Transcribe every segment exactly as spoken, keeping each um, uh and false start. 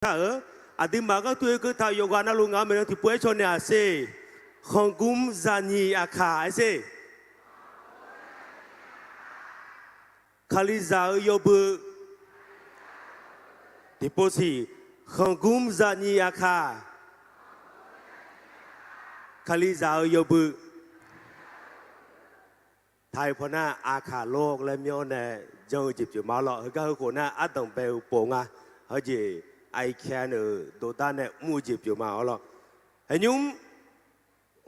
kar-eu. Aqduimaf gharduq oekeuv taq-euq yawqghaq navluf ngaq-euq maeqnan tiqpov-aer caw naeq-aq ser. Khanqgmr zaqnyiq aqkaq-aer ser. Kalizaq-euq yawbui. Tiqpov siq. Khanqgmr zaqnyiq aqkaq. Kalizaq-euq yawbui. Taiq pawnar aqkaq lor laer myanr nae janr-eu jeq pyeuf ma-awr lawr. Heugar heukhof nar ardanq bae-eu pov nga. Heujeq I can-euq dordar nae mr-eu jeq pyeuf ma-awr lawr. Haqnymr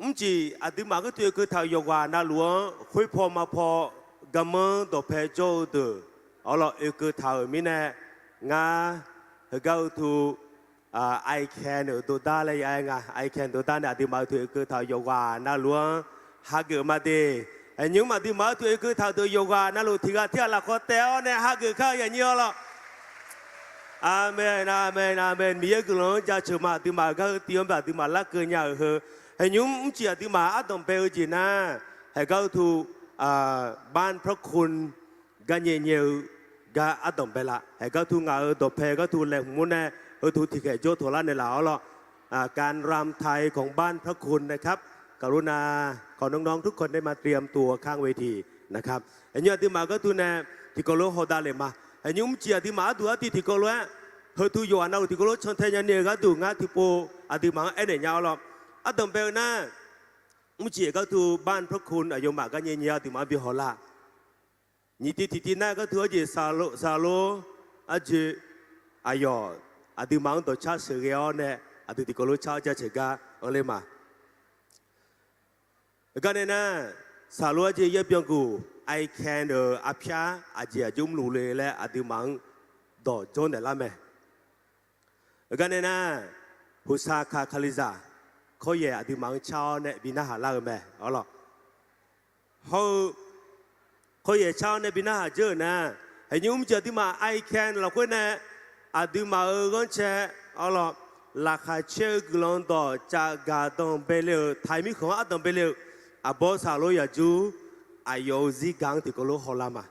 mrcif aqduimaf gharduq oekeuv taq-euq yawqghaq navluf-anr khoerpaw mapaw garmanr dawqpae jawr-eu deuq-awr lawr oekeuv taq-euq mirnae, ngar heugar utu I can-euq dordar laer ya-aer nga. I can dordar nae aqduimaf utu oekeuv taq-euq yawqghaq navluf-anr hageuf ma de. Haqnymr aqduimaf gharduq oekeuv taq-euq deuq yawqghaq navluf tiq ghaq tirghaq lafkhawr taev-awr nae hageuf kar-eu yaqnyir-awr lawr. Aqmeq, aqmeq, aqmeq. Miqyaer guiqlanq-anr jaceuq ma. Aqduimaf-euq gar heu tiv-anr bae aqduimaf larkeuv nya-euq heu. Haqnymr mrcif aqduimaf ardanq bae-eu jeq nar, heugar utu บ้านพระคุณ gar nyae nyae-eu gar ardanq bae la. Heugar utu ngaq-euq dawqpae gharduq laeqhmq-awr nae heutu tiqkhaeq jawr tawq lar naeqlaf-awr lawr. การรำไทยของบ้านพระคุณนะครับ กรุณา ขอน้องๆทุกคนได้มาเตรียมตัวข้างเวทีนะครับ Haqnymr aqduimaf gharduq nae tiqkawv lof hawdav le ma. Haqnymr mrcif aqduimaf arduq artiv tiqkawv lof-aer, heutu yawqghaq navluf tiqkawv lof cantae nyani-euq gharduq ngar tiqpov aqduimaf-anr aernaeq nya-awr lawr. Ardanq bae-eu nar, mrcif gharduq บ้านพระคุณ aqyawfmaf gar nyae nyae aqduimaf-anr bi haw lar. Nyiq tiv tiqtiv nar gharduq arjeq saqlor arjoe aqyawf aqduimaf-anr dawqcar sheuqghae-awr nae aqdui tiqkawv lof car-awr jaceuq gar anr ler ma. Heugar nae nar, saqlor arjeq yaer byanguq I can-euq arpyar aqjeq aqjox mrluf le laer aqduimaf-anr dawq jawr naeq lar mae. Heugar nae nar, อุตสาหกรรม Kalizaq kawryaeq aqduimaf-anr car-awr nae bi narhaq lar-eu mae-awr lawr. Hawr-eu kawryaeq car-awr nae bi narhaq dzeur-euq nar, haqnymr mrcif aqduimaf I can lafkhoer nae aqduimaf-euq ghanrcae-awr lawr, laqkhaq caer-eu guiqlanq dawq caf gaq danq bae le-euq ไทย mirkhanq-anr ardanq bae le-euq aqbawr saqlor yaqjur aqyawf-euq zirgaq-anr tiqkawv lof haw lar ma.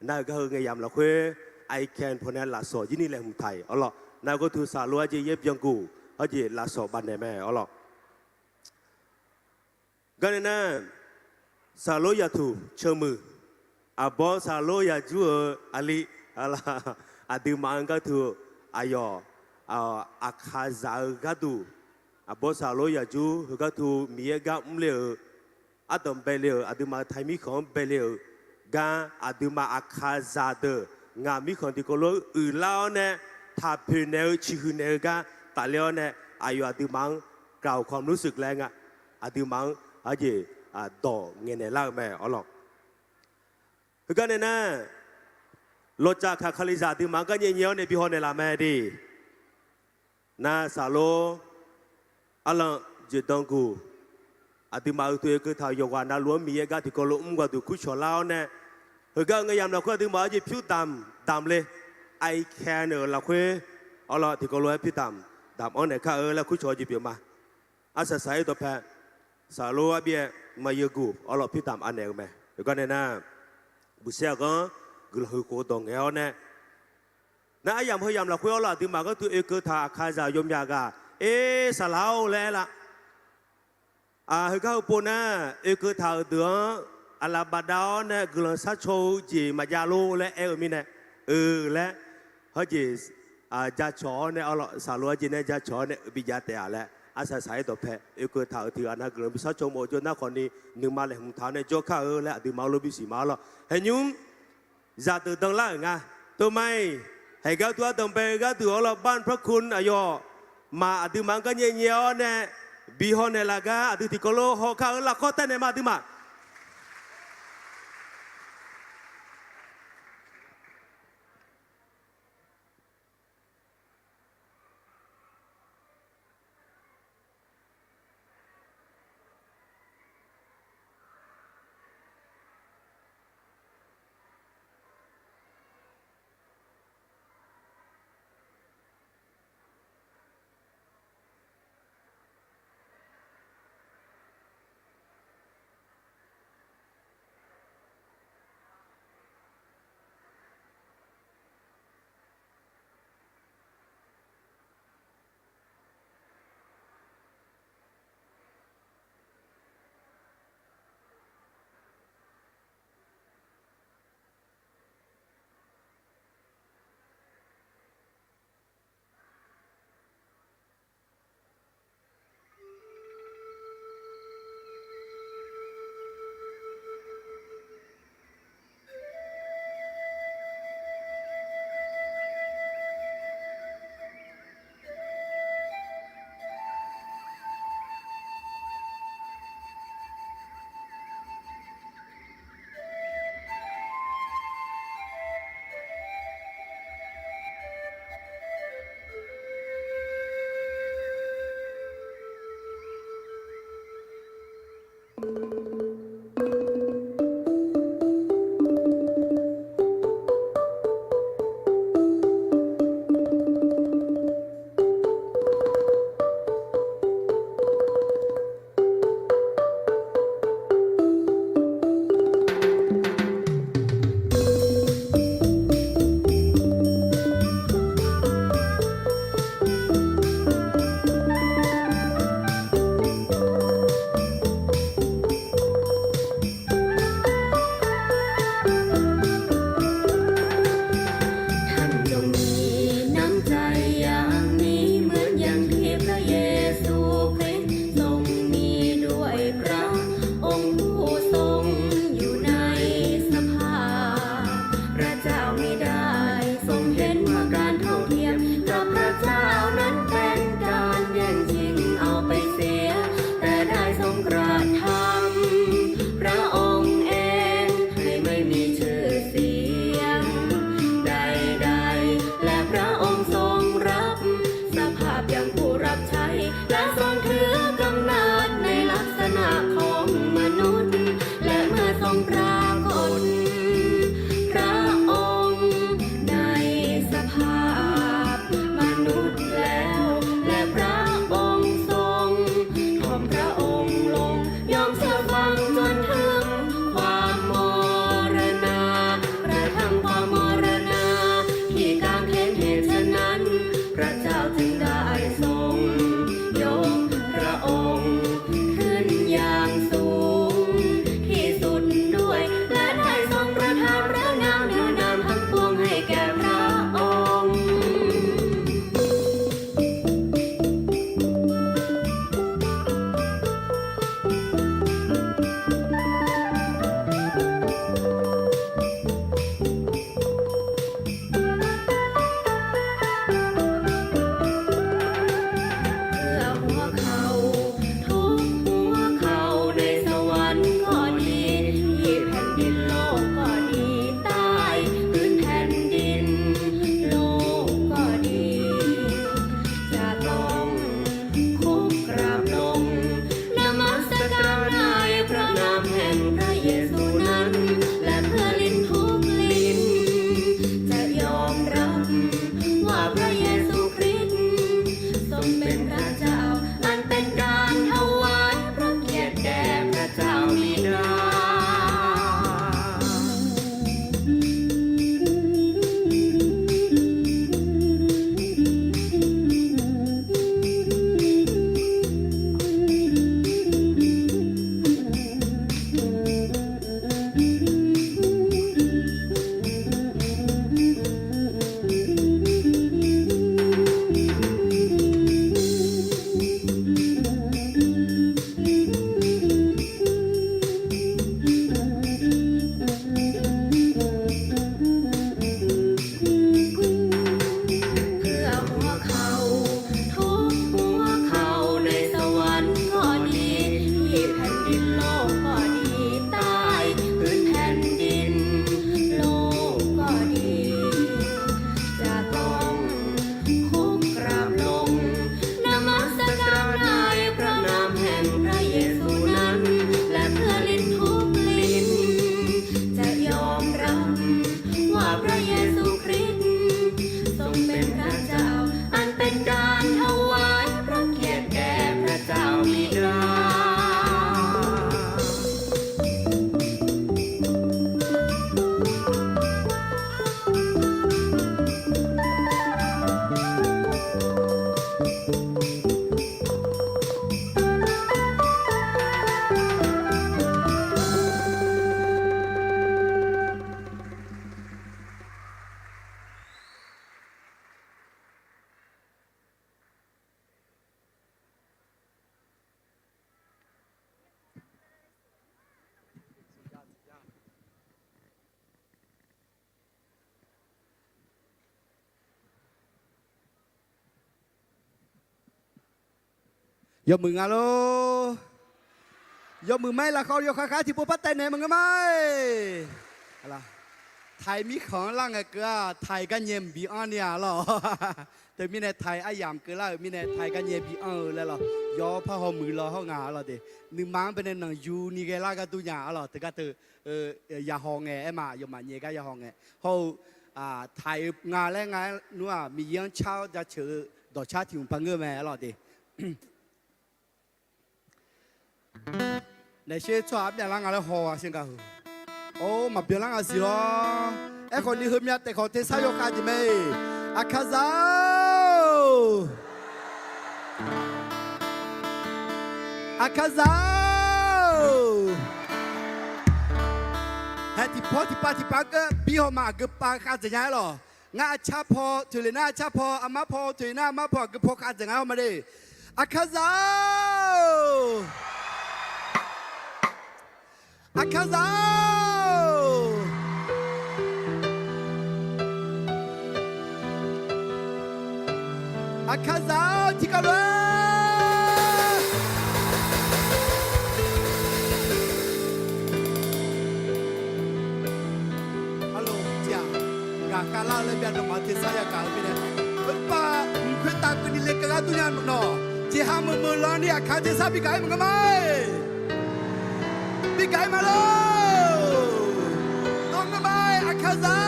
Nar-eu gar heu ngae yamq lafkhoer I can pawnae lafsawq jir ni laeqhmq taq-iq-awr lawr. Nar-eu gharduq saqlor arjeq yaer byanguq arjeq lafsawq bafnaeq mae-awr lawr. Gar nae nar, saqlor yaqtuq ceuq muiq, aqbawr saqlor yaqjur-euq aqli, aqduimaf-anr gharduq aqyawf aqkaqzaq-eu gharduq, aqbawr saqlor yaqjur heu gharduq Miqyaer gar mr le-euq, ardanq bae le-euq, aqduimaf-euq ไทย mirkhanq-anr bae le-euq gar aqduimaf aqkaqzaq deuq ngaq mirkhanq tiqkawv lof-aer uiqlar-awr nae taqpoeq naeq-eu ciqhuiq naeq-eu gar tafler-awr nae aqyawf aqduimaf-anr กล่าวความรู้สึก laer nga, aqduimaf-anr arjeq dawq ngaeqnaeq lar-eu mae-awr lawr. Heugar nae nar, lawqcaf kaq Kalizaq aqduimaf-anr gar nyae nyae-awr nae bi haw naeqlaf mae de. Nar saqlor arlanq joeqdan guq, aqduimaf uqduq oekeuv taq-euq yawqghaq navluf-anr Miqyaer gar tiqkawv lof mr gharduq kurcawq lar-awr nae, heugar-eu ngae yamq lafkhoer aqduimaf arjeq pyur damq damq le, I can-euq lafkhoer-awr lawr tiqkawv lof-aer pyur damq damq-anr naeq kar-eu laer kurcawq-eu jeq pyeuf ma. Arsaq saq-ir dawqpae, saqlor arbyaev maqyeuguq-awr lawr pyur damq anaeq-eu mae. Heugar nae nar, buqsaer aqghanr guiqlanq huiq khof dawq ngaeq-awr nae, nar aryamq heu yamq lafkhoer-awr lawr aqduimaf gharduq oekeuv taq aqkaqzaq yawmyaq ghaq, Eq, saqlaq-or laer aer la. Heugar heu pov nar, oekeuv taq-euq deuq-anr aqlaf bafdav-awr nae guiqlanq sharcaw-eu jeq maqjav lor laer aer-eu mirnae, eu laer, hawjeq jacawq-awr nae-awr lawr, saqlor arjeq nae jacawq-awr nae uqbi jav taef-a laer, arsaq saq-ir dawqpae oekeuv taq-euq tiq ghaq nar guiqlanq bi sharcaw mawf-eu jawr nar khawfni, nuima laeqhmq taq-awr nae jawr kar-eu laer aqduimaf-anr lof bisiq ma-awr lawr. Haqnymr zaqdeuq danlar-euq nga. Tov ma-iq, haiq gar tuv ardanq bae-eu gharduq-awr lawr บ้านพระคุณ aqyawf maq aqduimaf-anr gar nyae nyae-awr nae bi haw naeqlaf gar aqdui tiqkawv lof haw kar-eu lafkawr taev naeq ma aqduimaf. ท่านจงมีน้ำใจอย่างนี้เหมือนอย่างที่พระเยซูคริสต์ทรงมีด้วย พระองค์ผู้ทรงอยู่ในสภาพพระเจ้ามิได้ทรงเห็นว่าการเท่าเทียมกับพระเจ้านั้นเป็นการแย่งชิงเอาไปเสีย แต่ได้ทรงกระทำพระองค์เองให้ไม่มีชื่อเสียงใดๆ และพระองค์ทรงรับสภาพอย่างผู้รับใช้ และทรงถือกำเนิดในลักษณะของมนุษย์ และเมื่อทรงปรากฏ พระองค์ในสภาพมนุษย์แล้ว และพระองค์ทรงถ่อมพระองค์ลง ยอมเชื่อฟังจนถึงความมรณะ กระทั่งความมรณะที่กางเขน เหตุฉะนั้น พระเจ้าจึงได้ทรงยกพระองค์ขึ้นอย่างสูงที่สุดด้วย และได้ทรงประทานพระนามเหนือนามทั้งปวงให้แก่พระองค์ เพื่อหัวเข่าทุกหัวเข่าในสวรรค์ก็ดี ที่แผ่นดินโลกก็ดี ใต้พื้นแผ่นดินโลกก็ดี จะต้อง คุกราบลงนมัสการในพระนามแห่งพระเยซูนั้น และเพื่อลิ้นทุกลิ้นจะยอมรับว่าพระเยซูคริสต์ทรงเป็นพระเจ้า อันเป็นการถวายพระเกียรติแด่พระเจ้าบิดา เพื่อหัวเข่าทุกหัวเข่าในสวรรค์ก็ดี ที่แผ่นดินโลกก็ดี ใต้พื้นแผ่นดินโลกก็ดี จะต้อง คุกราบลงนมัสการในพระนามแห่งพระเยซูนั้น และเพื่อลิ้นทุกลิ้นจะยอมรับว่าพระเยซูคริสต์ทรงเป็นพระเจ้า อันเป็นการถวายพระเกียรติแด่พระเจ้าบิดา Yawmuiq nga lor. Yawmuiq ma-aer lafkhawf yawkhav khav tiqpov par taev naeq maqngeur ma-aer. Taiq mirkhanq-anr lar ngae keuv-aq, taiq garnyae mqbi anr ni-aq lawq. Teumirnae taiq aryamq keuvlar-euq mirnae taiq garnyae bi anr-eu laer lawq. Yawr par haw muiq law hawr nga lawq de. Nuima-anr baenae nanqyu ni ghae lar ghardur nya-a lawq. Teugar teu, yaqhawq ngae aer ma, aqyawfmaf nyaef gar yaqhawq ngae. Hawr-eu, taiq-eu nga laer nga-aer nmr-aq, Miqyaer-anr car-awr jaceuq-eu dawqcar tiq hmq par ngeur mae-a lawq de. Naef sher tsawrhaq armyav lar nga laer haw-a sher nga-eu. Or, maqbyan lar nga siq lawr. Aerkhawf ni heumyav taef khawf tersar yawkhav jeq mae-eq. Aqkaqzaq-or, Aqkaqzaq-or, hae tiqpawr tiqpav tiqpav keuv bi haw ma, aqgeu pav khav dzaeq nya-aer lawq. Ngar aqcar paw toeq le nar aqcar paw, armar paw toeq le nar armar paw, aqgeu paw khav dzaeq nga haw ma de. Aqkaqzaq-or, Aqkaqzaq-or, Aqkaqzaq-or, tiqkawv lof-aer Arlawq, tiq ghaq ghaqkhav lar-eu laer byav nawmaf-eu tersar yagaq-eu mirnae, heupaq mq khoertav keuvni le keuv ghardur nya nawq. Jeqha meuq meuq lanni Aqkaq tersar bi gaq-ir maqngeur ma-eq. Bi gaq-ir ma lor. Dawr ngeur ma-eq, Aqkaqzaq-or.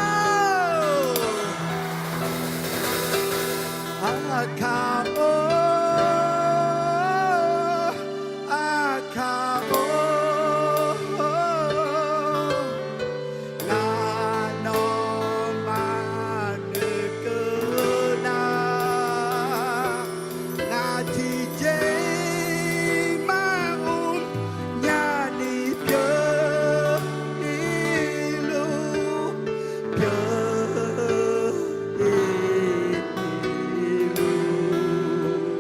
Aqkaq-or, Aqkaq-or, ngaq nawmaf noeqkeuv nar, ngaq tiqjeq-iq maqmr nyani pyeufni luf, pyeufni luf.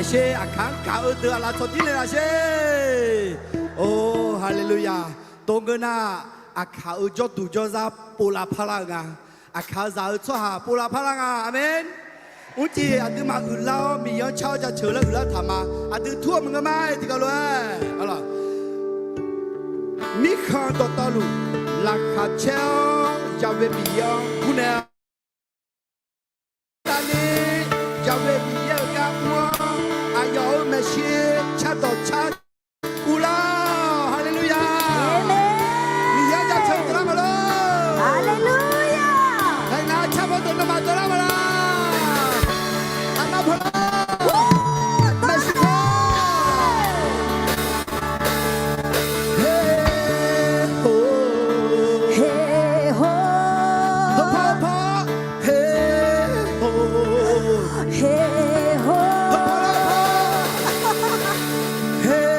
sher. Aqkaq-anr gaq-eu deuq aqlaf tsawq tir naeqlaf sher. Or, haleluya. Tov ngeur nar, aqkaq-euq jawrduq jawrzar pov lavpar lar-eu nga. Aqkaq-euq zaq-eu tsawrhaq pov lavpar lar nga. Aqmeq. Mrcif aqduimaf uiqlar-awr Miqyaer-anr car-awr jaceuq laer uiqlar taq ma. Aqdui tur-awr maqngeur ma-aer tiqghaq lof-aer. Mirkhanq dawqtawvluf laqkhaq caer-awr Yahweh Miqyaer-anr kurnae-a. Tavni, Yahweh Miqyaer-euq gar mr-awr, aqyawf-euq maeqshi cardawq car uvlar. Haleluya. Miqyaer jaceuq dovlar maqlor. Haleluya. Haeqnav carpaw deuq nawmaf dovlar maqlor. Aqnav pawlar. Maeqshi paw. Her hor. Her hor. Heupaw paw. Her hor. Her hor. Heupaw lar paw. Her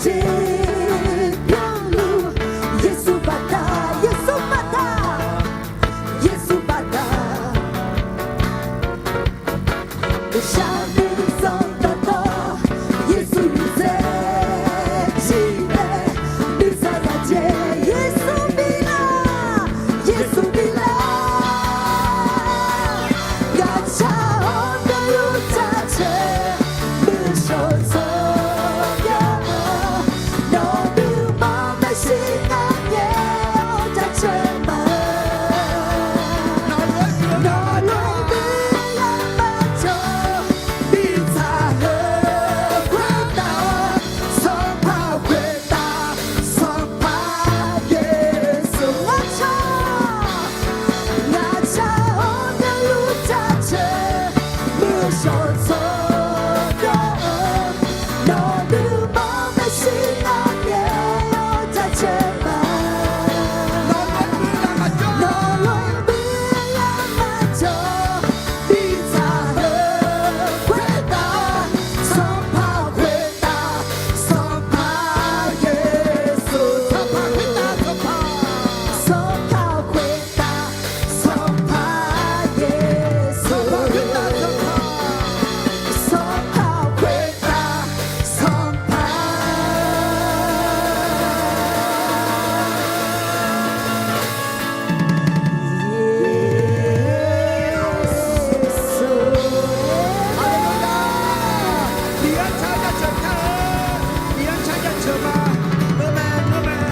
Jeq byanluf, Yeqsur baqda, Yeqsur baqda, Yeqsur baqda. Shaqmiq zanqdawq dawq, Yeqsur yufsaer ciqnaeq, nuisar zaqjeq, Yeqsur bi lar, Yeqsur bi lar. Ngaqshaq-awr dawqyur jaceuq, muiq shawq tsawrganr, nawq nuima maeqshi ngar ngaeq-awr jaceuq ma. Nawq lof-aer muiq-eu aqma jawr, mirtsaq heu khoertav-awr, Sanqpaq khoertav, Sanqpaq Yeqsur ngaqshaq, ngaqshaq-awr dawqyur jaceuq, muiq shawq tsawrganr-eu, nawq nuima maeqshi ngar ngaeq-awr jaceuq ma. Nawq lof-aer muiq-eu aqma jawr, mirtsaq heu khoertav, Sanqpaq khoertav, Sanqpaq Yeqsur, Sanqpaq khoertav, Sanqpaq, Sanqpaq khoertav, Sanqpaq Yeqsur, Sanqpaq khoertav, Sanqpaq, Sanqpaq khoertav, Sanqpaq, Yeqsur. Haleluya! Miqyaer car jaceuq kar-eu, Miqyaer car jaceuq ma. Ngeur mae, ngeur mae.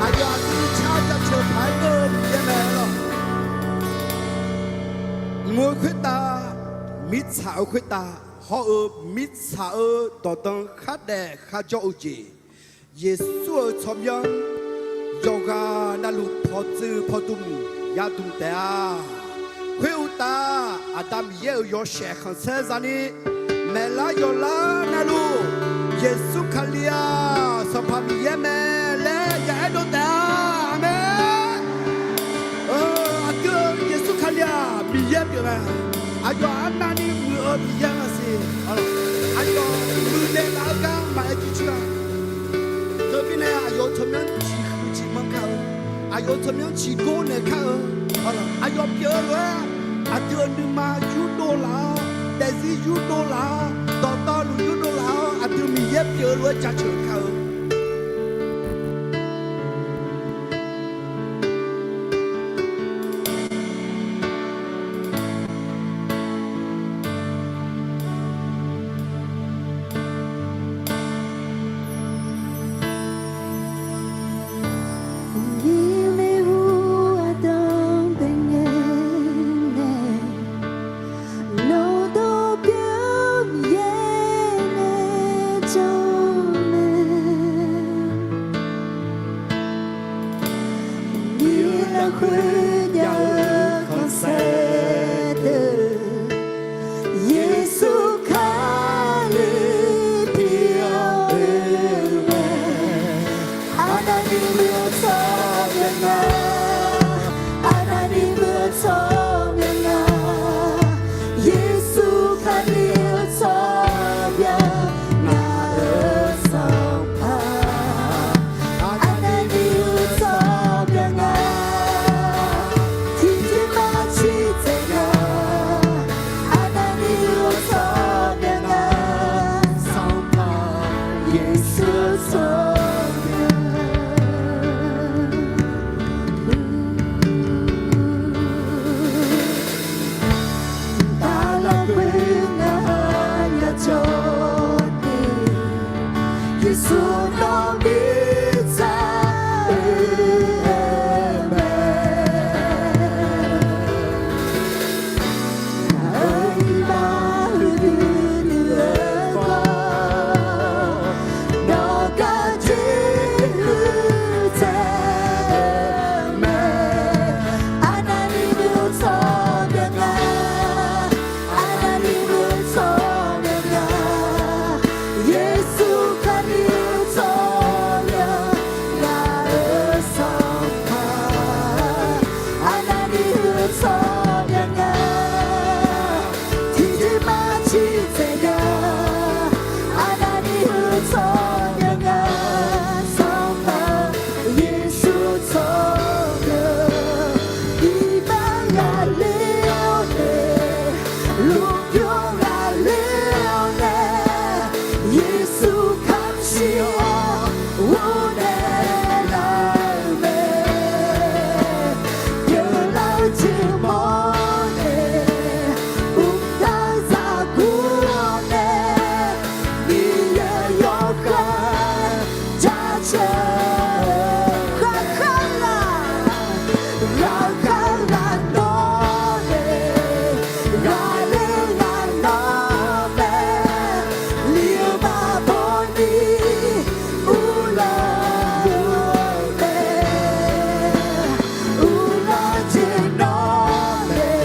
Aqyawf aqdui car jaceuq paq-aer ngeur-eu Miqyaer mae lawq. Mq-eu khoertav, mirtsaq-eu khoertav hawr-eu, mirtsaq-eu dawqdan khardaef kharjawr-eu jeq, Yeqsur-euq tsawrmyanr yawqghaq navluf pawqtsuif pawqdmq yadmq taef-a. Khoeruqtaf, Aqda Miqyaer-euq yawshaef khanqsaer zani, maeqlar yawqlar navluf, Yeqsur Kali-aq Sanqpaq Miqyaer mae laer ya aerdov taef-a. Aqmeq. Aqdui-euq Yeqsur Kali-aq Miqyaer pyeuf mae. Aqyawf arnavni muiq-eu Miqyaer maqsiq. Aqyawf muiqdzaeq laf-eu gar maqaer jircoer-a. Teumirnae aqyawf-euq tsawrmyanr ciqhuiq ciqmanr kar-eu, aqyawf-euq tsawrmyanr ciqgor naeq kar-eu, aqyawf pyeuf-eu lof-aer aqdui-euq nuima yurdov laf-awr, daefzir yurdov laf-awr, dawqtawvluf yurdov laf-awr, aqdui Miqyaer pyeuf-eu lof-aer jaceuq kar-eu. Aqyuif maeqhu aqda bae ngae nae, nawr dawq pyeuf-eu Miqyaer nae jawr mae. Lmqbymr ghaqler-awr nae, Yeqsur kamq shir-awr ghofdaef laf-euq mae. Pyeuflar-eu jeq mawr nae, mqtav zaqgur-awr nae, Miqyaer yawkhav jaceuq-eu ghaqkhaer ghaq, ghaqkhaer ghaq nawr nae, ghaqler ghaq nawr mae, liqma bawni uvlanr-eu mae. Uvlanr jeq nawr mae,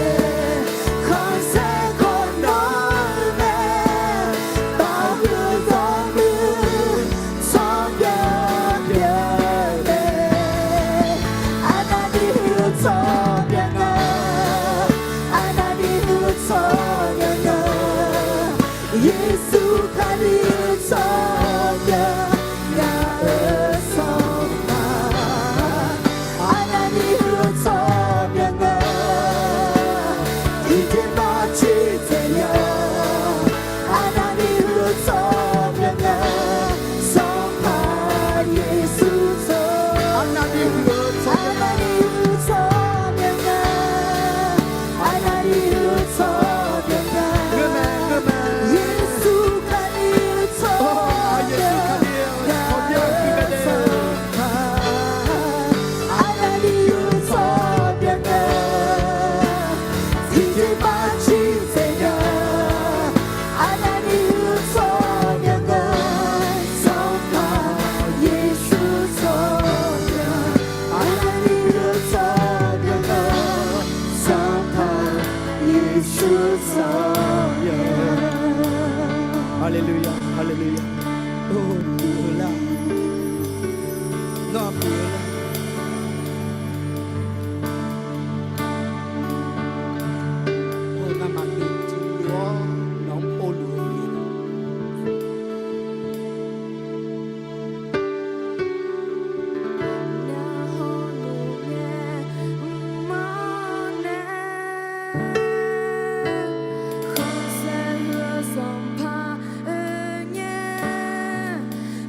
khanqsaer khawf nawr-eu mae, tawq huiq tawqmuiq tsawrmyanr pyeuf mae. Arnavni huiq-eu tsawrmyanr nga, arnavni huiq-eu tsawrmyanr nga, Yeqsur Kali-eu tsawrmyanr nga-eu Sanqpaq. Arnavni huiq-eu tsawrmyanr nga, tiqjeq maqciq taef-a. Arnavni huiq-eu tsawrmyanr nga, Sanqpaq Yeqsur tsawrmyanr. Arnavni huiq-eu tsawrmyanr nga, arnavni huiq-eu tsawrmyanr nga, Yeqsur Kali-eu tsawrmyanr nga-eu Sanqpaq. Arnavni huiq-eu tsawrmyanr nga, tiqjeq maqciq taef-a. Arnavni huiq-eu tsawrmyanr nga, Sanqpaq Yeqsur tsawrmyanr. Arnavni huiq-eu tsawrmyanr nga, Sanqpaq Yeqsur tsawrmyanr. Haleluya, haleluya. Or, puq-eu lar. Nawr-aq puq-eu lar. Or, ngamaf noeqtmq-awr nawq-anr povluf-eu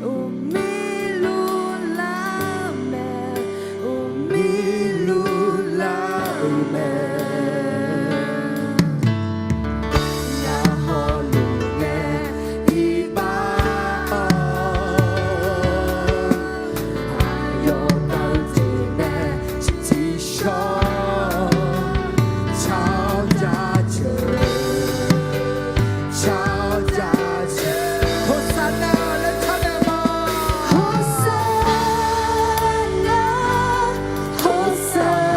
Uqmir luf lar-eu mae, uqmir luf lar-eu mae. Ngaq hawluf ngae iqbax-awr, aqyawf dawq-eu jeq nae tiqshawr-awr, car-awr jaceuq, car-awr jaceuq. Hosanna laer car nae ma. Hosanna, Hosanna,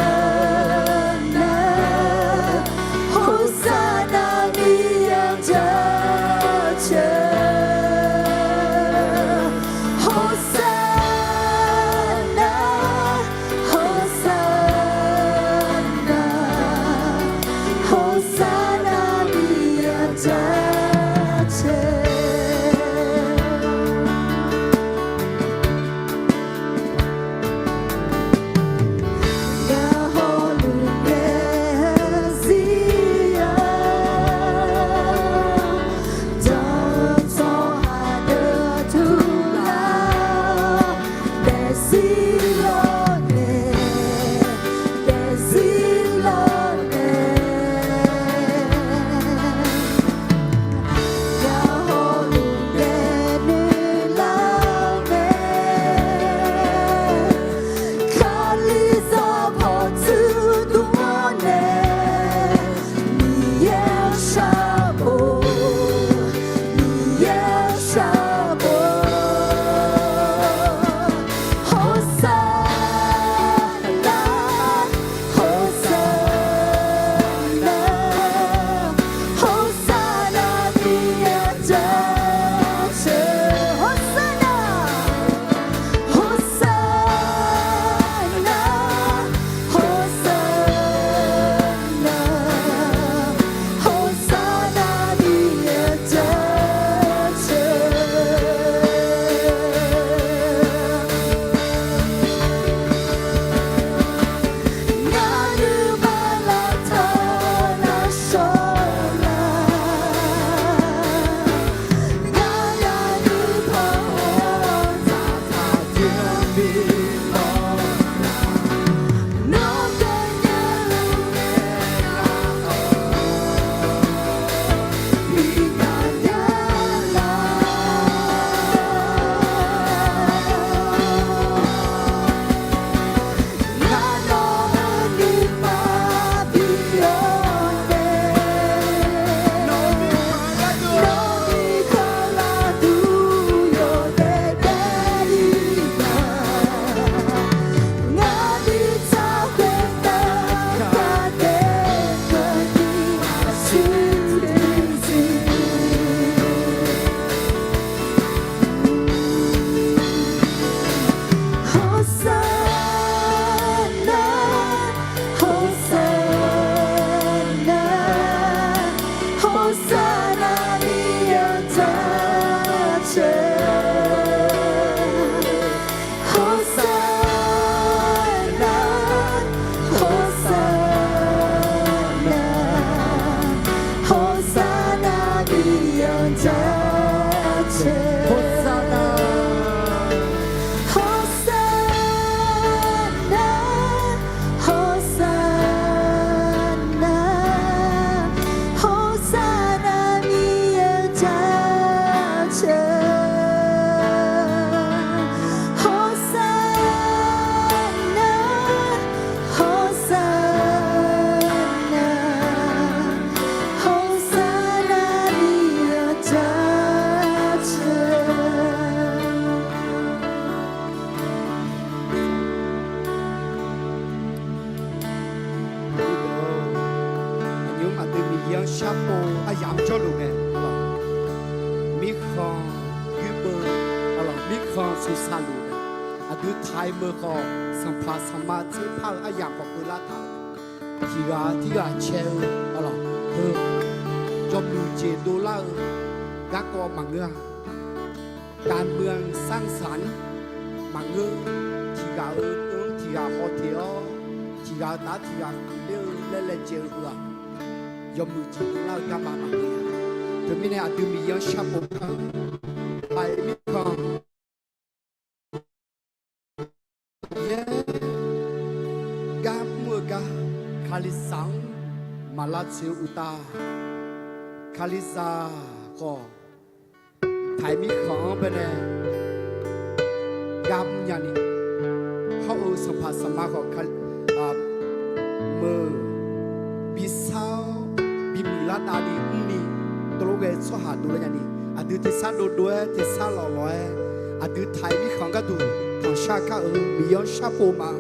Hosanna Miqyaer-anr jaceuq. Hosanna, Hosanna, Hosanna Miqyaer-anr jaceuq. Ngaq hawluf ngae zir-awr, dawq-eu tsawrhaq deuq tuvlar-awr, daefzir lawr nae, daefzir lawr nae, Miqyaer-anr sharpov aryamq jawrluf mae. Mirkhanq yoerbeu, mirkhanq suqsaq luf mae. Aqdui taq-iq meuq khawf, sanqpaq sanqma tserpar-eu aryamq khawf keuvlar taq-euq mae. Tiqghaq tirghaq cae-eu, heu, yawmuiq jeq dovlar-eu garkawv maqngeur-a. Garmuiq-anr sanrsaq-anr maqngeur. Tiqghaq-euq deuq-anr tiqghaq hawteq-awr, tiqghaq-euq taf-anr tiqghaq huiqler-eu laer laejae-eu heu-aq, yawmuiq jeq dovlar-eu garma maqngeur-a. Teumirnae aqdui Miqyaer-anr sharpov kar-eu, aqyuif mirkhanq, Miqyaer gar mr-eu gar, Kalizaq-anr maq lavtsoeq-eu uqtav, Kalizaq khawf, taq-iq mirkhanq-anr baenae gar mrnya ni, hawr-eu sanqpaq sanqma khawf, meuq, bisar-awr bimuiq lar davni mrni, dovlof ghae-eu tsawrhaq dovlar nya ni, aqdui tersar dovdov-aer tersar lawqlawq-aer, aqdui taq-iq mirkhanq gharduq tanqshar kar-eu Miqyaer-anr sharpov ma.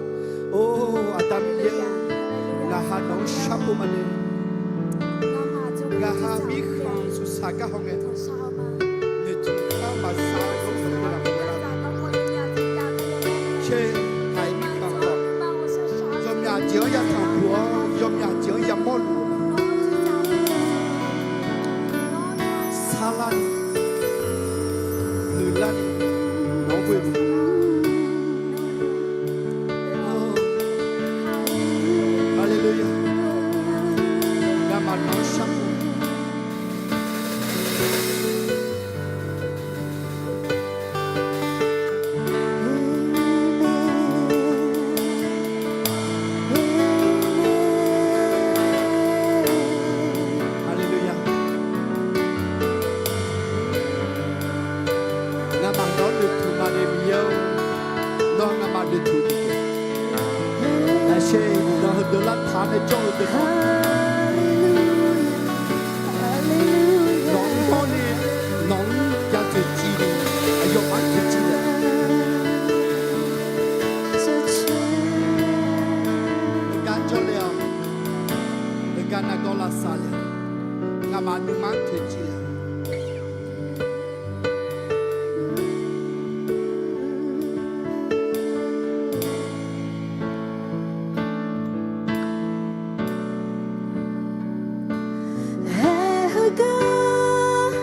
Or, Aqda Miqyaer-eu, ngaq ha nawq-anr sharpov ma le. Ngaq ha mirkhanq suqsaq gar haw ngae, noeqtmq kar maqsaq-eu, taq-iq mirkhanq khawf, yawmyaq jeq-anr yatanq puq-awr, yawmyaq jeq-anr yamawr luf-eu ma. Sarlar ni, muiqlar ni, nawq-anr ghoe-eu. Haleluya. Ngamaf nawq-anr sharpov. Haleluya. Ngamaf nawq-anr noeqtmq ma le Miqyaer-or. Nawr ngamaf noeqtmq. Aqshe, nawq-euq deuq lavtaq nae jawr-eu deuq khawf, nawq-anr mawrni, nawq-anr ya toeqciv ni, aqyawf-anr toeqciv naeq. Heugar jawrle-awq. Heugar nargawr lavsav le-awq. Ngamaf nuima-anr toeqciv le-awq. Aer heugar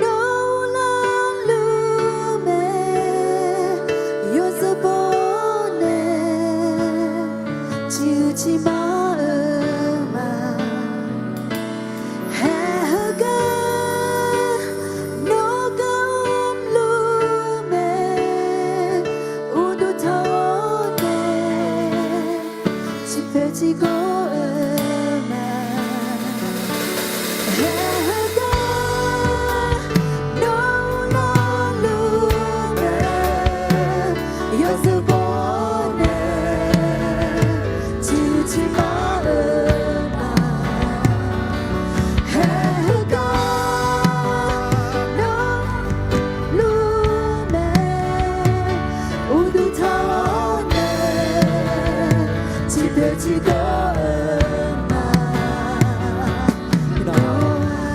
nawq-eu lavluf mae, yawzeu baw nae ciqhuiq ciqma-eu ma. Aer heugar nawq-eu gar mrluf mae, uqduq taq-awr nae tiqpoeq tiqgawr-eu ma. Aer heugar nawq-eu lavluf mae, yawzeu baw nae ciqhuiq ciqma-eu ma. Aer heugar nawq-eu lavluf mae, uqduq taq-awr nae tiqpoeq tiqgawr-eu ma. Nawq-eu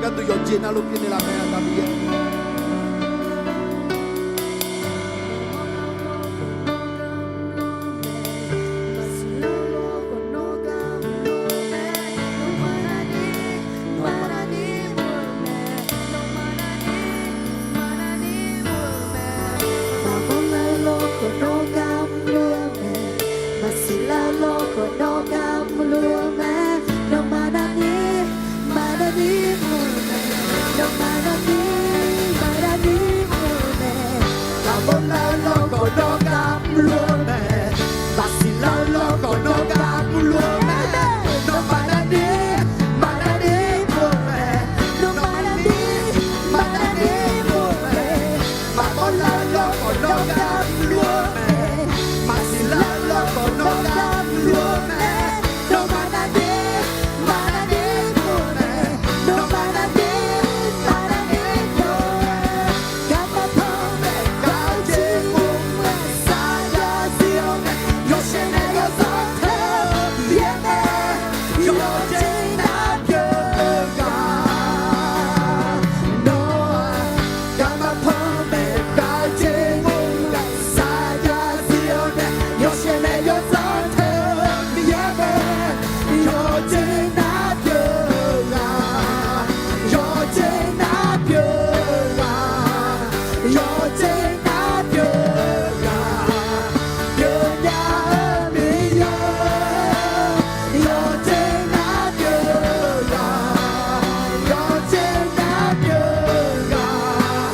gharduq yawqjeq navluf pyeufnaeq laf mae, Aqda Miqyaer. Maqmawr lar lawr khawf nawr gar mrluf-eu mae, maqsiq lar lawr khawf nawr gar mrluf-eu mae, nawmaf navni, maqnavni mrluf-eu mae, nawmaf navni, maqnavni mrluf-eu mae, maqmawr lar lawr khawf nawr gar mrluf-eu mae, maqsiq lar lawr khawf nawr gar mrluf-eu mae, nawmaf navni, maqnavni mrluf-eu mae, nawmaf navni, maqnavni mrluf-eu mae, maqmawr lar lawr khawf nawr gar mrluf-eu mae, maqsiq lar lawr khawf nawr gar mrluf-eu mae, nawmaf navni, maqnavni mrluf-eu mae, nawmaf navni, maqnavni mrluf-eu mae, garma panmaeq khavjeq mr-eu saqyaq Zion nae, yawshaef nae yawzanr teu-eu Miqyaer mae, yawqjeq nar pyeuf-eu ghaq. Nawr-aq, garma panmaeq khavjeq mr-eu saqyaq Zion nae, yawshaef nae yawzanr teu-eu Miqyaer mae, yawqjeq nar pyeuf-eu ghaq. Yawqjeq nar pyeuf-eu ghaq. Yawqjeq nar pyeuf-eu ghaq. Pyeufnya-eu Miqyaer, yawqjeq nar pyeuf-eu ghaq. Yawqjeq nar pyeuf-eu ghaq.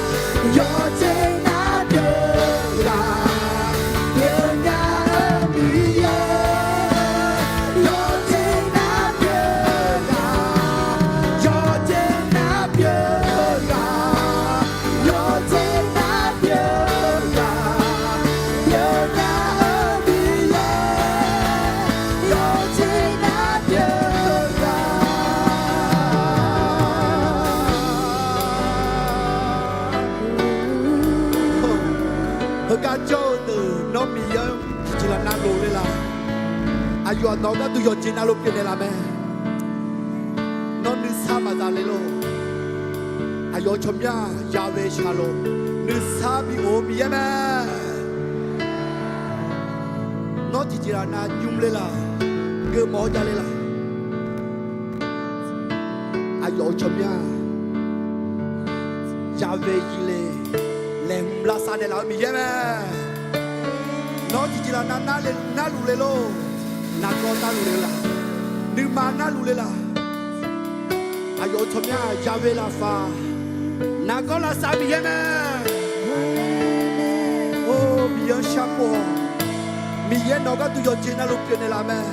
Yawqjeq nar pyeuf-eu ghaq. Pyeufnya-eu Miqyaer, yawqjeq nar pyeuf-eu ghaq. Yawqjeq nar pyeuf-eu ghaq. Yawqjeq nar pyeuf-eu ghaq. Pyeufnya-eu Miqyaer, yawqjeq nar pyeuf-eu ghaq. Heugar jawr-eu deuq, nawr Miqyaer-anr tiqjeq laf navluf le laf? Aqyawf nawq-eu gharduq yawqjeq navluf pyeufnaeq laf mae. Nawr nuisar maqza le lor. Aqyawf-euq tsawrmyanr-aq, Yahweh shaqlof, nuisar bighof-eu Miqyaer mae. Nawr tiqjeq laf nav nymr le laf? Geufmawf-awr jav le laf? Aqyawf-euq tsawrmyanr-aq, Yahweh yile, laeqhmq lavsav naeqlaf-eu Miqyaer mae. Nawr tiqjeq laf nav narluf le lor. Nargawr narluf le laf? Nuima narluf le laf? Aqyawf-euq tsawrmyanr-aq, Yahweh lafsaq, nargawr lavsav-eu Miqyaer mae. Or, Miqyaer-anr sharpov-awq. Miqyaer nawq-eu gharduq yawqjeq navluf pyeufnaeq laf mae.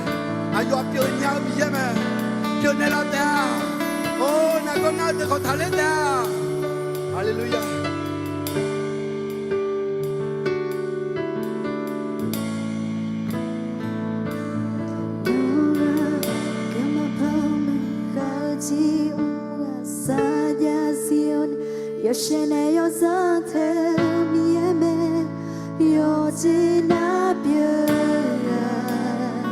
Aqyawf-aq pyeufnya-eu Miqyaer mae. Pyeufnaeq laf taef-a. Or, nargawr nar-eu deuq khawf taqler taef-a. Haleluya. Nawr-aq, garma panmaeq khavjeq mr-eu saqyaq Zion nae, yawshaef nae yawzanr teu-eu Miqyaer mae, yawqjeq nar pyeuf-eu ghaq.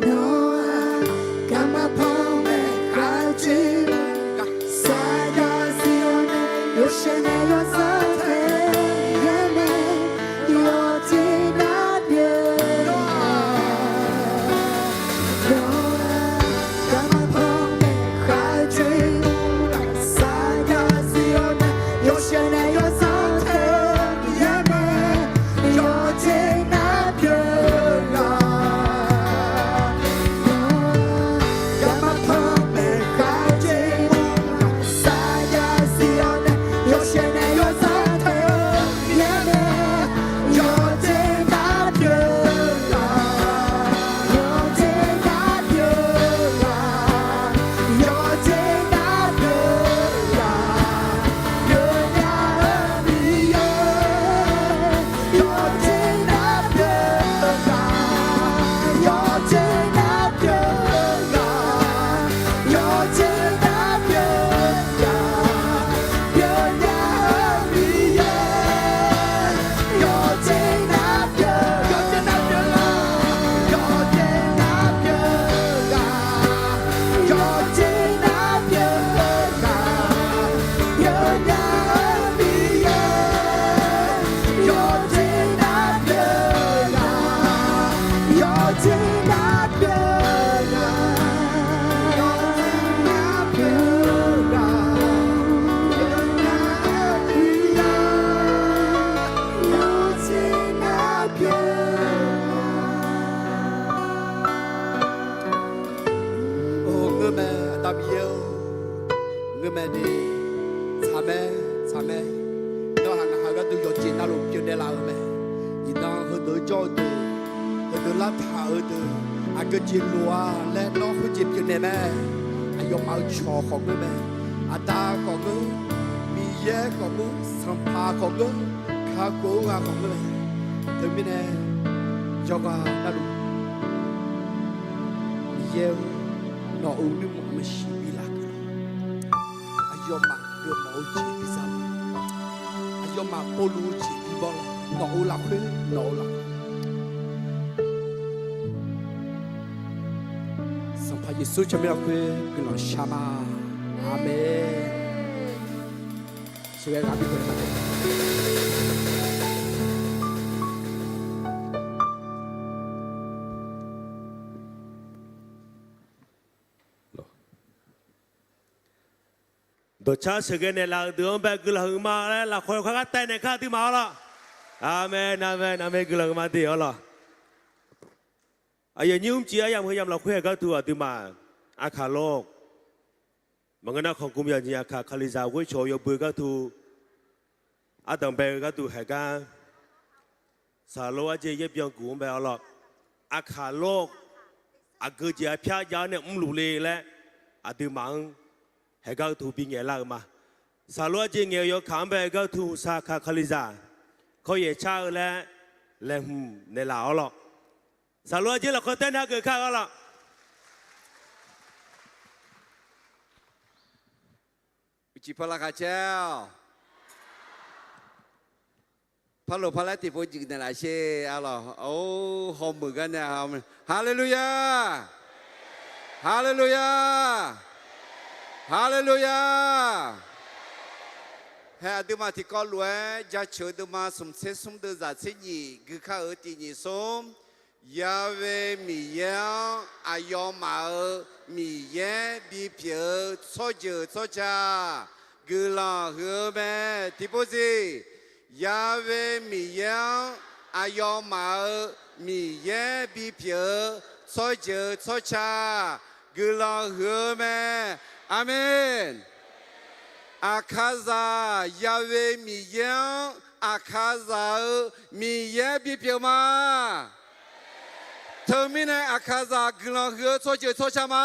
Nawr-aq, garma panmaeq khavjeq mr-eu saqyaq Zion nae, yawshaef nae yawzanr teu-eu Miqyaer mae, yawqjeq nar pyeuf-eu ghaq. Nawr-aq, garma panmaeq khavjeq mr-eu saqyaq Zion nae, yawshaef nae yawzanr teu-eu Miqyaer mae, yawqjeq Or, ngeurmae, Aqda Miqyaer-or, ngeurmae ni, tsaq mae, tsaq mae. Nawr haq ngaq haq gharduq yawqjeq navluf pyeufnaeq laf-euq mae. Iqnan heudeuq-eu jawr-eu deuq, heudeuq lartaq-eu deuq, aqgeu jeq lof-a laer nawr khoerjeq pyeufnaeq mae. Aqyawfmaf-euq cawq khawf ngeur mae. Aqda khawf ngeur, Miqyaer khawf ngeur, Sanqpaq khawf ngeur, kakhof-eu ghaq khawf ngeur mae. Teumirnae, yawqghaq navluf Miqyaer-or, nawq-euq nuima maqsiq biflaf geuf-awq. Aqyawfmaf geufmawf-eu jeq biza luf, aqyawfmaf povluf-eu jeq bibawr luf, nawq-euq lafkhoer, nawq-euq lafkhoer, Sanqpaq Yeqsur tsawrmyanr lafkhoer guiqlanq shar ma. Aqmeq. Sheuqghae ghaq bi peuq ma. Dawqcar sheuqghae naeqlaf-euq deuq-anr bae guiqlanq huiqma laer lafkhoer yawkhav gar taev naeq kar aqduimaf-awr lawq. Aqmeq, aqmeq, aqmeq, guiqlanq huiqma de-awr lawq. Aqyawf nyir mrcif aryamq heu yamq lafkhoer haeq gharduq aqduimaf, Aqkaq lor, maqngeur nar khanqgmq zaqnyiq Aqkaq Kalizaq ghoer cawq-eu yawbui gharduq, ardanq bae-eu gharduq haeq gar, Saqlor Arjeq yaer byan guq-anr bae-awr lawq. Aqkaq lor, aqgeu jeq arpyar jav-awr nae mrluf le laer, aqduimaf-anr haeq gar uqtuq bingaeq lar-eu ma. Saqlor Arjeq ngaeq-eu yawkaq-anr bae gar uqtuq Saqkaq Kalizaq kawryaeq car-eu laer laeqhmq naeqlaf-awr lawq. Saqlor Arjeq lafkhoer taef nae hageuf kar-eu-awr lawq. Uqcif pala khacaer-awq. Parlof parlaer tiqpov juif naeqlaf sher-a lawq. Or, hawmuiq gar nae, Haleluya! Haleluya! Haleluya! Hae aqduimaf tiqkawv lof-aer jaceuq deuvma smq tser smr deuv zaq tser nyif gui kar-euq tiq nyif smr. Ya'we Miqyaer-anr aqyawfmaf-euq Miqyaer bipyeuf-eu tsawrjeuq tsawrca guiqlanq huiq-eu mae. Tiqpov siq. Ya'we Miqyaer-anr aqyawfmaf-euq Miqyaer bipyeuf-eu tsawrjeuq tsawrca guiqlanq huiq-eu mae. Aqmeq. Aqkaqzaq Ya'we Miqyaer-anr Aqkaqzaq-euq Miqyaer bipyeuf ma. Teumirnae Aqkaqzaq guiqlanq huiq-eu tsawrjeuq tsawrca ma.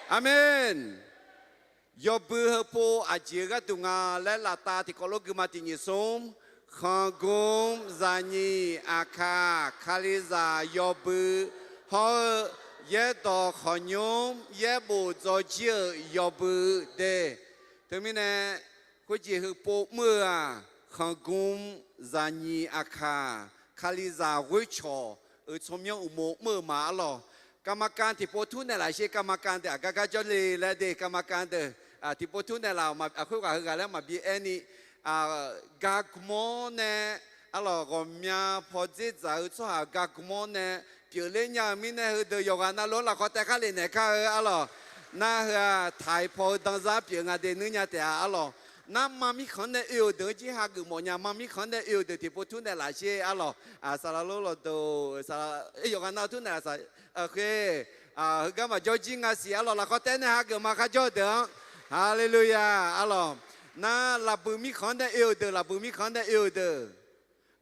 Aqmeq. Yawbui heupov aqjeq-eu gharduq nga laer laftav tiqkawv lof guima tiq nyif smr. Khanqgmr zaqnyiq Aqkaq Kalizaq yawbui hawr-eu yaerdawq khawqnymr yaerbof dzawjir-euq yawbui de. Teumirnae khoerjeq heupov mr-eu-aq, Khanqgmr zaqnyiq Aqkaq Kalizaq ghoercawq-euq tsawrmyanr uqmov mr-eu ma arlawq. กรรมการ tiqpov tur naeqlaf sher, กรรมการ deuq aqgar gar jawrle laer de, กรรมการ deuq tiqpov tur naeqlaf-awq, khoerghaq heughaq laer maqbi aerni, gargmq-awr nae, arlawq, ghawqmya pawdzer dzaq-eu tsawrhaq gargmq-awr nae pyeufler nya-eu mirnae heudeuq yawqghaq navluf-anr lafkhawf taev khar lef naeq kar-eu arlawq. Nar heu-aq taiq paw-eu danzar pyeuf nga de nuir nya taef-a arlawq. Nar mar mirkhanq-anr nae oe-euq deuq-anr jir hageuf mawf nya, mar mirkhanq-anr nae oe-euq deuq tiqpov tur naeqlaf sher arlawq. Saqlaq lor lawqdeuq, saqlaq, yawqghaq nav tur naeqlaf saq, khoer, heugar maqjawr jir nga siq arlawq, lafkhawf taef-aer nae hageuf ma kharjawr-eu deuq-anr. Haleluya arlawq. Nar lafbuiq mirkhanq-anr nae oe-euq deuq, lafbuiq mirkhanq-anr nae oe-euq deuq.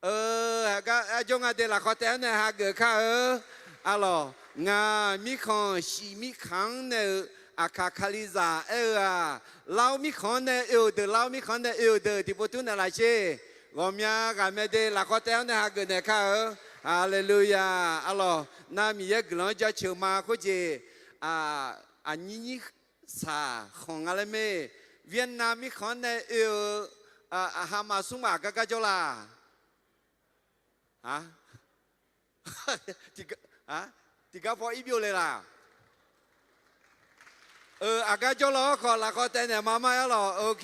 Hagar arjawr nga de lafkhawf taef-aer nae hageuf kar-eu arlawq. Ngaq mirkhanq shif mirkhanq-anr nae-eu Aqkaq Kalizaq aer-eu-aq, lar-awr mirkhanq-anr nae oe-euq deuq, lar-awr mirkhanq-anr nae oe-euq deuq tiqpov tur naeqlaf sher. Ghawqmya ghaq mae de lafkhawf taef-aer nae hageuf naeq kar-eu. Haleluya arlawq. Nar Miqyaer guiqlanq-anr jaceuq ma khoerjeq, aqnyir nyir saq khanq nga laer mae. Vietnam mirkhanq-anr nae oe-eu hama smr ghaq gar gar jawr la? Tiqgar paw ir byov le laq? Aqgar jawr law-awr khawf lafkhawf taef naeq ma mar-aer lawq.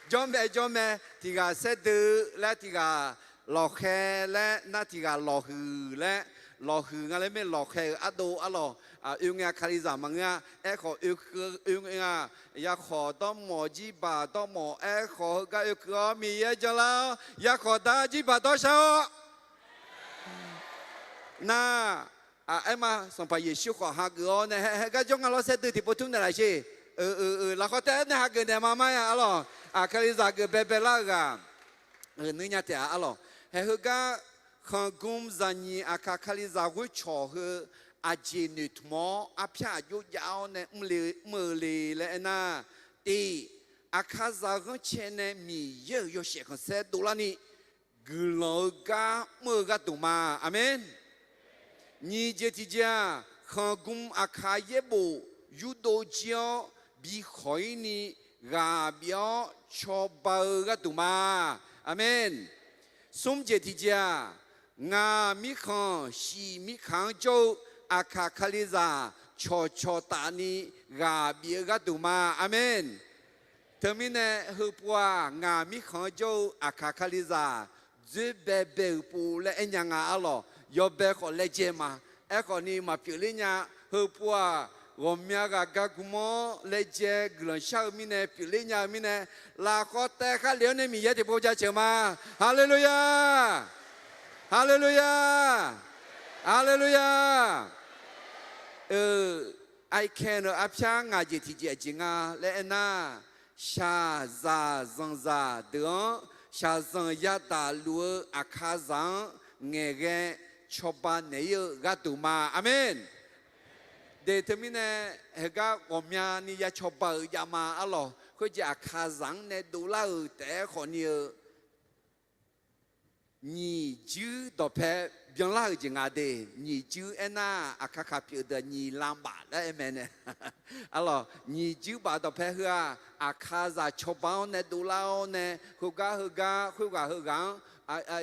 Jawr mae, jawr mae. Tiq ghaq saerdui laer, tiq ghaq lawqkhaer laer, nar tiq ghaq lawqhuiq laer, lawqhuiq nga laer mae, lawqkhaeq-euq ardov arlawq, oe ngae-a Kalizaq maqngeur-a. Aerkhawf oe keuv oe ngae-a, yakhawf dawrmawf jirbaq dawrmawf aerkhawf heugar oe keuv-awr Miqyaer janlar-awr yakhawf dar jirbaq dawrshar-awr. Nar, aer ma, Sanqpaq Yeqsur khawf hageuf-awr nae hae, heugar jawr nga lawr saer dui tiqpov tmr naeqlaf sher. Lafkhawf taef-aer nae hageuf naeq ma mar-a arlawq. Aqkaqlizaq geuf baebae lar-eu ghaq nuinya taef-a arlawq. Hae heugar khanqgm zaqnyiq Aqkaq Kalizaq ghoer cawq heu aqjeq noeqtmq-awr arpyar aqjox jav-awr nae mr-eu le laer aernar, tiq, Aqkaqzaq ghanrcae nae Miqyaer-euq yawshaef khanqsaer dovlarni guiqlanq-eu gar mr-eu gharduq ma. Aqmeq. Nyiq jeq tiqjeq-aq, khanqgm Aqkaq yaerbof yurdov jir-awr bi khawq-ir ni ghaq bif-awr cawba-eu gharduq ma. Aqmeq. Smr jeq tiqjeq-aq, ngaq mirkhanq shiq mirkhanq-anr jawr-eu Aqkaq Kalizaq cawqcawq taf ni ghaq bif-eu gharduq ma. Aqmeq. Teumirnae heupov-aq, ngaq mirkhanq-anr jawr-eu Aqkaq Kalizaq dzoer baebae-euq pov laer aernya nga arlawq. Yawbae khawf laejae ma. Aerkhawf ni maqpyeufler nya. Heupov-aq, ghawqmya ghaq gar gm-awr laejae guiqlanq shar-eu mirnae pyeufler nya-eu mirnae, lafkhawf taef kharlef-awr nae Miqyaer tiqpov jaceuq ma. Haleluya! Haleluya! Haleluya! Aerkhawf-eu arpyar ngaq jeq tiqjeq aqjeq nga laer aernar, shaqzaq zanqzaq deuq-anr shaqzanq yadaq luf-eu Aqkaqzaq-anr ngaeqghae cawba naeq-ir-eu gharduq ma. Aqmeq. De teumirnae, heugar ghawqmyani ya cawba-euq jav ma arlawq. Khoerjeq Aqkaqzaq-anr nae dovlar-euq taef-aer khawfni-eu nyiq juir dawqpae byanlar-euq jeq nga de. Nyiq juir aernar, Aqkaqkaq pyeuf deuq nyiq lanbaf laer aer mae nae. Arlawq, nyiq juir baf dawqpae heu-aq, Aqkaqzaq cawba-awr nae dovlar-awr nae heugar heugar khoerghaq heughaq-anr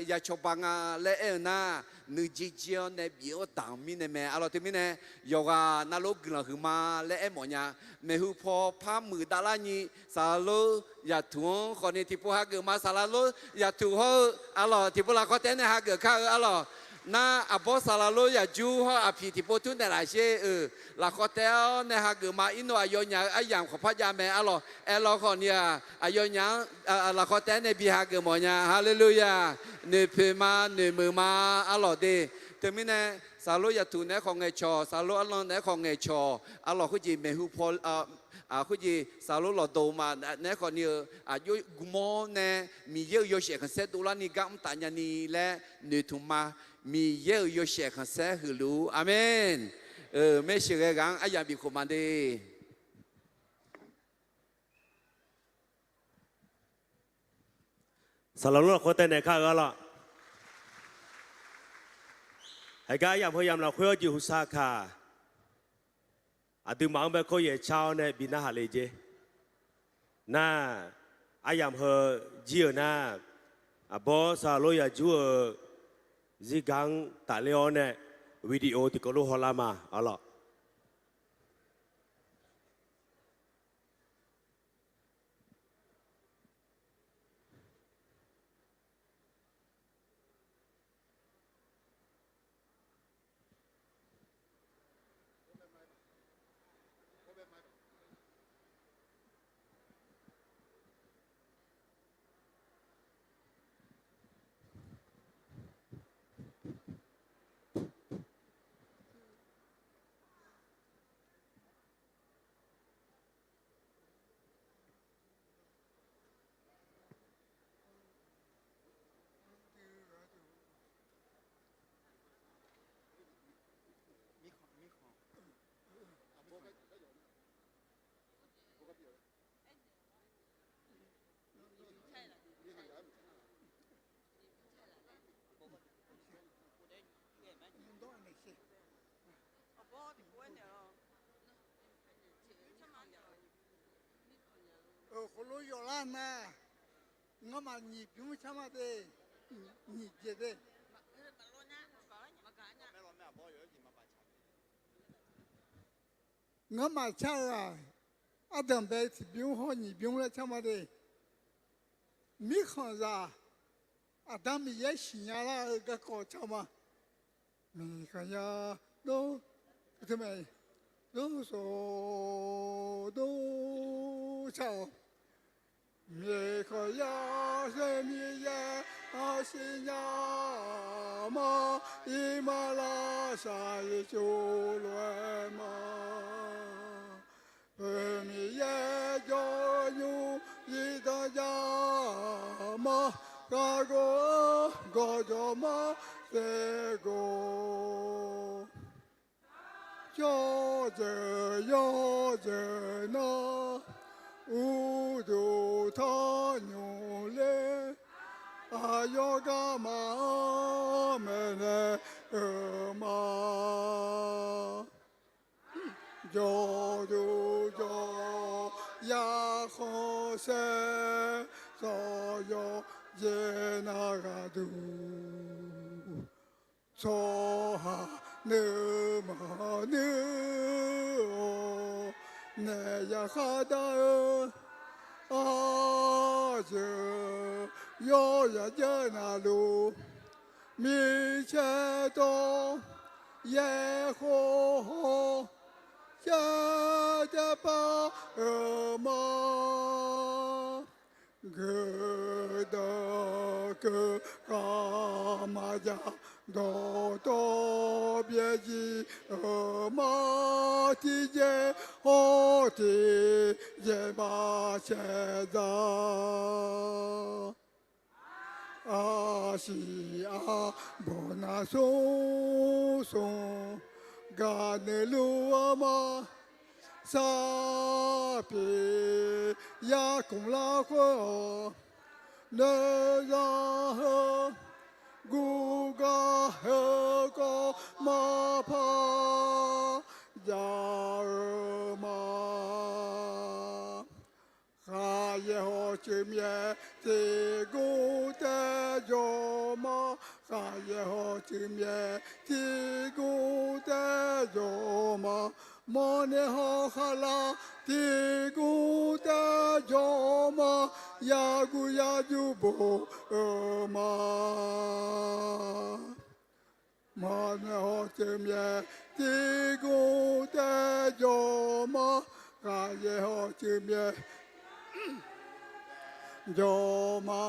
ya cawba nga laer aer-eu nar, nuijeq jeq-awr nae bif-awr daq-eu mirnae mae. Arlawq, teumirnae yawqghaq navluf guiqlanq huiqma laer aermawf nya. Maeqhu paw par muiq davlar nyi, Saqlaq Lor Yaqtuq-anr khawfni tiqpov hageuf ma. Saqlaq Lor Yaqtuq hawr-eu arlawq, tiqpov lafkhawf taef-aer nae hageuf kar-eu arlawq. Nar, aqbawr Saqlaq Lor Yaqjur hawr-eu aqpiq tiqpov tmr naeqlaf sher-euq lafkhawf taef-awr nae hageuf ma. Irnov aqyawfnyaf-euq aryamq khawf par jav mae arlawq. Aerlawr khawfni-aq, aqyawfnyaf-anr lafkhawf taef-aer nae bi hageuf mawf nya. Haleluya! Noeqpoeq ma, noeqmeuq ma arlawq de. Teumirnae, Saqlaq Lor Yaqtuq naeq-aer khawf ngaeqcawq, Saqlaq Lor Arlan naeq-aer khawf ngaeqcawq arlawq. Khoerjeq maeqhu paw khoerjeq Saqlaq Lor Lawqdov ma naeq-aer khawfni-eu aqjox gm-awr nae Miqyaer-euq yawshaef khanqsaer dovlarni gar mr taf nyani laer noeqtmq ma. Miqyaer-euq yawshaef khanqsaer huiqluf-ur. Aqmeq. Maeqshi ghae ghaq-anr aryamq bifkhof ma de. Saqlaq Lor lafkhoer taev naeq kar-eu arlawq. Haiq gar aryamq heu yamq lafkhoer awr jeq huqsar kaq, aqduimaf-anr bae kawr yaeq car-awr nae bi narhaq le jer. Nar, aryamq heu jir-euq nar, aqbawr Saqlaq Lor Yaqjur-euq zirgar-anr tafler-awr nae video tiqkawv lof hawlar ma arlawq. Khoerlof yawflar nar, ngamaf nyiq bymr car ma de, nyiq jeq de. Ngamaf car-eu-aq, ardanqbae tiqbymr hawr nyiq bymr laer car ma de. Mirkhanqzaq, Aqda Miqyaer siqnya lar-eu garkawv car ma. Miqkhanqya dov, teumae, dov shawq dov shar-awq. Miqkhanqya saer Miqyaer arsiq nya ma, iqmalavshav ircuf lof-aer ma. Oe Miqyaer jawr nymr zifdan nya ma, ghaqghof-eu gawqjawq ma saerghof. Tsawrjeuq yawjeuq nar, uqduq tanqnymq ler, aqyawf garma-anr maeqnaeq-euq ma. Jawqduq jawq yarkhanq saer, tsawq yawqjeq nar ghaqduq tsawrhaq nuima nuir-awr, naeq yaqkhar dar-eu aqyawf yawr yaqjaer navluf, mircaer dawr yaer khov hawr, caer taer par-euq ma. Geudeuq keuv kaq maqjaq, dawqtawv byaerdzae-euq ma. Tiqjeq hawr tiqjeq ma caer dzaq. Aqsiq aqbawq nar smr smr gaq noeqluf-eu ma. Sarpyeq yarkmq lar khoer-awq, noeqzanq heu guvgar heu kawv maqpar jav-eu ma. Khaqyaer hawr ceuv myaer tiqgur taer jawr ma. Khaqyaer hawr ceuv myaer tiqgur taer jawr ma. Mawrnae hawr khaqlar tiqgur taer jawr ma. Yagui yajur bof-eu ma. Mawrnae hawr ceuv myaer tiqgur taer jawr ma. Khaqyaer hawr ceuv myaer jawr ma.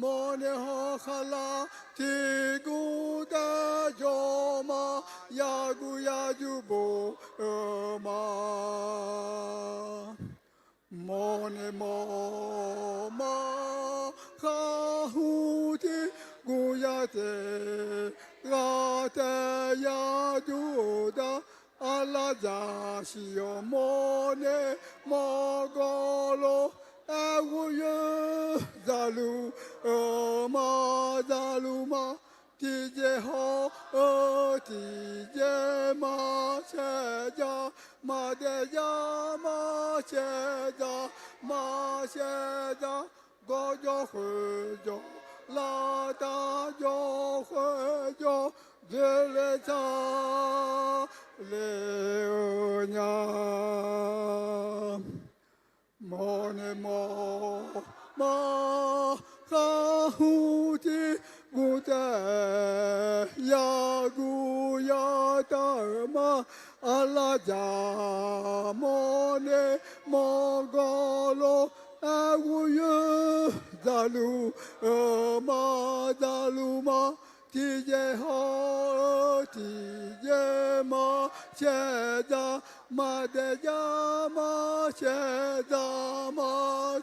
Mawrnae hawr khaqlar tiqgur taer jawr ma. Yagui yajur bof-eu ma. Mawrnae mawrma khar hmq tiqgur yar taef ghaq taef yajur-eu dar. Arlar jaq siq-awr mawrnae mawrgawv lof-aer ghoer yoer zaqluf-eu ma, zaqluf ma. Tiqjeq hawr-eu tiqjeq ma caer dzaq, maqdaef dzaq ma caer dzaq, ma caer dzaq. Gawrjawr khoerjawr, lavtav jawr khoerjawr, dzoerler tsar le-eu nya. Mawrnae mawrma khar hmq tiqgur taef yagui yatav-euq ma. Arlar jaq mawrnae mawrgawv lof-aer ghoer yoer zaqluf-eu ma, zaqluf ma. Tiqjeq hawr-eu tiqjeq ma caer dzaq, maqdaef dzaq ma caer dzaq, ma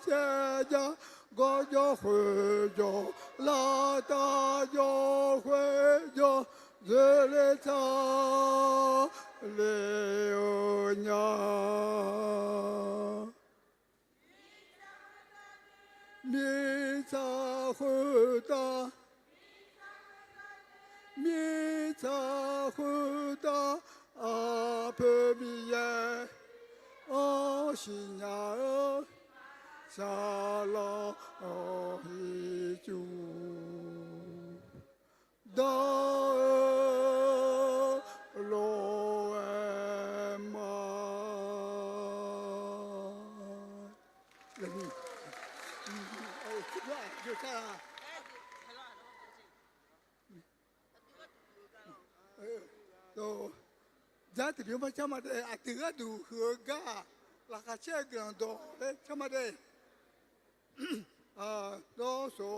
caer dzaq. Gawrjawr khoerjawr, lavtav jawr khoerjawr, dzoerler tsar le-eu nya. Mirtsaq khoertav, mirtsaq khoertav, Aqpoeq Miqyaer-anr siqnya-eu, saqlaq-awq ircuf dan-eu lof-aer ma. Dawq, jar tiqbymr par car ma de, aqdui gharduq huiq-eu gar-aq, laqkhaq caer-eu guiqlanq dawq laer car ma de. Dawr soq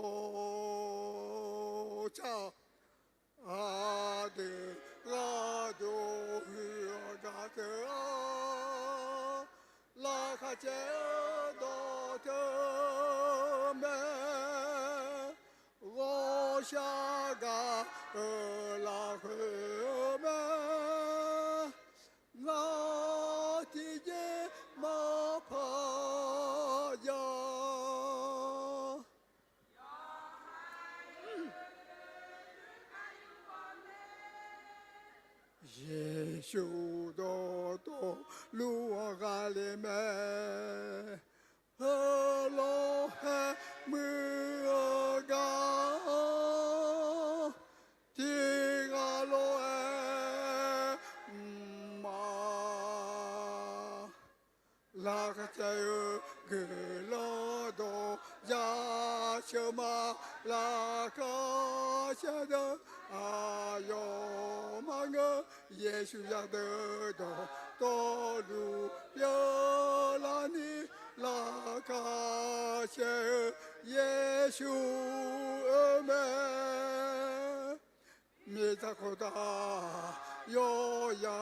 car-awq. Aqdui gharduq huiq-eu gar teu-awr, laqkhaq caer-eu dawq teu mae. Ghawqshaq gaq-euq lafkhoer mae. Ngar tiqjeq maqpar ya. Yeqsur dawqtawvluf-anr ghaqler mae. Heulof-aer muiq-eu gar-anr, tiq ghaq lof-aer mqmaq. Laqkhaq caer-eu guiqlanq dawq jaceuq ma. Laqkhaq caer deuq aqyawf maqngeur. Yeqsur yadeuq dawqtawvluf pyeuflarni, laqkhaq caer-eu Yeqsur-eu mae. Mirtsaq khoertav yawr ya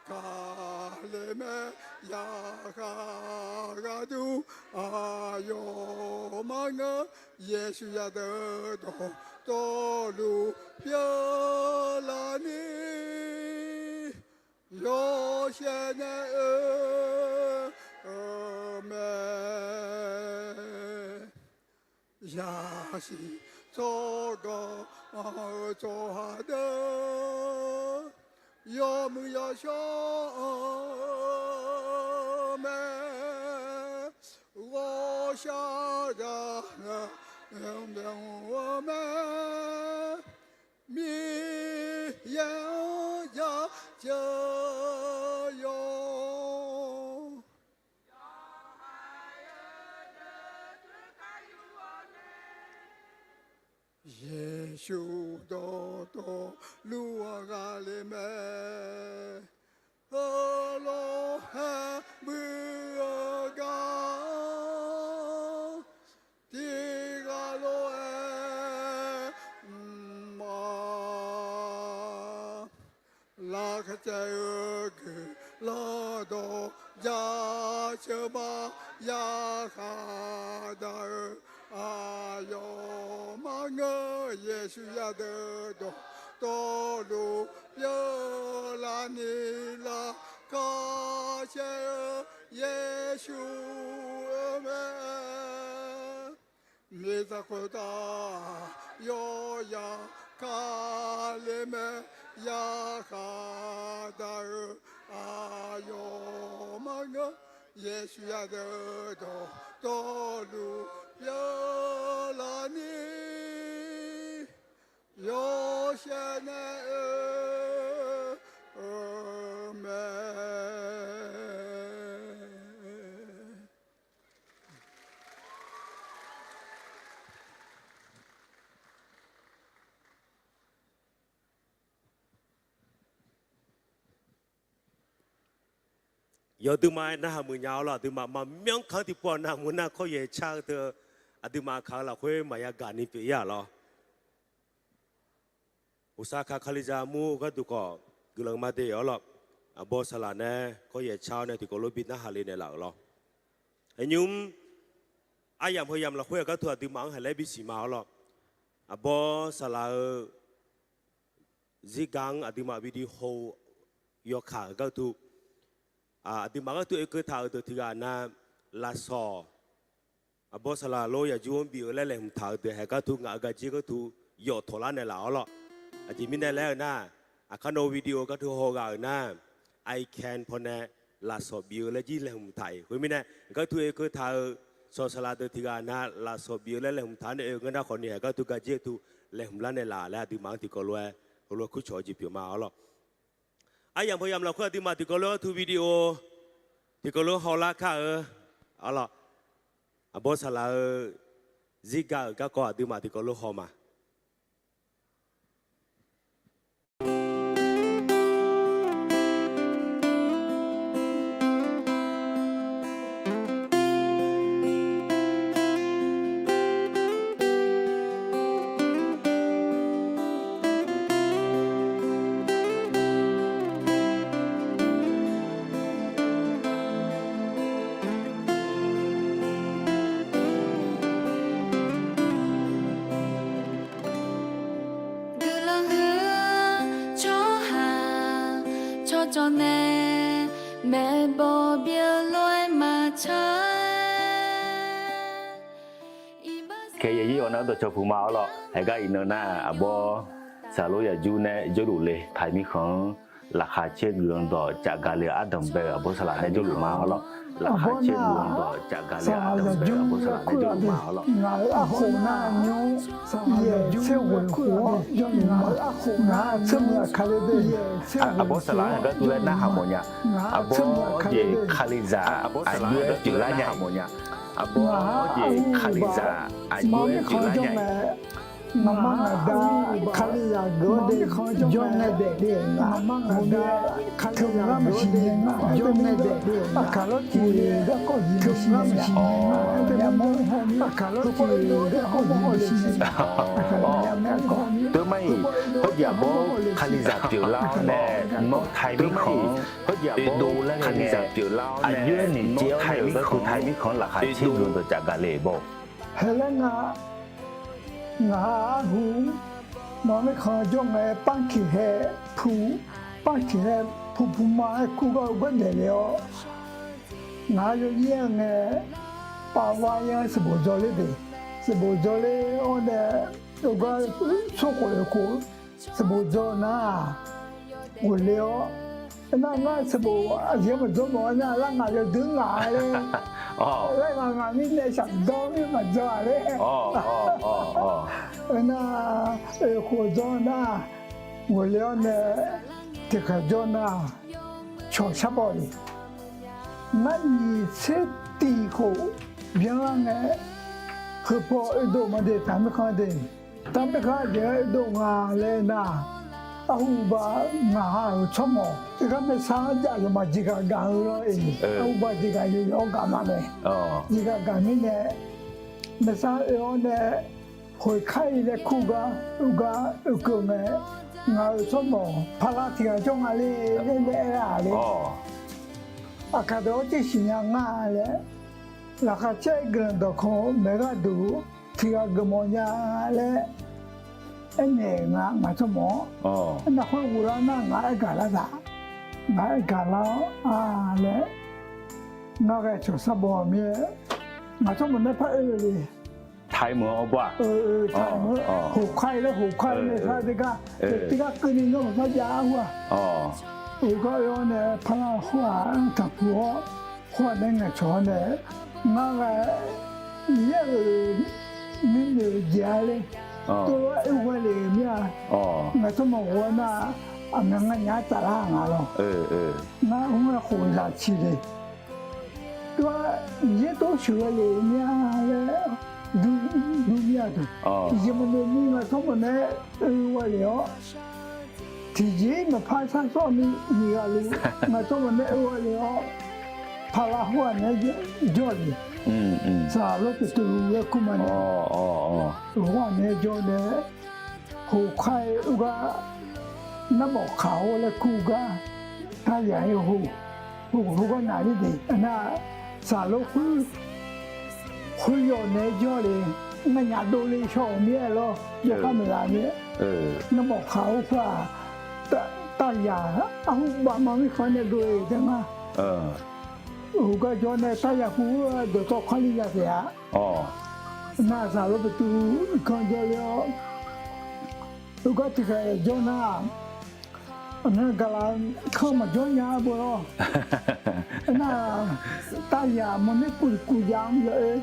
kale mae. Yarkhaq gharduq aqyawf maqngeur. Yeqsur yadeuq dawqtawvluf pyeuflarni, yawshaef nae oe-eu mae. Yasiq tsawrganr-eu tsawrhaq deuq, yawmuiq yawshawr-eu mae. Ghawqshaq gaq-eu myanr-eu mae. Miqyaer-anr jaceuq yawq. Yeqsur dawqtawvluf-anr ghaqler mae. Heulof-aer muiq-eu gar-anr, tiq ghaq lof-aer mqmaq. Laqkhaq caer-eu guiqlanq dawq jaceuq ma. Yarkhaq daq-eu aqyawf maqngeur. Yeqsur yadeuq dawqtawvluf pyeuflarni, laqkhaq caer-eu Yeqsur-eu mae. Mirtsaq khoertav yawr ya kale mae. Yarkhaq daq-eu aqyawf maqngeur. Yeqsur yadeuq dawqtawvluf pyeuflarni, yawshaef nae oe-eu mae. Yawduima narhaq muiq nya-awr lawr, aqduimaf maqmyanr kaq-anr tiqpov-aq, navmaqmuiq nar kawryaeq car-eu teu, aqduimaf kaq-eu lafkhoer maqya gaq ni pyeuf-ir-aq lawr. Uqsaqkaq Kalizaq mur-eu gharduq khawf guiqlanq ma de-awr lawr, aqbawr saqlaq nae kawryaeq car-awr nae tiqkawv lof bi narhaq le naeqlaf-euq lawr. Aqnymr aryamq heuyamq lafkhoer-aq, gharduq aqduimaf-anr haeq laer bisiq ma-awr lawr, aqbawr saqlaq-eu zirga-anr aqduimaf video yawkaq-euq gharduq, aqduimaf gharduq oekeuv taq-euq deuq tiqghaq na, lafsawq, aqbawr saqlaq lor yaqjur-anr bif-eu laer laeqhmq taq-euq deuq haeq gharduq, ngaq-euq gaqjir gharduq yawf tawqlar naeqlaf-awr lawr. Aqjeq mirnae laer-eu nar, aqkar nawr video gharduq hawghaq-euq nar, icon pawnae lafsawq bif-eu laer jir laeqhmq taq-iq. Khoermirnae, gharduq oekeuv taq-euq sawq saqlaq deuq tiqghaq na lafsawq bif-eu laer laeqhmq taq-awr nae oe ngeur nar khawf ni, haeq gharduq gaqjir gharduq laeqhmq lar naeqlaf laer aqduimaf-anr tiqkawv lof-aer heulof-aer kurcawq-eu jeq pyeuf ma-awr lawr. Aryamq heuyamq lafkhoer aqduimaf tiqkawv lof-aer gharduq video tiqkawv lof hawlar kar-eu, awr lawr, aqbawr saqlaq-eu zirga-euq garkawv aqduimaf tiqkawv lof haw ma. cawqcawq nae maeqbawq byeuf lof-aer maqtsaq-a. Khaeq yaeq yir-awq nar dawqcawq puq ma-awr lawq. Haeqgar iqnan nar aqbawr Saqlor Yaqjur nae jawrluf le taiq mirkhanq-anr laqkhaq caer guiqlanq dawq caf gaq le-eu ardanq bae-eu aqbawr saqlaq nae jawrluf ma-awr lawq. Laqkhaq caer guiqlanq dawq caf gaq le-eu ardanq bae-eu aqbawr saqlaq nae jawrluf ma-awr lawq. Ngaq-euq arkhof nar nymr yaeq tser ghoeq khof-awr jawrluf ma. Ngaq-euq tsawrmeuq aqkaq le de. Aqbawr saqlaq-anr heugar dov laer narhaq mawf nya. Aqbawr jeq Kalizaq aqjox-aer pyeuflar nya. Aqbawr jeq Kalizaq aqjox-aer pyeuflar nya. Ngaqma ngaqda Kalizaq geuf-awr de jawr ngae daef de-eu nga. Ngaqma ngaqda Kalizaq geuf-awr de jawr ngae daef de-eu nga. Aqkaq lawr tiq garkawv zif maqsiq nya. Aqkaq lawr tiq garkawv zif maqsiq nya. Teu mar-iq, hawrjeq aqbawr Kalizaq pyeuflar-awr nae nawr taiq mirkhanq-anr oedov lar ngae, aqjox-aer noeqcaev-awr nae-euq garkawv taiq mirkhanq-anr laqkhaq caer guiqlanq dawq caf gaq le-eu baw. Haeq laer nga, ngaq arhu, nawq mirkhanq jawr ngae parkiq hae pu, parkiq hae pu pu ma-aer kur gar-eu gardaeq le-awr, ngaq-anr yawzir-aer ngae, pavvar-aer sanqbof dzaw ler de, sanqbof dzaw ler-awr nae, ogar tsawrkhof oekhof sanqbof dzaw nar-aq, ghofle-awr, aernar ngar sanqbof aqjeq-anr maqdzawr mawf-aer nar, lar ngaq yawdui ngaq-a laer, laer ngaq ngaq mirnae shaqdawr mir maqdzaw-a laer, aernar, oekhof dzaw nar, ghofle-awr nae tiqkhaeq jawr nar, cawq shar baw le. Ngar nyiq tser tiq khof byanlar ngae, heupaw oedov ma de taq mirkhanq de. Taq mirkhanq jeq-aer oedov nga laer nar, arhu ba ngaq ha-euq tsawrmawq teugar maersar-anr jav yawqmaf jeqgaq gaq-eu lawr-eq. Arhu ba jeqgaq yawq yawq-awr gaq ma mae. Jeqgaq gaq mirnae, maersar oe-awr nae, khoeqkar-ir laer kur gar, oe gar oekeuv ngae, ngaq-euq tsawrmawq paqlav tiq ghaq jawr nga le laer laer aer-a le. Aqkaq deuq-awr tser siqnya ngar laer, laqkhaq caer guiqlanq dawqkawq maeq gharduq tiq ghaq geufmawf nya laer aernaeq nga ngaq tsawrmawq-anr. Aernar khoer ghoflar nar ngaq aer gaq lar taq, ngaq aer gaq lar-awr-a laer, ngar ghae cawq sar baw mir-aer, ngaq tsawrmawq nae par oe le. Taiq meuq-anr awr bawr-aq, hoqkar-ir laer hoqkar-ir nae sar de gar, tiq gar keuvni nawr maqpar jav-ar hu-aq. Oe gar oe-awr nae parlar khoer-aq taqpuq-awr, khoer-aq nae ngaeqcawq-awr nae, ngar ghae Miqyaer-euq nuinoeq jeq-a le, tov-aer oe ghae le-euq mir-a. Ngaq tsawrmawq ghof-aer nar, aqmyan ngar nya-aer tsaflar nga lawr. Ngar khoer-aer khof zaq ciq le. Tov-aer Miqyaer tov sheuqghae le-euq mir-a laer dur mir-a deuq. Yawqmawq noeqni ngaq tsawrmawq nae oe ghae le-awr, tiqjeq-ir maqpar shar sawr ni nyiq ghaq luf ngaq tsawrmawq nae oe ghae le-awr, paqlav khoer-aq nae jawr le. Saqlor Peqtuvluv laer kur ma nae, khoer-aq nae jawr nae, hoqkar-ir oe gar, narmawf kaq-awr laer kur gar, taryaq-ir ho, hogar naq ler de. Nar, saqlor khoer, khoeryawq naeq-aer jawr le, nganyaf dovle shaw-euq mir-aer lawr, jawrgar maeqlaf mir-aer, narmawf kaq-awr khoer-aq, taryaq arhu bavma mirkhanq nae dov-eu taef nga. Hogar jawr nae taryaq pu dawqtawv kharli ya taef-a. Nar, saqlor Peqtuvluv kanr jawr ler-awr, oe gar tiqkhaeq jawr nar, aqmyan gaqlaq kanr maqjawr nya-a bo lawr. Nar, taryaq mawrner kuvkuv jav-anr ya-oe.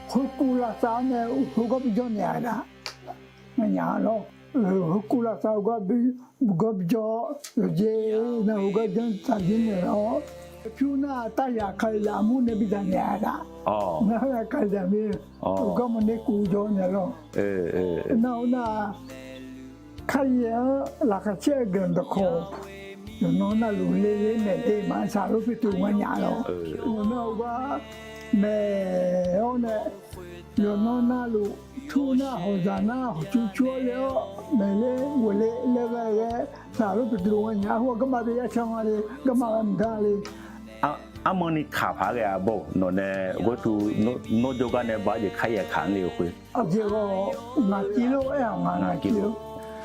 Khoerkuv lavsav-awr nae hogar bijawr naeq-a da. Nganyaf-a lawr. Khoerkuv lavsav hogar bijawr, yawqjeq nar hogar janr tsaqjir naeq-awr, pyur nar taryaq kalizaq armur nae bidzaq naeq-a da. Nar kalizaq mir, hogar mawrner kuv jawr naeq lawr. Nar-eu nar, Kali-anr laqkhaq caer-eu guiqlanq dawqkawq, yawqnan navluf le le maeq le ma, saqlor Peqtuvluv nganyaf lawr. Yawqnan-eu gar maeq-awr nae, yawqnan navluf, tur nar hawqzaq nar hawqcur cur-awr le-awr maeq le ghoeq le laer ghae ghae, saqlor Peqtuvluv nganyaf-a hu-aq garma byav yar can nga le, garma ghae mqdar le. Armani kaq paq-aer ghae-a baw-euq nawqnae ghoer tu, nawr jawrgar nae ba-aer jeq kar yaeq kaq-anr le-eu khoer. Aqjeq ghawq ngaq civ lor aer-aq ngaq civ lor.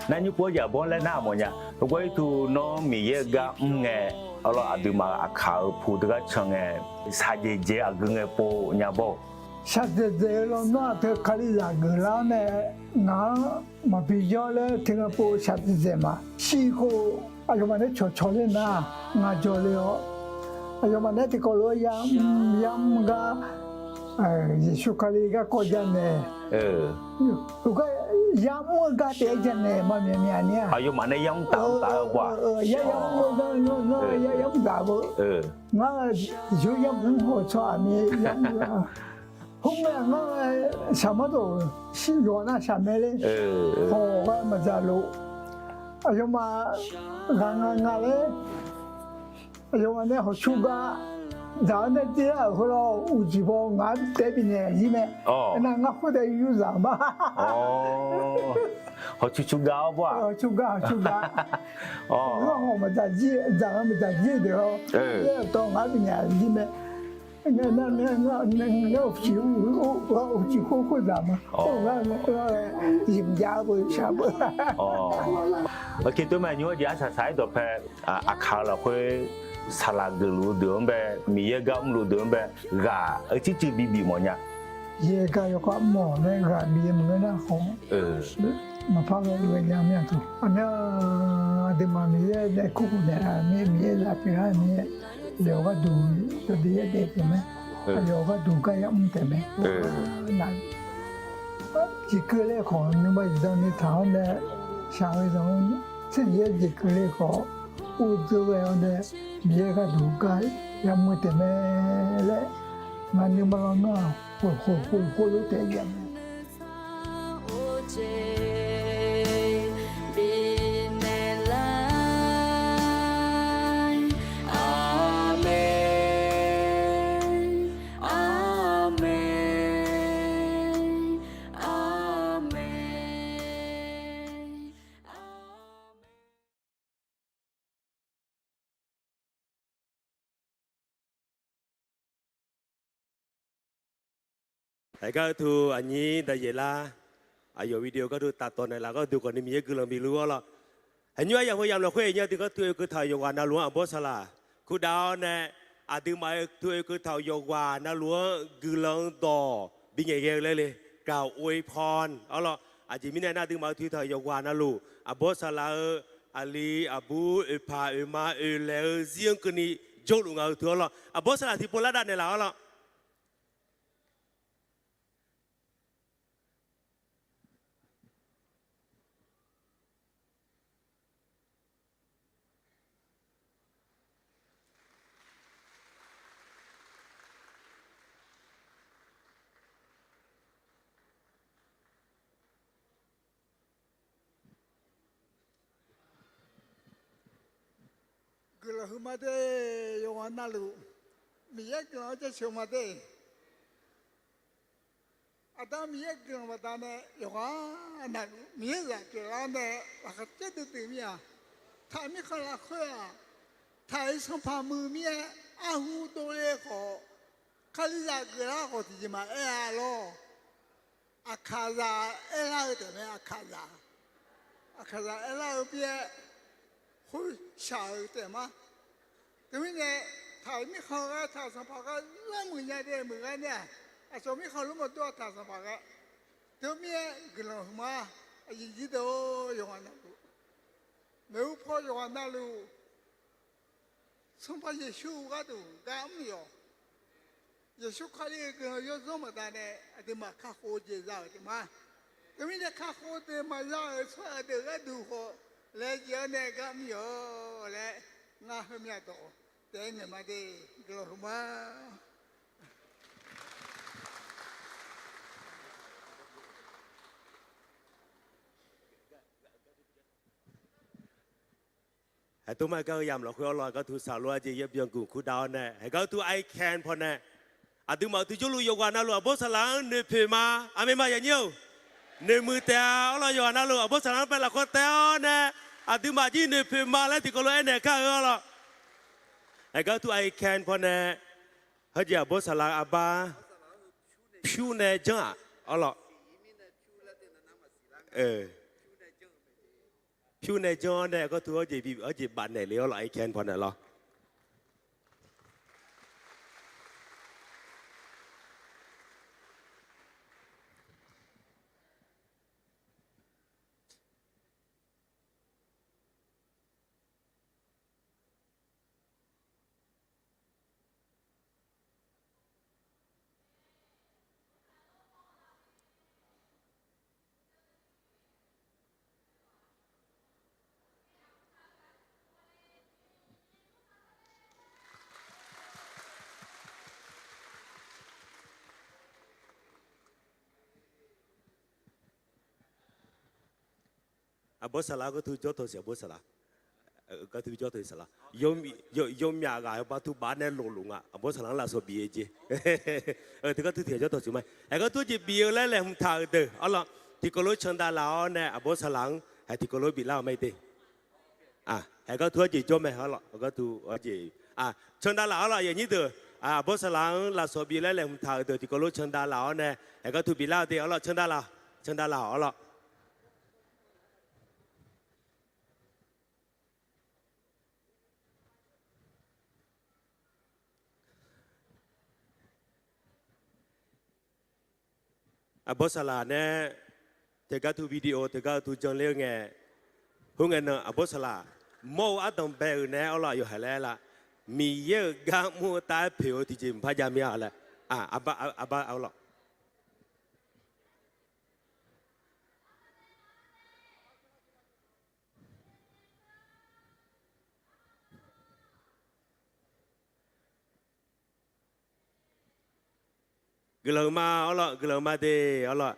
Nar nymr pov-aer jeq aqbawr laer nar mawfnya. Heugar ircuf nawr Miqyaer-eu gar mr ngae, arlawr aqduimaf-euq aqkaq-euq pu teugar can ngae, shaqdzaeq dzaeq aqgeu ngae pov nya bawr-eu. Shaqdzaeq dzaeq-eu lawnmr-aq teu Kalizaq geuflar-awr nae ngaq-anr maqbi yawr laer teu ngae pov shaqdzaeq dzaeq ma. Shir khof aqyawfmaf nae cawqcawq ler nar, ngaq jawq le-awr, aqyawfmaf nae tiqkawv lof-aer yamr yamr gar, Yeqsur Kali garkawv janaeq, heugar yamr-eu gar taef-aer janaeq ma myav myav ni-a. Aqyawfmaf nae yamr taf-eu taf-eu ba. Yamr-eu gar ngar yamr taf-eu. Ngar yawr yamr mr haw tsawrhaq mir yamr-eu. Khoerngae ngar shaqmar dawq-euq shir yawq nar shaqmae ler. Hawq gar maqdzaq lof. Aqyawfmaf ghaq nga nga laer, aqyawfmaf nae hawqcu gar dzaq-anr nae dir-a-euq khoerlof uqjeq baw ngaq-anr taef bifnaeq zir mae. Aernar ngar khoertav yur zaq ma. Hawqcu cu gar-awr bawr-aq. Hawqcu gar hawqcu gar. Ngar hawq maqdzaq jir, dzaq-anr maqdzaq jir deuq-awr, aer-euq tawv ngaq-anr bifnaeq zir mae. Ngar, ngar, ngar, ngar, ngar uqcif khoer khoer dzaq ma. Ngar, ngar, ngar, zmq jav-eu beu shaq beu. Oke, tov mae nymr-anr jeq arsaq saq-aer dawqpae, aqkaq-eu lafkhoer saqlaq geufluf-eu deuq-anr bae, Miqyaer gar mrluf deuq-anr bae, ghaq-eu circuiv bibif mawfnya. Yaer gar yawkhav mawf laer ghaq Miqyaer maqngeur nar khawf, maqpar ghae lof-aer nya mir-a teu. Aqmyan aqduimaf Miqyaer nae kurkhof naeq-a mir, Miqyaer zaq pyeuflar mir-aer, yawqghaq gharduq yawdaef yaerdaef taef mae. Yawqghaq gharduq gar yamr taef mae. Naq, jeqkeuv ler khawf nuima zaqdani taq-awr nae shaq-eu zanq-anr tser Miqyaer jeqkeuv ler khawf, ur dzeur ghae-awr nae Miqyaer gharduq gar yamr taef mae laer, ngaq nuima lawnmr-aq khof khof khof khof lof taef-aer jav mae. Haegar uqtuq aqnyir daqyaeq lar, aqyawf video gharduq taf tawq naeqlaf gharduq khawfni Miqyaer guiqlanq bif luf-awr lawr. Haqnymr aryamq heu yamq lafkhoer aqnyir aqdui gharduq oekeuv taq-euq yawqghaq navluf-anr aqbawr saqlaq, kurdaq-awr nae aqduimaf-euq oekeuv taq-euq yawqghaq navluf-anr guiqlanq-eu dawq bingaeq ghae-eu laer le, กล่าวอวยพร awr lawr. Aqjeq mirnae nar aqduimaf oekeuv taq-euq yawqghaq navluf aqbawr saqlaq-eu aqli aqbur oeqpaq oeqma oeqlaeq-eu zir-anr keuvni jawrluf ngaq-eu teu-awr lawr, aqbawr saqlaq tiqpov lar dav naeqlaf-awr lawr. Guiqlanq huiqma de, yawqghaq navluf Miqyaer guiqlanq-anr jaceuq ma de. Aqda Miqyaer guiqlanq baqdanae yawqghaq navluf Miqyaer zaq pyeuflar-awr nae laqkhaq caer duidui mir-a. Taq mirkhanq lafkhoer-aq, taq-euq sanqpaq muiq mir-aer arhu dovle khawf, Kalizaq geuflar khawf tiqjeq maqaer-a lawr. Aqkaqzaq aerlar-eu taef mae, aqkaqzaq. Aqkaqzaq aerlar-eu mir-aer khoershaq-eu taef ma. Teumirnae, taq-euq mirkhanq ghae taq-euq sanqpaq ghae lanrmuiq nya de muiq ghae nae-aq, aqcawq mirkhanq lor maqdur-a taq-euq sanqpaq ghae. Teumir-aer guiqlanq huiqma, aqyuif yirdeuf-or yawqghaq navluf, maeqhu paw yawqghaq navluf, Sanqpaq Yeqsur gharduq gar mr yawq. Yeqsur Kali-euq guiqlanq yawdzanr baqdanae aqduimaf kakhof-eu jeq za-euq taef ma. Teumirnae kakhof-eu deuq maqza-euq tsawrhaq deuq gharduq khawf laejae-awr nae gar mr yawq laer, ngar heumya dawq taef-aer ngaeq ma de. Guiqlanq huiqma. Haeqtov ma haeqgar-eu yamq lafkhoer awr lawr, haeqgar uqtuq saqlof-aer jeq yabyan guq kurdav-awr nae, haeqgar uqtuq I can pawnae, aqduimaf uqduq jawrluf yawqghaq navluf aqbawr saqlaq-anr noeqpoeq ma. Aqmeq ma yaqnyir-or. Noeqmuiq taef-a awr lawr, yawqghaq navluf aqbawr saqlaq-anr bae lafkhoer taef-awr nae, aqduimaf jir noeqpoeq ma laer tiqkawv lof-aer naeq kar-eu awr lawr. Haeqgar uqtuq I can pawnae, heujeq aqbawr saqlaq arbar pyur nae janr-aq awr lawr. pyur nae janr-awr nae, garteu arjeq bi, arjeq bafnaeq le-awr lawq, I can pawnaeq lawr. Aqbawr saqlaq, garteu jawr tawq siq, aqbawr saqlaq. Garteu jawr tawq saqlaq. Yawmyaf ghaq yawbav teu baf nae lofluf nga, aqbawr saqlaq-anr lafsawq bif-eu jeq. Teu garteu tiq ghaq jawr tawq siq ma. Haeq garteu jeq bif-eu laer laeqhmq taq-euq deuq arlawq, tiqkawv lof candav laf-awr nae aqbawr saqlaq-anr haeq tiqkawv lof biflar-eu ma de. Haeq garteu arjeq jawr mae arlawq, garteu arjeq candav laf arlawq, aqyuif aqnyir deuq, aqbawr saqlaq-anr lafsawq bif laer laeqhmq taq-euq deuq tiqkawv lof candav laf-awr nae haeq garteu biflar-eu de arlawq, candav laf, candav laf arlawq. Aqbawr saqlaq nae, teugar teu video teugar-eu teu janler-eu ngae, khoerngae nan aqbawr saqlaq mawr-eu ardanq bae-euq nae arlawq, aqyawf haiq laer aer la, Miqyaer-euq gar mr-eu tav-aer poeq-eu tiqjeq mqpar jav mir-a laer, aqbar arlawq. Guiqlanq ma arlawq, guiqlanq ma de arlawq.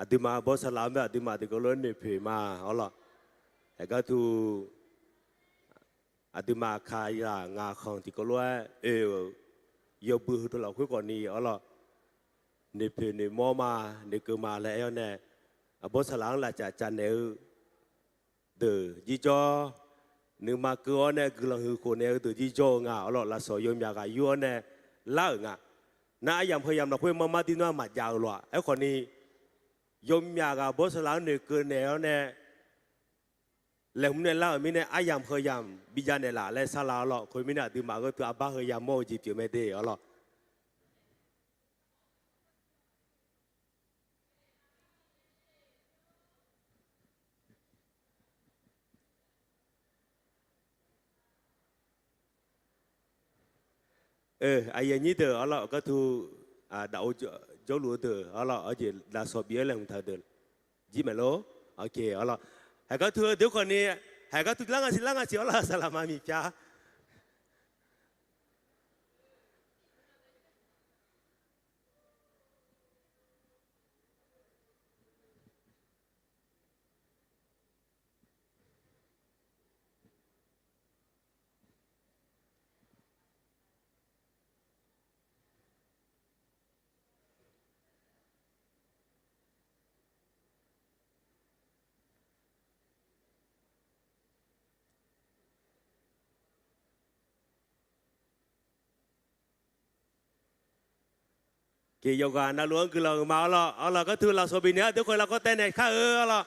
Aqduimaf aqbawr saqlaq-anr bae aqduimaf tiqkawv lof-aer noeqpoeq ma arlawq. Haeq garteu aqduimaf kaqzaq ngaq khanq tiqkawv lof-aer oe-euq yawbui heudeuq lafkhoer khawfni arlawq, noeqpoeq noeqmawr ma, noeqkeuv ma laer aer-awr nae, aqbawr saqlaq-anr lafcaf cavnaeq-eu deuq jirjawr, nuima keuv-awr nae guiqlanq huiq khof naeq-eu deuq jirjawr-eu nga arlawq, lafsawq yawmyaq ghaq yur-awr nae lar-euq nga. Nar aryamq heuyamq lafkhoer marmar dir nar maqjav-euq lof-aq. Aerkhawfni, yawmyaq ghaq aqbawr saqlaq-anr noeqkeuv naeq-awr nae laeqhmq nae lar-euq mirnae aryamq heuyamq bi jav naeqlaf laer sarlar arlawq. Khoermirnae aqduimaf gharduq arbar heuyamq mawr-eu jeq pyeuf mae de arlawq. Aqyuif aqnyir deuq arlawq, garteu daf-eu jawrluf-eu deuq arlawq, arjeq lafsawq bif-aer laeqhmq taq-eu deuq jir maeq lor. Arlawq, haeq garteu-eu deuq khawfni, haeq garteu lar nga siq, lar nga siq arlawq, saqlaq ma miqpyar. Yawqghaq navluf-anr guiqlanq-euq ma arlawq. Arlawq, garteu lafsawq bifnaeq-a deuq khawf lavkhawr taev naeq kar-eu arlawq.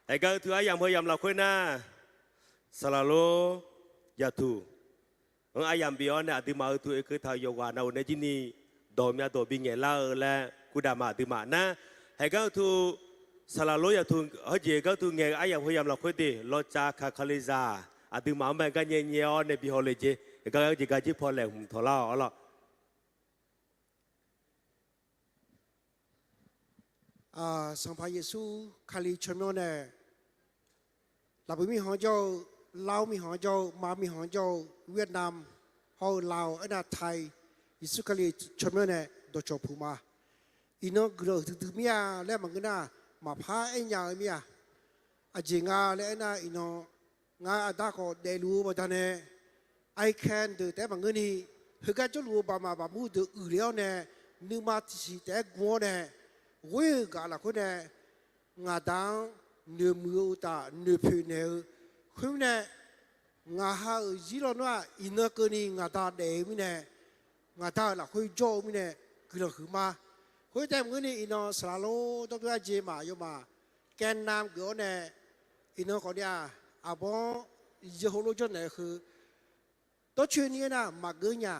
Haeq garteu aryamq heuyamq lafkhoer nar, saqlaq lor yatuq-anr aryamq bif-awr nae aqduimaf-euq teu oekeuv taq-euq yawqghaq navluf nae jirni dawq myav dawq bingaeq lar-eu laer kurdaq ma aqduimaf nar. Haeq garteu saqlaq lor yatuq hawjeq garteu ngaeq-eu aryamq heuyamq lafkhoer de lawcav kaq kalizaq aqduimaf-anr mae gar nyae nyae-awr nae bi haw le jeq, gar jeq gar jir paw laeqhmq tawq lar-awq arlawq. Sanqpaq Yeqsur Kali tsawrmyanr nae, Laqboeq mirkhanq-anr jawr-eu, Lav mirkhanq-anr jawr-eu, Manq mirkhanq-anr jawr-eu, Vietnam hawr-eu Laos aernav Thai, Yeqsur Kali tsawrmyanr nae dawqcawq puq ma. Iqnan guiqlanq huiqdui dui mir-a laer maqngeur nar, maqpar aernya-eu mir-a. Aqjeq nga laer aernar, iqnan ngar aqda khawf daefluf-eu baqdanae, I can deuq taef-aer maqngeurni, heugar jawrluf-eu baqmaf baqmur deuq uiqler-awr nae, nuima tiqsiq taef-aer gu-awr nae, ghoer-eu gaq lafkhoer nae, ngaq da-anr noeqmuiq-eu uqtaf noeqpoeq naeq-eu, khoermirnae, ngaq ha-euq zir lawnmr-aq, iqnan keuvni ngaq da daef-eu mirnae, ngaq da-euq lafkhoer jawr-eu mirnae guiqlanq huiqma. Khoertaef maqngeur ni, iqnan saqlaq lor dawrdur arjeq maf yawmaf kaevnam geuf-awr nae, iqnan khawfni-aq, aqbawr-anr yawhawr lor jawrnaeq-eu heu dawrcoeni aernar, maqgeur nya,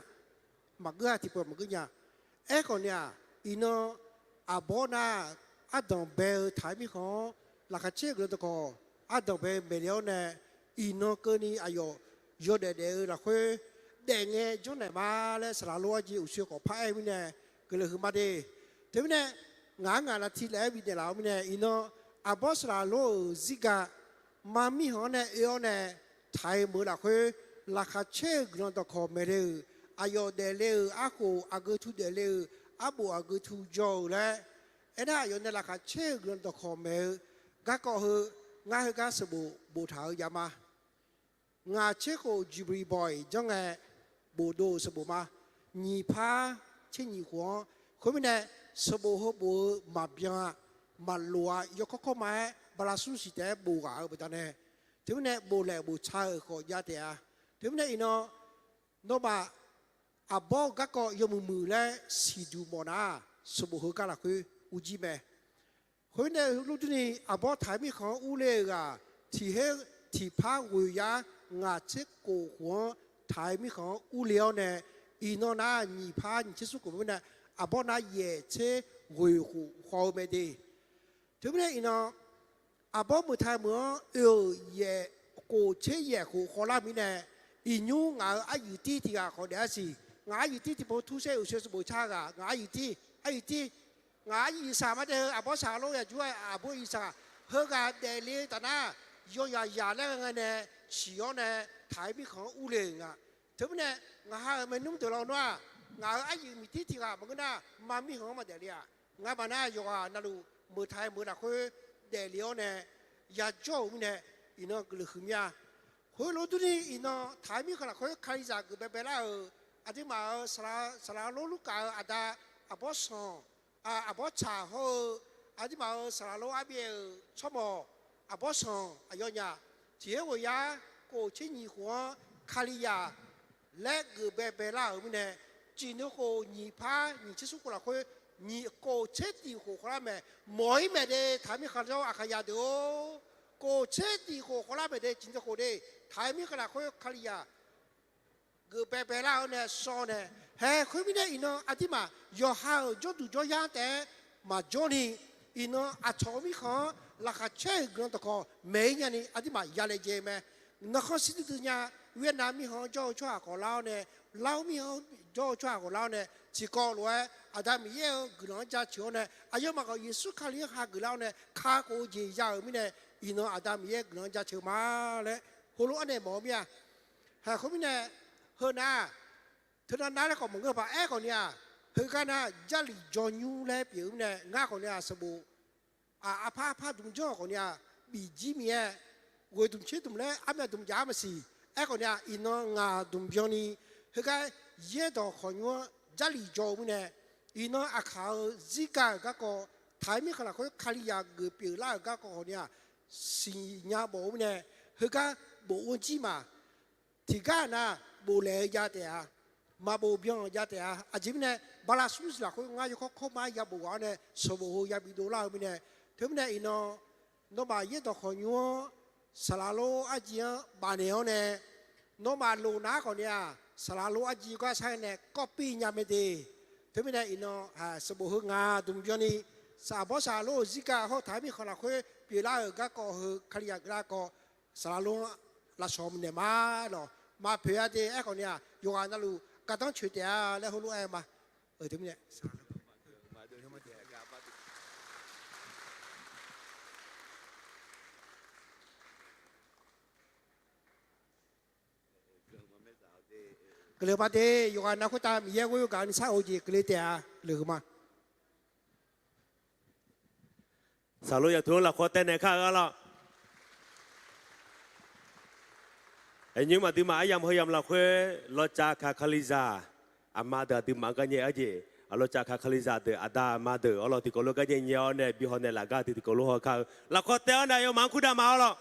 maqgeur-a, tiqpawf maqgeur nya. Aerkhawfni-aq, iqnan aqbawr nar, ardanq bae-eu taq-aer mirkhanq-anr laqkhaq caer-eu guiqlanq dawqkawq ardanq bae maeqle-awr nae, iqnan keuvni aqyawf yawdaef daef-eu lafkhoer daefngae janrnaeq ma laer saqlaq lor arjeq uqshoe khawf par-aer-eu mirnae guiqlanq huiqma de. Teumirnae, ngaq-anr ngaq navti laef-aer bifnaeq laf-eu mirnae, iqnan aqbawr saqlaq lor-euq zirga mar mirkhanq-anr nae oe-awr nae taq-aer meuq-eu lafkhoer laqkhaq caer-eu guiqlanq dawqkawq maeqle-euq, aqyawf daefle-euq arkhof aqgeu tu daefle-euq, arbof aqgeu tu jawr-eu laer, aernar aqyawf nae laqkhaq caer-eu guiqlanq dawqkawq maeq-eu garkawv heu, ngar heugar sanqbof boftaq-eu jav ma. Ngaq tser khof Jubilee Bowl janr ngae bofdov-euq sanqbof ma. Nyiq par tser nyiq khof-anr, khoermirnae, sanqbof heu bof-eu maqbyan-a, maqloq-a, yawkawr kawr ma-aer bala smr siq taef-aer bof ghaq-eu baqdanae, teumirnae boflaeq boftaq-euq khawf jav taef-a. Teumirnae iqnan, nawmaf aqbawr-eu garkawv yawmuiq muiq laer siqduq mawf nar, sanqbof heugar lafkhoer urjir mae. Khoermirnae, lurdurni aqbawr taq-aer mirkhanq-anr urle-eu ghaq, tiq her tiq par ghoeq yar ngaq tser khof khof-anr taq-aer mirkhanq-anr urle-awr nae, iqnan nar nyiq par nyiq tser smr khof mirnae, aqbawr nar yaef tser ghoeq khof khawf-eu mae de. Teumirnae iqnan, aqbawr meuq taq-aer meuq-anr oe-euq yaef khof tser yaef khof khawvlar mirnae, iqnymr ngaq-euq aryuif tir tiq ghaq khawf daef-ar siq. Ngaq aryuif tir tiqpov tur saer uqshoe sanqbof car ghaq ngaq aryuif tir, aryuif tir, ngaq aryuif saq ma daef-eu aqbawr saq lor yajur-aer aqbawr iq saq, heughaq daefle-eu taf nar, yawzaq yaq laer ghae ngae nae ciq-awr nae taq-aer mirkhanq-anr urle-euq nga. Teumirnae, ngaq ha-euq maernmr deuq lawnmr-aq, ngaq-euq aryuif miqtir tiq ghaq maqngeur nar, mar mirkhanq-anr maqdaef le-aq, ngamaf nar yawqghaq navluf meuq taq-aer meuq lafkhoer daefle-awr nae yajawr-euq mirnae, iqnan guiqlanq huiq mir-a. Khoerlof durni iqnan taq-aer mirkhanq lafkhoer Kalizaq geuf baebae lar-euq aqduimaf-euq saqlaq lor lurkaf-eu aqda, aqbawr sanq, aqbawr tsaq hawr-eu, aqduimaf-euq saqlaq lor arbyaev-euq tsawrmawq, aqbawr sanq aqyawfnyaf, tiq her ghoeq yar khof tser nyiq khof-anr Kalizaq laer geuf baebae lar-euq mirnae, ciq nui khof nyiq par nyiq tser smr khof lafkhoer nyiq khof tser tiq khof khawvlar mae, mawq-ir maeq de taq-aer mirkhanq lafkhoer aqkaqyaq deuq-or. Khof tser tiq khof khawvlar mae de ciq nui khof de, taq-aer mirkhanq lafkhoer Kalizaq geuf baebae lar-awr nae shawr nae, hae khoermirnae iqnan aqduimaf yawqha-euq jawrduq jawryar-anr taef-aer maqjawr ni, iqnan aqcawq-eu mirkhanq-anr laqkhaq caer-euq guiqlanq dawqkawq maeq-ir nyani aqduimaf yalaejae mae. Nanqkhanr shir duidui nya, Vietnam mirkhanq-anr jawr-eu tsawrhaq khawf lar-awr nae, Laos mirkhanq-anr jawr-eu tsawrhaq khawf lar-awr nae, tiqkawv lof-aer Aqda Miqyaer-euq guiqlanq-anr jaceuq-awr nae, aqyawfmaf khawf Yeqsur Kali-anr hageuf lar-awr nae kakhof-eu jeq ya-euq mirnae, iqnan Aqda Miqyaer guiqlanq-anr jaceuq ma laer heulof-aer nae mawf-eu mir-a. Hae khoermirnae, heunav-aq, teunav nar laer khawf maqngeur paq-aer khawfni-aq, heugar nar Jarlif jawr nymr laer pyeuf-eu mirnae ngar khawfni-aq sanqbof aqpar par dmq janr khawfni-aq, bif jir mir-aer, ghoeq dmq tser dmq laer armyav dmq jav-ar maqsiq. Aerkhawfni-aq, iqnan ngaq dmq byanni, heugar yaerdawq khawqnymr-anr Jarlif jawr-eu mirnae, iqnan aqkaq-euq zirga-euq garkawv, taq-aer mirkhanq lafkhoer Kalizaq geuf pyeuflar-euq garkawv khawfni-aq, siqnya mawf-eu mirnae, heugar bof-anr jir maq. Tiqgar nar, boflaeq-eu jav taef-a. Maqbof byan-euq jav taef-a. Aqjeq mirnae, bala smr siq lafkhoer ngar yawkawr kawrma-aer yabof ghaq-awr nae sanqbof heu yabi dovlar-eu mirnae, teumirnae iqnan, nawmaf yaerdawq khawqnymr-anr saqlaq lor arjir-anr bafnaeq-awr nae, nawmaf lof nar khawfni-aq, saqlaq lor arjir gar sar-aer nae kawr pir nya mae de. Teumirnae iqnan, sanqbof heu ngaq dmq byanni, saqbawr saqlaq lor-euq zirga hawr taq-aer mirkhanq lafkhoer pyeuflar-euq garkawv heu Kalizaq geuflar kawv, saqlaq lor-anr lavshawq maqnaeq ma lawq, maqpoeq-a de. Aerkhawfni-aq, yawqghaq navluf gardanr coeq taef-a laer heulof-aer ma. Teumirnae Guiqlanq ma de, yawqghaq nav khoertav Miqyaer ghoer gaq ni sar-eu jeq keuvle taef-a. Guiqlanq huiqma. Saqlor yaqtmq-anr lafkhawr taev naeq kar-eu gar lawr. Aqnymr aqduimaf aryamq heuyamq lafkhoer lawcav kaq Kalizaq, aqma deuq aqduimaf-anr gar nyae-eu jeq, Aqlawq caf ka kalizaq deuq, aqda aqma deuq, awrlawq tiqkawv lof gar nyae nyae-awr nae bi haw naeqlaf gar tiqkawv lof haw kar-eu. Lafkawr taev-awr nae aqyawfmaf-anr kur damq ma awrlawq.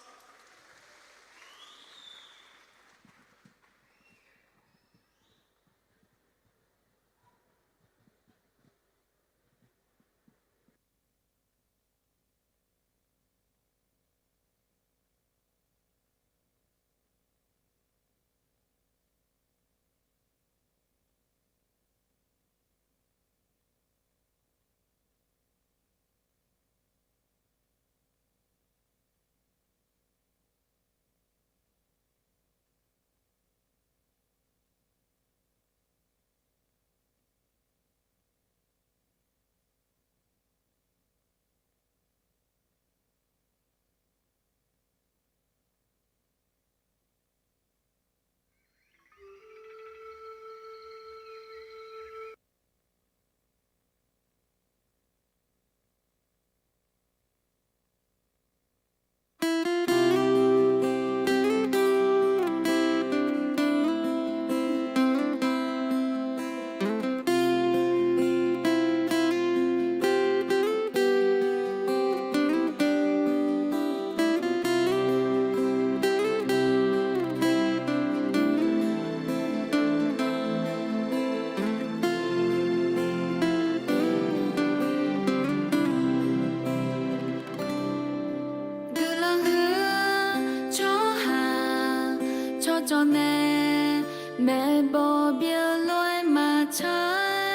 Guiqlanq huiq-eu tsawrhaq tsawrcawv nae maeqbawq byeuf lof-aer maqtsaq-aer,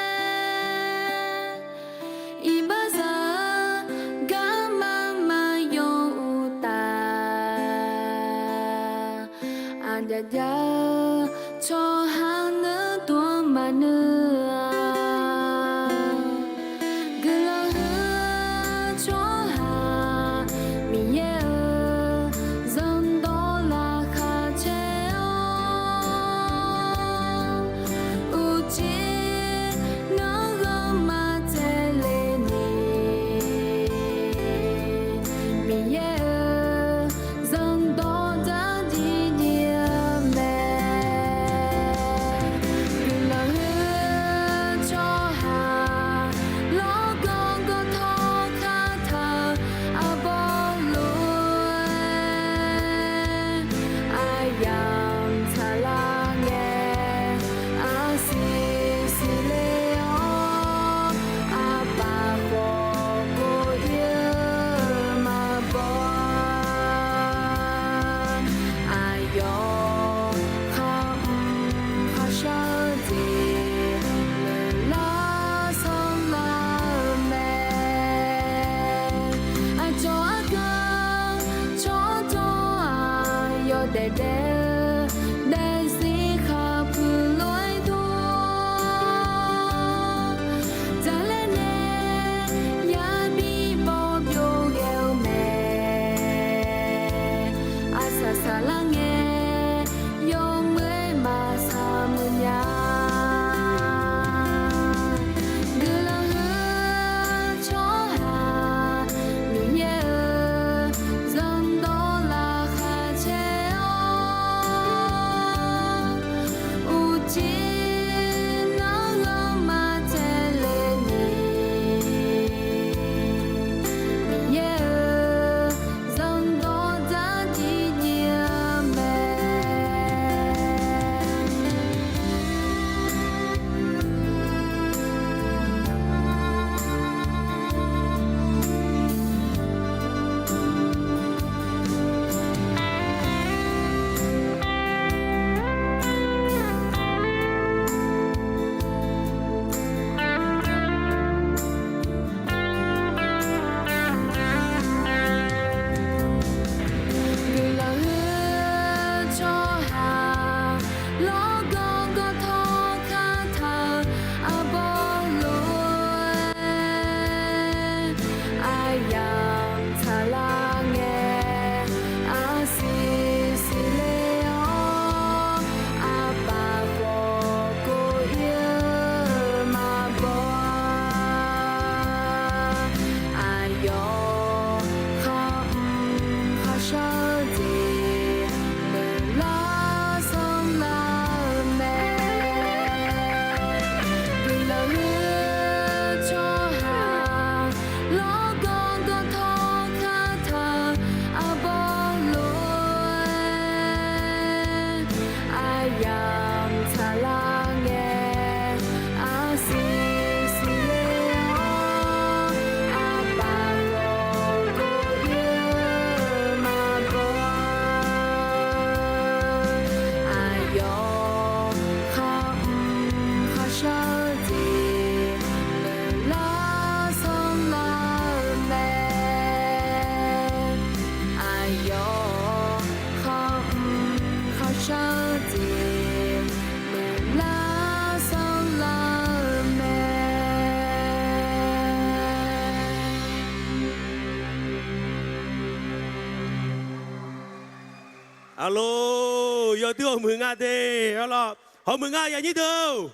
iqbaxzaq-eu garma maqyawf uqtaf, aqjav jav-eu tsawrhaq nuidov-anr maqnuir-a. Guiqlanq huiq-eu tsawrhaq Miqyaer-euq zanrdawq laqkhaq caer-awr, uqcif nanrghanr maqtsaevle ni, Miqyaer-euq zanrdawq dzardziv dziv-eu mae. Guiqlanq huiq-eu tsawrhaq lawrganr gawrtawr kataq-eu arbawr lof-aer, aqyamq tsaqlar ngae, aqsiq siqle-awr, aqpaf khawf pov-ir-eu maqbaw-a. Aqyawf khar mq kharshar-eu jeq noeqlar sanrlar-eu mae. Aqcawq arganq tsawrcawv-aq yawdaef daef-eu daefzir khaqpuiq lof-aer dor, dzaqlaer nae yabi baw byov ghae-eu mae. Aqsaq saqlar ngae, yawmuiq-aer maqsaq muiq nya. Guiqlanq huiq-eu tsawrhaq Miqyaer-euq zanrdawq laqkhaq caer-awr, uqcif nanrghanr maqtsaevle ni, Miqyaer-euq zanrdawq dzardziv dziv-eu mae. Aqlor, yawdui hawmuiq nga de, arlawr. Hawmuiq nga, aqyuif aqnyir deuq.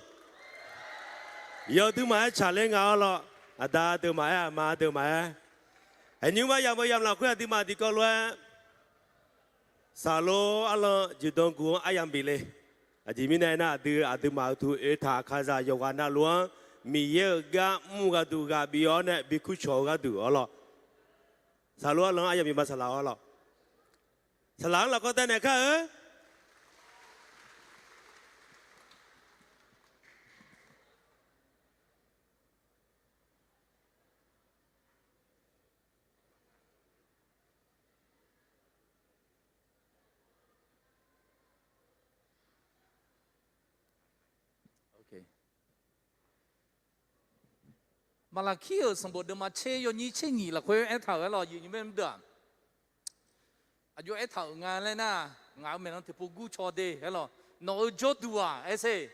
Yawdui maqaer tsaqler nga, arlawr. Aqda deuq maqaer, aqma deuq maqaer. Aqnymr-aer yamq-eu yamq lafkhoer aqduimaf tiqkawv lof-aer, Saqlor arlan jeqdan guq-anr aryamq bif le. Aqjeq mirnae aernar, aqdui aqduimaf uqtuq oertaq Aqkaqzaq yawqghaq navluf-anr Miqyaer-euq gar mr-eu gharduq ghaq bif-awr nae bikur cawq-eu gharduq, arlawr. Saqlor arlan-anr aryamq bif ma, saqlaq-awr, arlawr. Saqlaq-anr lafkawr taev naeq kar-eu. Maqlaqkir-euq sanqbof deuvma tser yawnyir tser nyiq lafkhoer aertaq-euq, arlawr, aqyuif aqnyir maernmr deuq-aq, aqjox aertaq-euq nga laer nar, ngaq-euq maeqnan tiqpov gurcaw de, arlawr. Nawq-euq jawrduq-aq, aerser.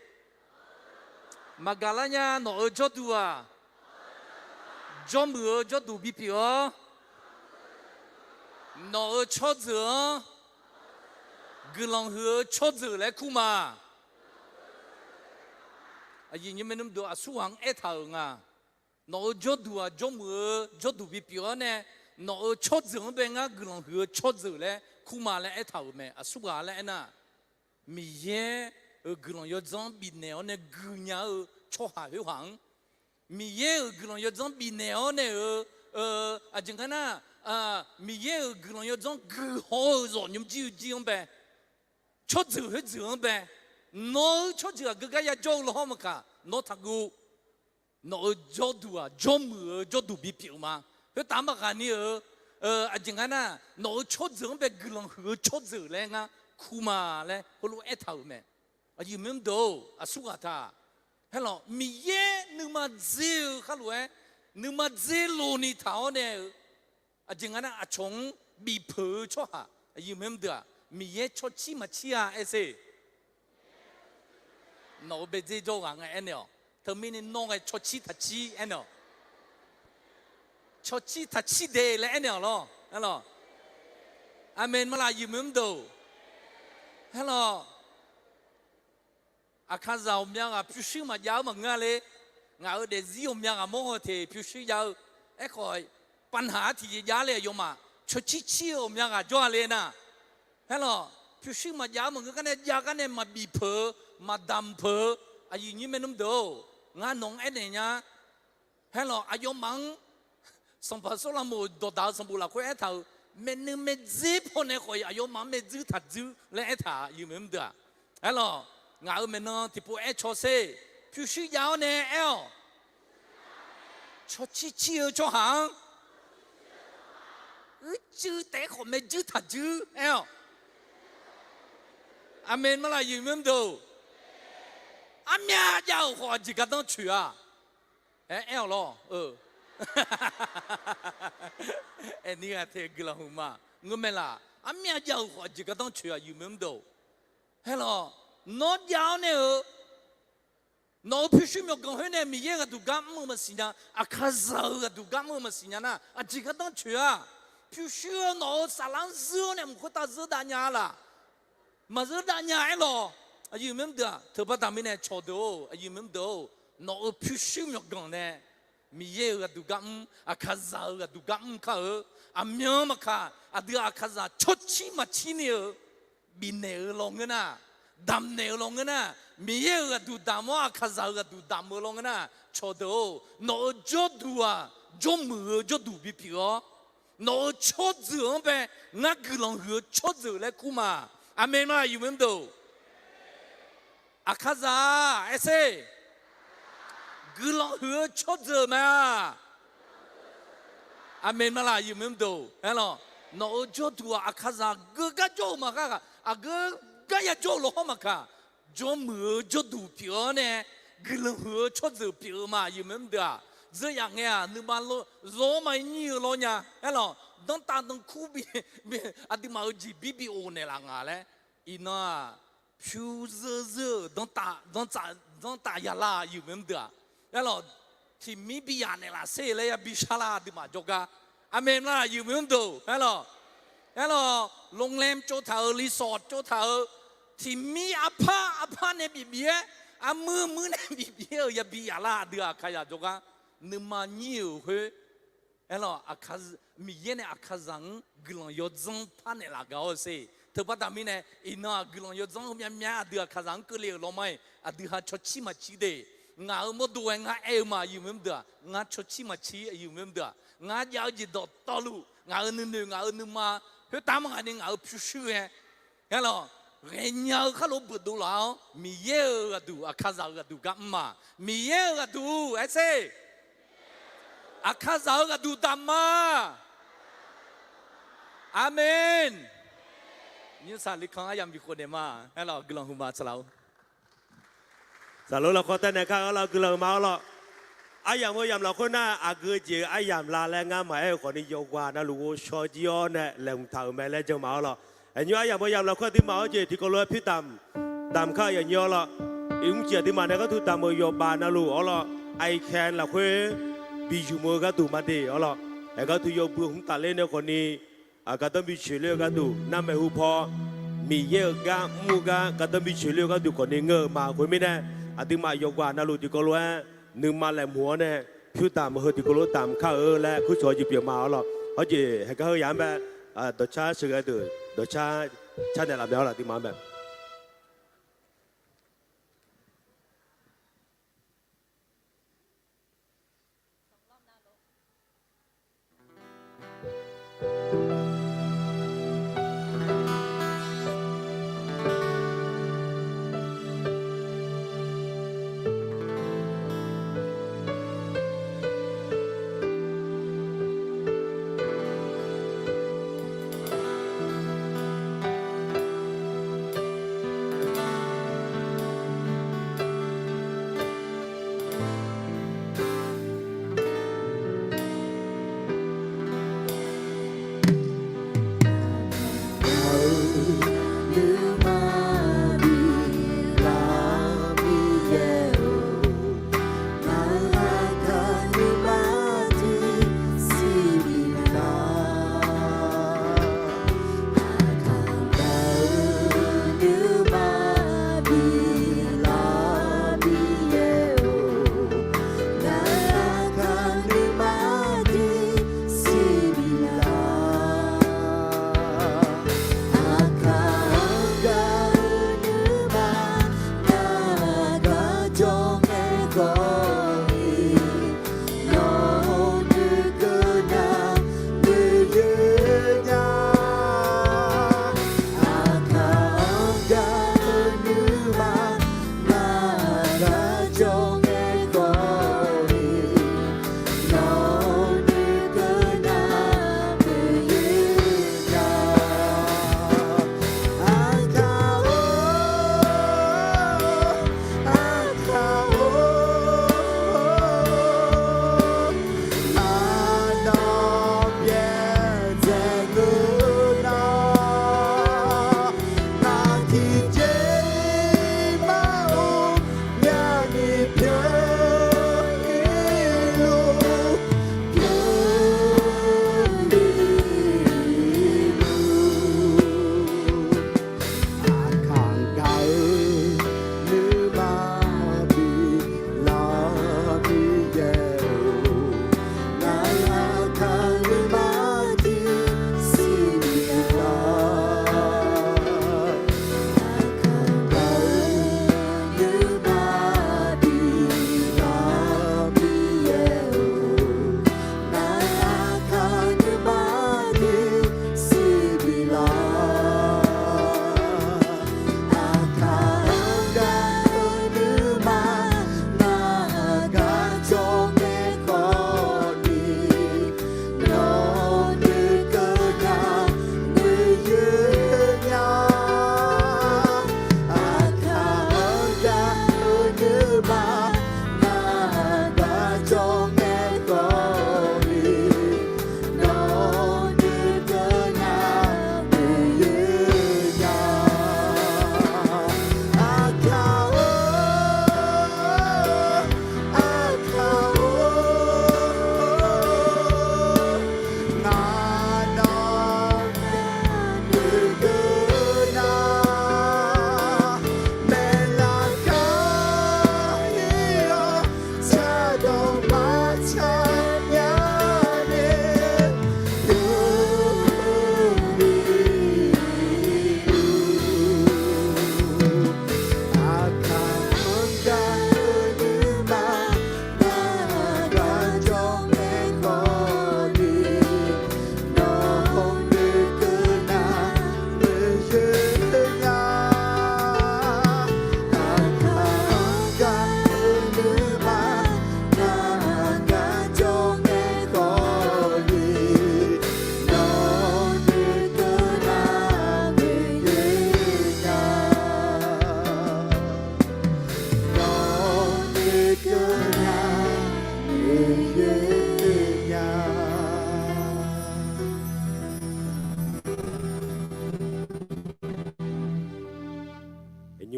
Maqgaq lar nya, nawq-euq jawrduq-aq, jawrmuiq-eu jawrduq bipyeuf-awr, nawq-euq tsawrjeuq-anr guiqlanq huiq-eu tsawrjeuq laer kur ma. Aqyuif aqnyir maernmr deuq, aqsurghaq-anr aertaq-euq nga. Nawq-euq jawrduq-aq, jawrmuiq-eu jawrduq bipyeuf-awr nae, nawq-euq tsawrjeuq-anr bae ngar guiqlanq huiq-eu tsawrjeuq laer kur ma laer aertaq-euq mae. Aqsurghaq laer aernar, Miqyaer-euq guiqlanq yawdzanr bifnaeq-awr nae guiqnya-eu tsawrhaq khoerhaq-anr, Miqyaer-euq guiqlanq yawdzanr bifnaeq-awr nae-euq, aqjeq nga nar, Miqyaer-euq guiqlanq yawdzanr guiqhaw-eu zawq nymrjir-eu jir-anr bae, tsawrjeuq khoerjeuq-anr bae, nawq-euq tsawrjeuq aqgeu gar yajawr-eu lawhawr maqkaq, nawr taqguv. Nawq-euq jawrduq-aq, jawrmuiq-eu jawrduq bipyeuf-eu ma. Khoertav maqghaq ni-eu, aqjeq nga nar, nawq-euq tsawrjeuq-anr bae guiqlanq huiq-eu tsawrjeuq laer ngar kur ma laer heulof aertaq-euq mae. Aqyuif aqnyir deuq-or, aqsurghaq taq, arlawr, Miqyaer nuima dzer-eu kharlof-aer, nuima dzer lov ni taq-awr nae-eu, aqjeq nga nar, aqcawq-anr bifpeuq-eu tsawrhaq, aqyuif aqnyir deuq-aq, Miqyaer cawcir maqcir-a, aerser. Nawq-euq baedzer jawr ghaq nga aernaeq-awq. Teumirnae nawr ghae cawcir taqcir aernaeq-awq. Cawcir taqcir de laer aernaeq-awq lawr, arlawr. Aqmeq malaq, aqyuif aqnyir deuq-or, arlawr. Aqkaqzaq ghawqmya ghaq pyurshuir maqjav-eu maqngeur-a le. Ngaq-euq daefzir ghawqmya ghaq mawr haw teq pyurshuir jav-eu. Aerkhawf, pavnaq-ar tiqjeq jav le, aqyawfmaf cawcir cir-eu ghawqmya ghaq jawr-a le nar. Arlawr, pyurshuir maqjav-eu maqngeur gar nae jav gar nae maqbif peuq-eu, maqdamq peuq-eu, aqyuif aqnyir maernmr deuq-or, ngar nawq-anr aernaeq nya. Arlawr, aqyawfmaf-anr Sanqpaq Sawrlaqmoq dawqdaq-eu sanqbof lafkhoer aertaq-euq, maeqnuiv maerdzer pawnae khawf-iq aqyawfmaf-anr maerdzuir taqdzuir laer aertaq, aqyuif aqnyir deuq-aq. Arlawr, ngaq-euq maeqnan tiqpov aer caw sher. Pyurshuir jav-awr nae aer-awq. Cawcir cir-eu tsawrhaq-anr uicuiv taef-aer khawf maerdzuir taqdzuir aer-awq. Aqmeq malaq, aqyuif aqnyir deuq-or. Armyav jav-euq khawf aqjeq gardanr coeq-a. Aer, aer-awq lawr. Aerni ghaq te guiqlanq huiq ma. Ngeurmae laf, armyav jav-euq khawf aqjeq gardanr coeq-a, aqyuif aqnyir deuq-or. Arlawr, nawr jav-awr nae-eu, nawq-euq pyurshuir myawqganq khoer nae Miqyaer-euq ghaqduq gar mr-eu maqsiq nya, Aqkaqzaq-euq ghaqduq gar mr-eu maqsiq nya nar, aqjeq gardanr coeq-a. Pyurshuir-eu nawq-euq saflar-anr zuir-awr nae mq khoertav zeur dav nya-a laf. Maqzeur dav nya aer lawq. Aqyuif aqnyir deuq-aq, teubaqda mirnae cawqdeuq-or, aqyuif aqnyir deuq-or, nawq-euq pyurshuir myawqganq nae Miqyaer-euq ghaqduq gar mr, Aqkaqzaq-euq ghaqduq gar mr kar-eu, aqmyan maqkaq, aqdui Aqkaqzaq cawcir maqcir ni-eu bifnaeq-eu lawnmr nar, damqnaeq-eu lawnmr nar, Miqyaer-euq ghaqduq damq-awr Aqkaqzaq-euq ghaqduq damq-eu lawnmr nar, cawqdeuq-or, nawq-euq jawrduq-aq, jawrmuiq-eu jawrduq bipyeuf-awr, nawq-euq tsawrjeuq-anr bae ngar guiqlanq huiq-eu tsawrjeuq laer kur ma. Aqmeq ma, aqyuif aqnyir deuq-or. Aqkaqzaq-aq, aerser. Guiqlanq huiq-eu tsawrjeuq mae-a. Aqmeq ma laq, aqyuif aqnyir deuq-or. Aerlawq, nawq-euq jawrduq-aq, Aqkaqzaq geugar jawr-eu maqkaq, aqgeu gar yajawr-eu lawqhawr maqkaq, jawrmuiq-eu jawrduq pyeuf-awr nae, guiqlanq huiq-eu tsawrjeuq pyeuf-eu ma, aqyuif aqnyir deuq-aq. Dzeur yaf ngae-aq, nuima lawr-awr maqnyir-eu lawr nya. Aerlawq, danrtav danrkur bi, aqduimaf-euq jeqbir bi of naeqlaf nga laer. Iqnan-aq, pyur zeur zeur-euq danrtav, danrtav ya lar, aqyuif aqnyir deuq-aq. Aerlawq, tiqmir bi yaf naeqlaf sher laer yabi shar lar, aqduimaf jawrgar. Aqmeq ma, aqyuif aqnyir deuq-or. Aerlawq, Aerlawq, โรงแรม tsovtaq-euq, resort tsovtaq-euq, tiqmir arpar arpar nae bif bif-aer, armuir muir nae bif bif-aer-euq yabi yaf lar aqdui-aq Aqkaqzaq jawrgar, nuima nyir-euq khoer. Aerlawq, Miqyaer nae Aqkaqzaq-anr guiqlanq yawdzanr parnaeq laf gaq-awr-eu sher. Teubaqda mirnae, iqnan-aq guiqlanq yawdzanr heumyav myav aqdui Aqkaqzaq-anr keuvle-euq lawrma-iq, aqdui ha cawcir maqcir de. Ngaq-euq mawrdo-aer ngar aer-eu ma, aqyuif maqyuif deuq-aq, ngar cawcir maqcir, aqyuif maqyuif deuq-aq, ngar jav-eu jeq dawqtawvluf, ngaq-euq nuinoeq ngaq-euq nuima, khoertav maqngaq ni ngaq-euq pyurshuir ghae, aerlawq, ghaenya-eu khar lof beuqdov laf-awr, Miqyaer-euq ghaqduq, Aqkaqzaq-euq ghaqduq gar mr ma. Miqyaer-euq ghaqduq aer sher. Aqkaqzaq-euq ghaqduq daq ma. Aqmeq. Nymrsaq likan aryamq bikhof naeq ma. Aerlawq, guiqlanq huiqma saqlaq-or. Saqlaq lafkhoer taev naeq kar-eu arlawr, guiqlanq huiqma arlawr. Aryamq-eu yamq lafkhoer nar, aqgeu jeq-eu aryamq la laer ngar maqaer-eu khawfni yawqghaq navluf ghovshaw jir-awr nae laeqhmq taq-euq mae laer jan ma arlawr. Aqnymr aryamq-eu yamq lafkhoer aqduimaf-awr jeq tiqkawv lof-aer pyur damq, damq kar-eu yaqnyir arlawr. Iq mrcif aqduimaf nae gharduq damq-euq yawqbaq navluf arlawr, icon lafkhoer bi yumq-eu gharduq ma de arlawr. Aer gharduq yawbui hmq tafler nae khawfni, aqgar danr bi coeqler-eu gharduq, narmaeq hu paw, Miqyaer-euq gar mr-eu gar gar danr bi coeqler-eu gharduq khawfni ngeur-eu ma. Khoermirnae, aqduimaf yawqghaq navluf tiqkawv lof-aer nuima laeqhmq-awr nae pyur damq heu tiqkawv lof damq kar-eu laer kurcawq-eu jeq pyeuf ma arlawr. Hawr jeq haeqgar heu yaq-anr bae, dawqcar sheuqghae deuq dawqcar car naeqlaf mae arlawr, aqduimaf-anr bae.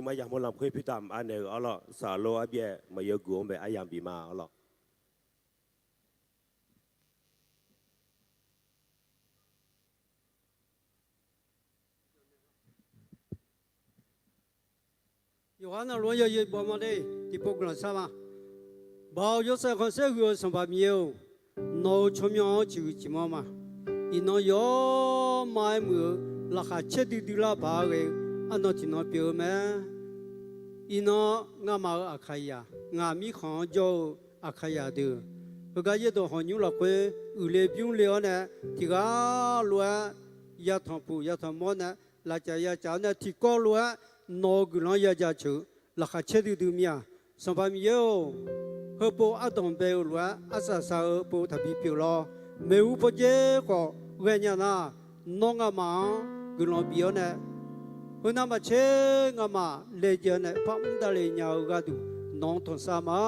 Aryamq-eu lamq khoer pyur taq-euq anaeq-euq arlawr, saqlor arbyaev maqyawguq-anr bae aryamq bif ma arlawr. Yawqha navluf-anr yawzeu baw ma de, tiqpov guiqlanq shar ma. Baoq yawshaef khanqsaer huiq-eu Sanqpaq Miqyaer-or, nawq-euq tsawrmyanr-anr ciqhuiq ciqmanr ma. Iqnan yawr ma-aer muiq-eu laqkhaq caerdui dui lar paq-aer ghae-eu arnan tiqnan pyeuf-eu mae. Iqnan ngamaf-euq Aqkaqyaq, ngaq mirkhanq-anr jawr-eu Aqkaqyaq deuq, heugar yaerdawq hawq nymr lafkhoer uiqle bymrle-awr nae, tiq ghaq lof-aer yatanq puq yatanq mawr nae, lafcaf yacaf-awr nae tiqkawv lof-aer nawq-euq guiqlanq-anr ya jaceuq laqkhaq caerdui dui mir-a. Sanqpaq Miqyaer-or, heupov ardanq bae-eu lof-aer arsaq saq-eu pov taqbi pyeuf lawr. Maeqhu pawdzer khawf ghaenya nar, nawr ngamaf-anr guiqlanq bif-awr nae, heunav maqtser ngamaf laejae-awr nae par mr davle nya-eu gharduq nawq-anr tanqsar ma.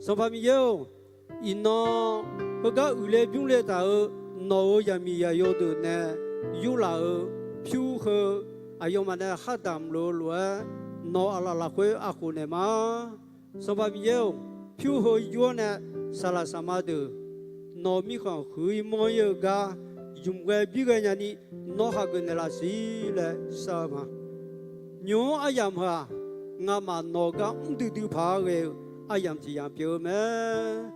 Sanqpaq Miqyaer-or, iqnan heugar uiqle bymrle taq-euq nawq-euq zaqmiq zaqyo deuq nae yurlaf-euq pyur heu aqyawfmaf nae khar damq luf-eu lof-aer, nawq aqlaf lafkhoer aqkhof naeq ma. Sanqpaq Miqyaer-or, pyur heu yur-awr nae saqlaq saqma deuq nawq-euq mirkhanq huiq-ir manr-ir-eu gar zmq ghae bir ghae nyani nawr hageuf naeqlaf siq laer shar-eu ma. Nymq-mr aryamq heu-aq, ngamaf nawq-eu gar mr duidui paq-aer ghae-eu aryamq tiq yamq pyeuf-eu mae.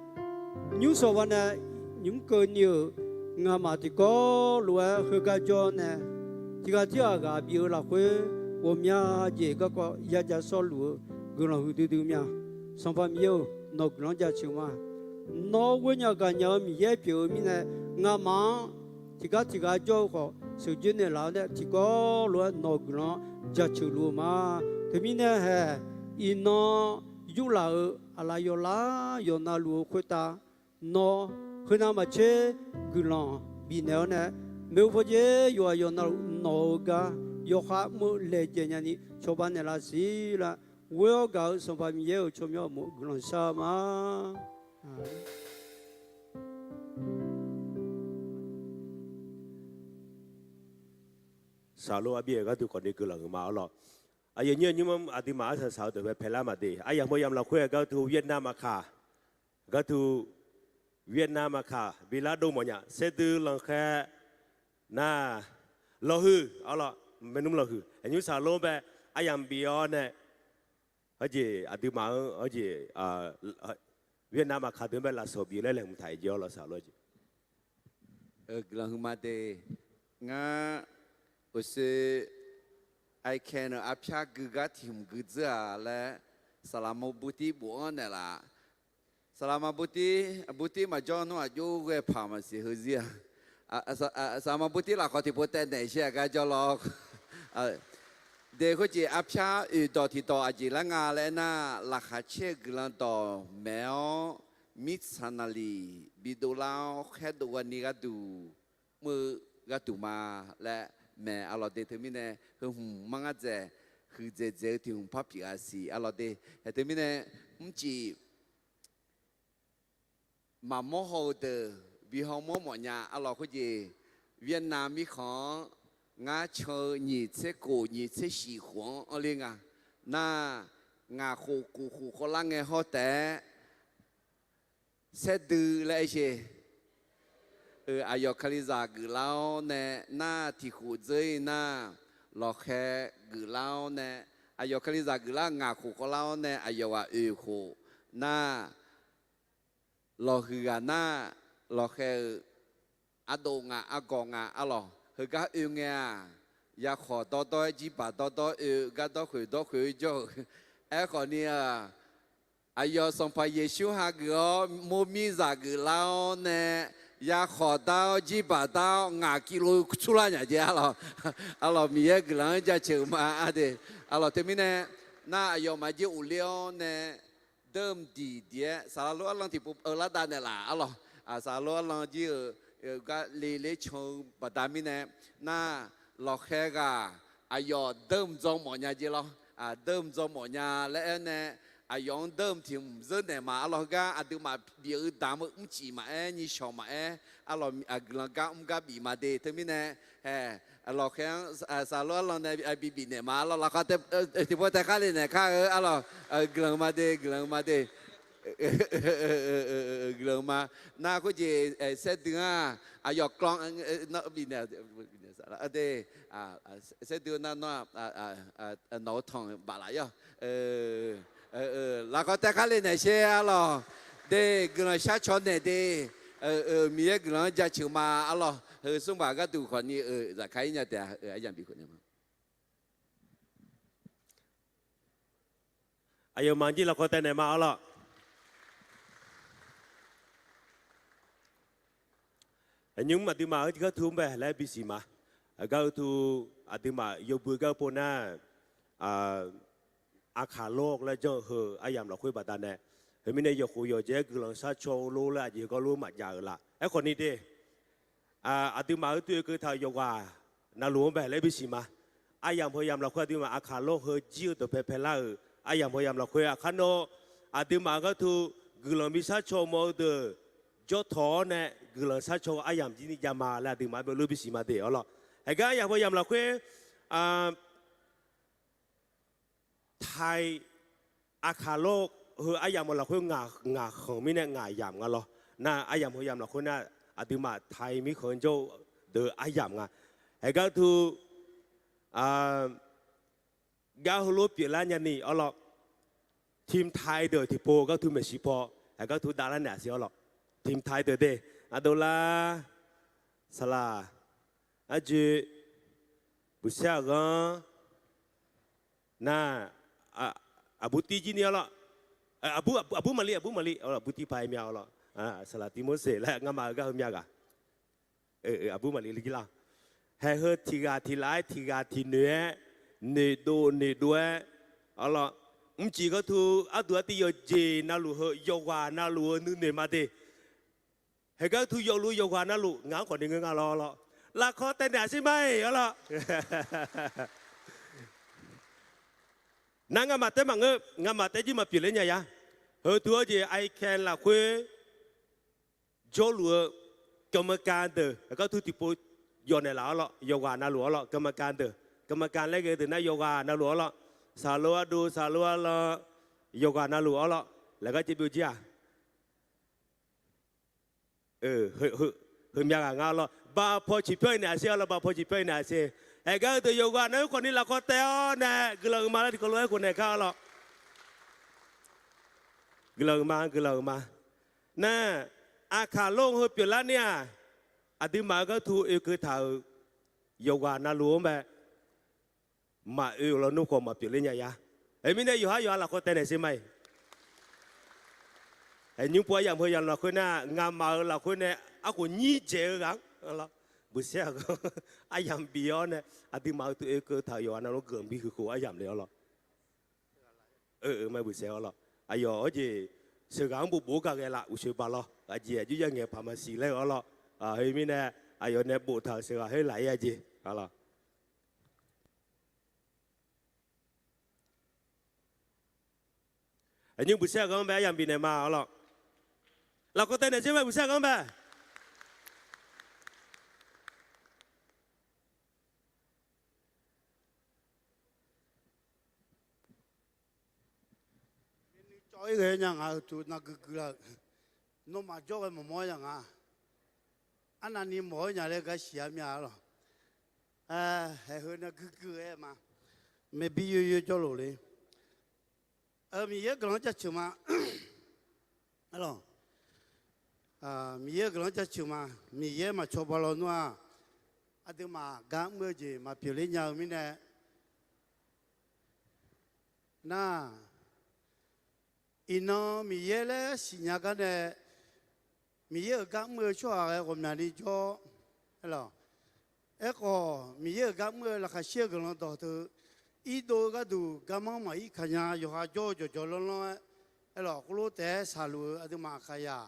Nymr sawq ba nae nymq mr keuvni-euq ngamaf tiqkawv lof-aer heugar jawr nae, tiq ghaq tirghaq ghaq bif-eu lafkhoer ghawqmya jeq garkawv yaja sawrluf-eu guiqlanq huiqdui dui mir-a. Sanqpaq Miqyaer-or, nawq-euq guiqlanq-anr jaceuq ma. Nawr ghoernya gaqnya-eu Miqyaer pyeuf-eu mirnae, ngamaf-anr tiqgar tiqghaq jawr-eu khawf sheuqjoer naeqlaf-awr nae tiqkawv lof-aer nawq-euq guiqlanq-anr jaceuq luf-eu ma. Teumirnae hae, iqnan yurlaf-euq aqlaf yawqlar yawqna luf-eu khoertav, nawr heunav maqtser guiqlanq bifnaeq-awr nae, maeqhu pawdzer yawqghaq yawqna luf nawq-eu gar yawkhav mr-eu laejae nyani cawba naeqlaf siq laer, ghoer-awr gaq-eu Sanqpaq Miqyaer-euq tsawrmyanr uqmov guiqlanq shar-eu ma. Saqlor arbyaev gharduq khawfni guiqlanq huiqma arlawr. Aqyuif nyir-eu nymr aqduimaf arsaq saq-eu deuq bae paelar maqde, aryamq heu yamq lafkhoer-aer gharduq Vietnam aqkaq, gharduq Vietnam aqkaq bilar dov mawfnya saerdui lanqkhaer nar, lawqhuiq arlawr, maernmr lawqhuiq aqnymr saqlor bae aryamq bif-awr nae, hawjeq aqduimaf-anr hawjeq Vietnam aqkaq deuq bae lafsawq bif laer laeqhmq taq-iq jeq arlawr saqlor-eu jeq. Guiqlanq huiqma de, ngar uqshoe aikae-eu arpyar gui gar tiq hmq gui dzeur-aq laer, saqlaq ma burtir bof-anr naeqlaf. Saqlaq ma burtir, burtir maqjawr nmr aqjox ghae paq maqsiq heuzir-a. Saqlaq ma burtir lafkhawf tiqpov taev naeq sher-aq gar jawr lawr. De khoerjeq arpyar oeq dawq tiq dawq aqjeq lar nga laer aernar, laqkhaq caer-eu guiqlanq dawq maeq-awr, mirtsaq naqliq bidov lar-awr khaerdov ghani gharduq mr-eu gharduq ma laer maeq arlawr de. Teumirnae heu hmq mar ngar dzaeq huiqdzaeq dzaeq-eu tiq hmq par pyeuf-a siq arlawr de. Hae teumirnae mrcif maqmawr haw-eu deuq bi hawmawr mawfnya arlawr khoerjeq, Vietnam mirkhanq-anr ngar can-eu nyiq tser kof nyiq tser shif khof-anr anr ler nga. Nar, ngaq khof kof khof khawvlar ngae hawr taef-aer saerdui laer aer sher. Aqyawf Kalizaq geuflar-awr nae nar tiq khof dzeur-ir nar, lawqkhaer geuflar-awr nae, aqyawf Kalizaq geuflar ngaq khof khawvlar-awr nae aqyawf ghaq oeq khof nar, lawqhuiq ghaq nar, lawqkhaer-eu ardov nga argawv nga arlawr. Heugar oe ngae-aq, yakhawq dawrdawr-aer jirbaq dawrdawr oe, gardawr khoeqdawr khoeq jawr-euq. Aerkhawf ni-aq, aqyawf Sanqpaq Yeqsur hageuf-awr mawrmir zaq geuflar-awr nae, yakhawq dar-awr jirbaq dar-awr ngaq kilo tsurlar nya jeq arlawr. Arlawr Miqyaer guiqlanq-anr jaceuq ma aqde. Arlawr teumirnae, nar aqyawf maqjir ghofler-awr nae, deurmq diq diq-aer saqlaq lof arlan tiqpov-eu lar dav naeqlaf arlawr. Saqlaq lof arlan jir-euq gar le ler can-eu baqda mirnae, nar, lawqkhaer ghaq aqyawf deurmq dzaw mawfnya jeq lawr. Deurmq dzaw mawfnya laer aer nae, aqyawf-anr deurmq tiq hmq zeur naeq ma arlawr. Heugar aqduimaf bif-eu damq-eu mrcif maqaer, nyiq shawq maqaer, arlawr guiqlanq gar mr gar bif ma de. Teumirnae, hae, Lawqkhaer-anr Saqlor arlawr nae bibif naeq ma arlawr. Lafkhawf tiqpov taeq khar le naeq kar-eu arlawr. Guiqlanq ma de, guiqlanq ma de. Guiqlanq ma. Nar khoerjeq saerdui-anr aqyawf klanr bifnaeq de. Saerdui nar nawr nawq-eu tanq baf laf yawr. Lafkhawf taeq khar le naeq sher arlawr. De, guiqlanq shar caw naeq de. Miqyaer guiqlanq-anr jaceuq ma arlawr. Heu smr baq gharduq khawfni-euq zafkar-ir nya taef-a. Aryamq bif khof naeq ma. Aqyawfmaf jir lafkhawf taeq naeq ma arlawr. Aqnymr aqduimaf-euq ghartu-anr bae laer bisiq ma. Ghartu aqduimaf yawbui gharpov nar, Aqkaq lor laer janr-eu heu aryamq lafkhoer baqdanae, heumirnae yawqkhof yawqjae-aer guiqlanq shar caw-eu lor laer aqjeq gawrlor maqjav-euq laf. Aerkhawfni de, aqduimaf-euq tuv oekeuv taq-euq yawqghaq navluf-anr bae laer bisiq ma. Aryamq heu yamq lafkhoer aqduimaf Aqkaq lor heu jir-eu dawqpae paelar-euq aryamq heu yamq lafkhoer aqkar nawr aqduimaf ghartu guiqlanq bishar caw mawf-eu deuq jawr tawq-awr nae guiqlanq shar caw-eu aryamq jir ni jav ma laer aqduimaf-anr bae lof bisiq ma de arlawr. Haeqgar aryamq heu yamq lafkhoer, Tai Aqkaq lor heu aryamq-eu lafkhoer ngaq khanq mirnae ngaq yamq nga lawr. Nar aryamq heu yamq lafkhoer nar, aqduimaf Tai mirkhanq jawr-eu deuq aryamq nga. Haeqgar tu gar heulof pyeuflar nyani arlawr. Team Tai deuq tiqpov ghartu maeqshi paw, haeqgar tu davlar naeq-a siq arlawr. Team Tai deuq de, ardovlar, saqlaq, arjoe, buqsaer aqghanr, nar, aqbur tir jir ni arlawr. Aqbur maqli, aqbur maqli, aqbur tir paq-aer mya arlawr. Saqlaq Tirmorseq laer ngamaf-euq gar heu mya ghaq. Aqbur maqli li jir lar. Haeq heu tiq ghaq tiq laf-aer tiq ghaq tiq noeq-aer, noeqdov noeqdov-aer arlawr. Mrcif ghartu arduq artiv yawqjeq navluf heu yawqghaq navluf-eu nuinoeq ma de. Haeqgar tu yawfluf yawqghaq navluf ngaq-anr khawfni ngeur nga lawr lawr. Lafkawr taev naeq-a sher ma-iq arlawr. Nar ngamaf taef maqngeur, ngamaf taef jir maqpyeuf ler nya ya. Heu tu-awr jeq ican lafkhoer jawrluf-eu กรรมการ deuq haeqgar tu tiqpov yawf naeqlaf arlawr, yawqghaq navluf arlawr, กรรมการ deuq, กรรมการ laer ghae-eu deuq nar yawqghaq navluf arlawr, saqlor arduq saqlor arlan yawqghaq navluf arlawr, laqgar caev byov jir-aq. Heu mya ghaq nga arlawr, baqpaw ciqpyawr-iq naeq-a sher arlawr, baqpaw ciqpyawr-iq naeq-a sher. Haeqgar-eu deuq yawqghaq navluf khawfni lafkawr taev-awr nae guiqlanq-euq ma laer tiqkawv lof-aer khof naeq kar arlawr. Guiqlanq-euq ma, guiqlanq-euq ma. Nar, Aqkaq lor heu pyeuflar ni-aq, aqduimaf-euq ghartu oekeuv taq-euq yawqghaq navluf-anr mae. Maqoe-euq lawnmr khawf maqpyeuf ler nya ya. Aermirnae yawqhar yawqha lafkawr taev naeq sher ma-iq. Nymr pov aryamq heu yamq lafkhoer nar, ngamaf-euq lafkhoer nae arkhof nyir dzaeq-eu ghaq-anr arlawr, buqsaer aqghanr aryamq bif-awr nae aqduimaf-euq tu oekeuv taq-euq yawqghaq navluf-anr guiqlanq bi huiq khof aryamq le arlawr. Aer-eu mae buqsaer arlawr. Aqyawf-awr jeq sheuqghaq-anr bofbof-awr gaq ghae laf uqshoe baq lawr. Aqjeq aqjox ya ngaeq paq maqsiq laer-eu arlawr. Khoermirnae aqyawf nae boftaq-euq sheuqghaq khoer laf-ir-a jeq arlawr. Aqnymr buqsaer aqghanr-anr bae aryamq bifnaeq ma arlawr. Lafkawr taev naeq sher mae buqsaer aqghanr-anr bae. Nuicawv-ir ghae nya nga-euq tuq navguiq guiq la-euq. Nawmaf jawr ghae maqmawr-aer nya nga. Arnavni mawq-aer nya laer gar siq-a mya arlawr. Haeq heu navguiq guiq ghae ma. Maeqbi yoeyoe jawrluf le. Miqyaer guiqlanq-anr jaceuq ma. Arlawr, Miqyaer guiqlanq-anr jaceuq ma. Miqyaer maqcawba lawnmr-aq, aqduimaf gar mr-eu jeq maqpyeuf ler nya-eu mirnae, nar, iqnan Miqyaer laer siqnya gar nae, Miqyaer-euq gar mr-eu tsawrhaq ghae ghawqmyani jawr. Aerlawq, aerkhawf Miqyaer-euq gar mr-eu laqkhaq shir-eu guiqlanq dawqteu irdov-eu gharduq garmanr maqir kaqnya yawqha jawr-eu jawqjawq lanrlanr-aer, aerlawq, khoerlof taef-aer shaqluf-eu aqduimaf aqkaqyaq,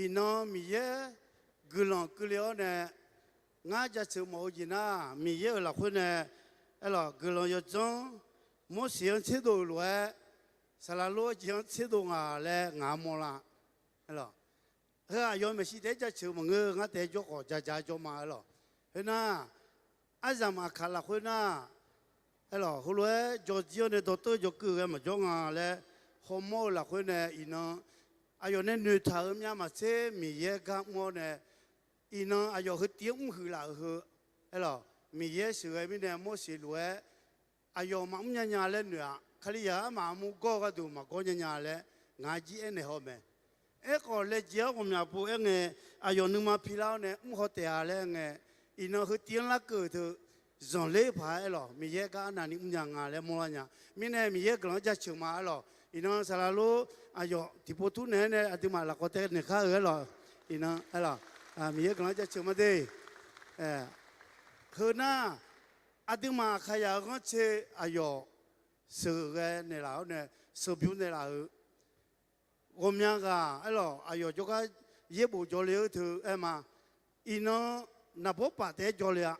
iqnan Miqyaer guiqlanq keuvle-awr nae, ngar jaceuq mawf-eu jeq nar, Miqyaer-euq lafkhoer nae, aerlawq, guiqlanq yawdzanr Morseq-anr tserdov-euq lof-aer, saqlaq lof-aer jeq-anr tserdov nga laer ngaq-anr mawrlar. Aerlawq, heu aqyawf maeqshi taef-aer jaceuq maqngeur, ngar taef-aer jawr khawf ja ja jawr ma. Aerlawq, khoernar, aryamq aqkaq lafkhoer nar, aerlawq, heulof-aer jawrjir-awr nae dawqteuv jawrkeuv ghae maqjawr nga laer hawmawr-eu lafkhoer nae iqnan aqyawf nae noeqtaq-euq myav maqtser Miqyaer gar mr-awr nae, iqnan aqyawf heutiv-anr mrhuiq laf-euq heu, aerlawq, Miqyaer sheuqghae mirnae Morseq lof-aer aqyawf maqmr nya nya laer noeq-aq, Kalizaq armaf armur gawr-eu gharduq maqgawr nya nya laer ngaq-anr jir aernaeq haw mae. Aerkhawf, laejae-awr ghawqmya pov aer ngae, aqyawf nuima pilar-awr nae mr haw taef-a laer aer ngae, iqnan heutiv-anr larkeuv teu zanqler paq-aer aerlawq, Miqyaer gar arnavni mrnya nga laer mawrlar nya. Mirnae Miqyaer guiqlanq-anr jaceuq ma aerlawq. Iqnan saqlaq lor aqyawf tiqpov tur naeq-aer nae aqduimaf lafkawv taev naeq kar-eu aerlawq. Iqnan aerlawq, Miqyaer guiqlanq-anr jaceuq ma de. Heu nar, aqduimaf aqkaqyaq-eu ghanrcae aqyawf sheuqghae naeqlaf-awr nae sheuqbymr naeqlaf-euq ghawqmya ghaq aerlawq, aqyawf jawrgar yaerbof jawrle-eu teu aer ma. Iqnan naqbawr paf taef-aer jawrle-a.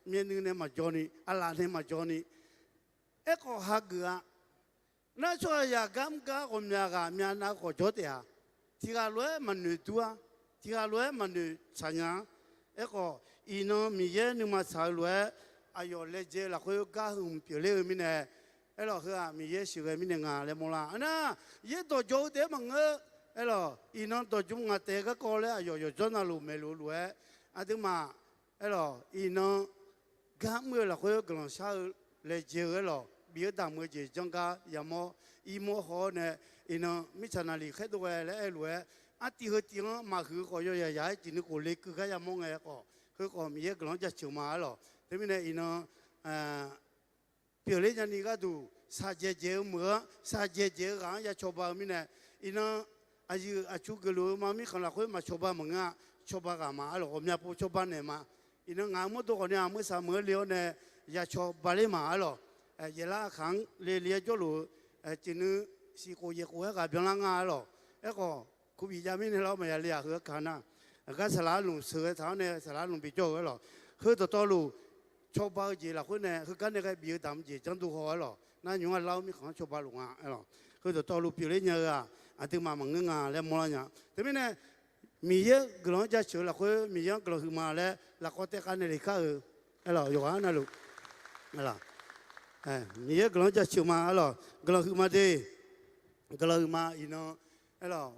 Myavnuiv nae maqjawr ni, aqlaf nae maqjawr ni. Aerkhawf hageuf-a. Nar tsawrhaqzaq gar mr gar ghawqmya ghaq myavnav-eu khawf jawr taef-a. Tiq ghaq lof-aer maqnoeq dur-a. Tiq ghaq lof-aer maqnoeq tsaq nya-a. Aerkhawf, iqnan Miqyaer nuima tsaq-eu lof-aer aqyawf laejae-eu lafkhoer gar hmq pyeufler-eu mirnae, aerlawq, heu-aq Miqyaer sheuqghae mirnae nga laer mawrlar. Aernar, yaerdawq jawr-eu taef-aer maqngeur. Aerlawq, iqnan dawqjmq ngaq taef garkawv laer aqyawf yawqjawr navluf maeqluf lof-aer, aqduimaf, aerlawq, iqnan gar mr-eu lafkhoer guiqlanq shar-eu laejae-eu aerlawq, bif-eu damq-eu jeq janr gar yamawr, irmawr haw-awr nae, iqnan mirtsaq naqliq khaerdov ghae laer aer-eu lof-aer, artiv heu tiv-anr maqhuiq khawf yawyaq yaq-aer jeq nuikhof lekeuv gar yamawr ngae khawf, heu khawf Miqyaer guiqlanq-anr jaceuq ma aerlawq. Teumirnae iqnan pyeufler nyani gharduq shaqjaeq jaeq-eu meuq-anr, shaqjaeq jaeq-eu ghaq-anr ya cawba-eu mirnae, iqnan aqyuif aqtsu geufluf-eu ma mirkhanq lafkhoer maqcawba maqngeur-a. Cawba ghaq ma aerlawq, ghawqmya pov cawba naeq ma. Iqnan ngaq-euq mawrdo khawf ni-aq, meursaq meuq-aer le-awr nae ya cawba ler ma aerlawq. Yaeqlar aqkaq-anr le le-aer jawrluf-eu, jeq nui siqkhof yaeqkhof-aer ghaq byanlar nga aerlawq. Aerkhawf, kubif jav mirnae lar maqya le-aq, heu-aer ka nar, gar saqlaq arlmq sheuqghae taq-awr nae saqlaq arlmq bijawr-eu aerlawq. Heu dawqtawvluf cawba-eu jeq lafkhoer nae heugar nae ghae bif-eu damq jeq janr dur haw aerlawq. Nar nymq-mr lar-awr mirkhanq-anr cawba luf nga aerlawq. Heu dawqtawvluf pyeufler nya-eu-aq, aqduimaf maqngeur nga laer mawrlar nya. Teumirnae, Miqyaer guiqlanq-anr jaceuq-eu lafkhoer Miqyaer-anr guiqlanq huiqma laer lafkawv taev kar nae le kar-eu aerlawq, yawqghaq navluf. Miqyaer guiqlanq-anr jaceuq ma aerlawq, guiqlanq huiqma de. Guiqlanq huiqma iqnan aerlawq,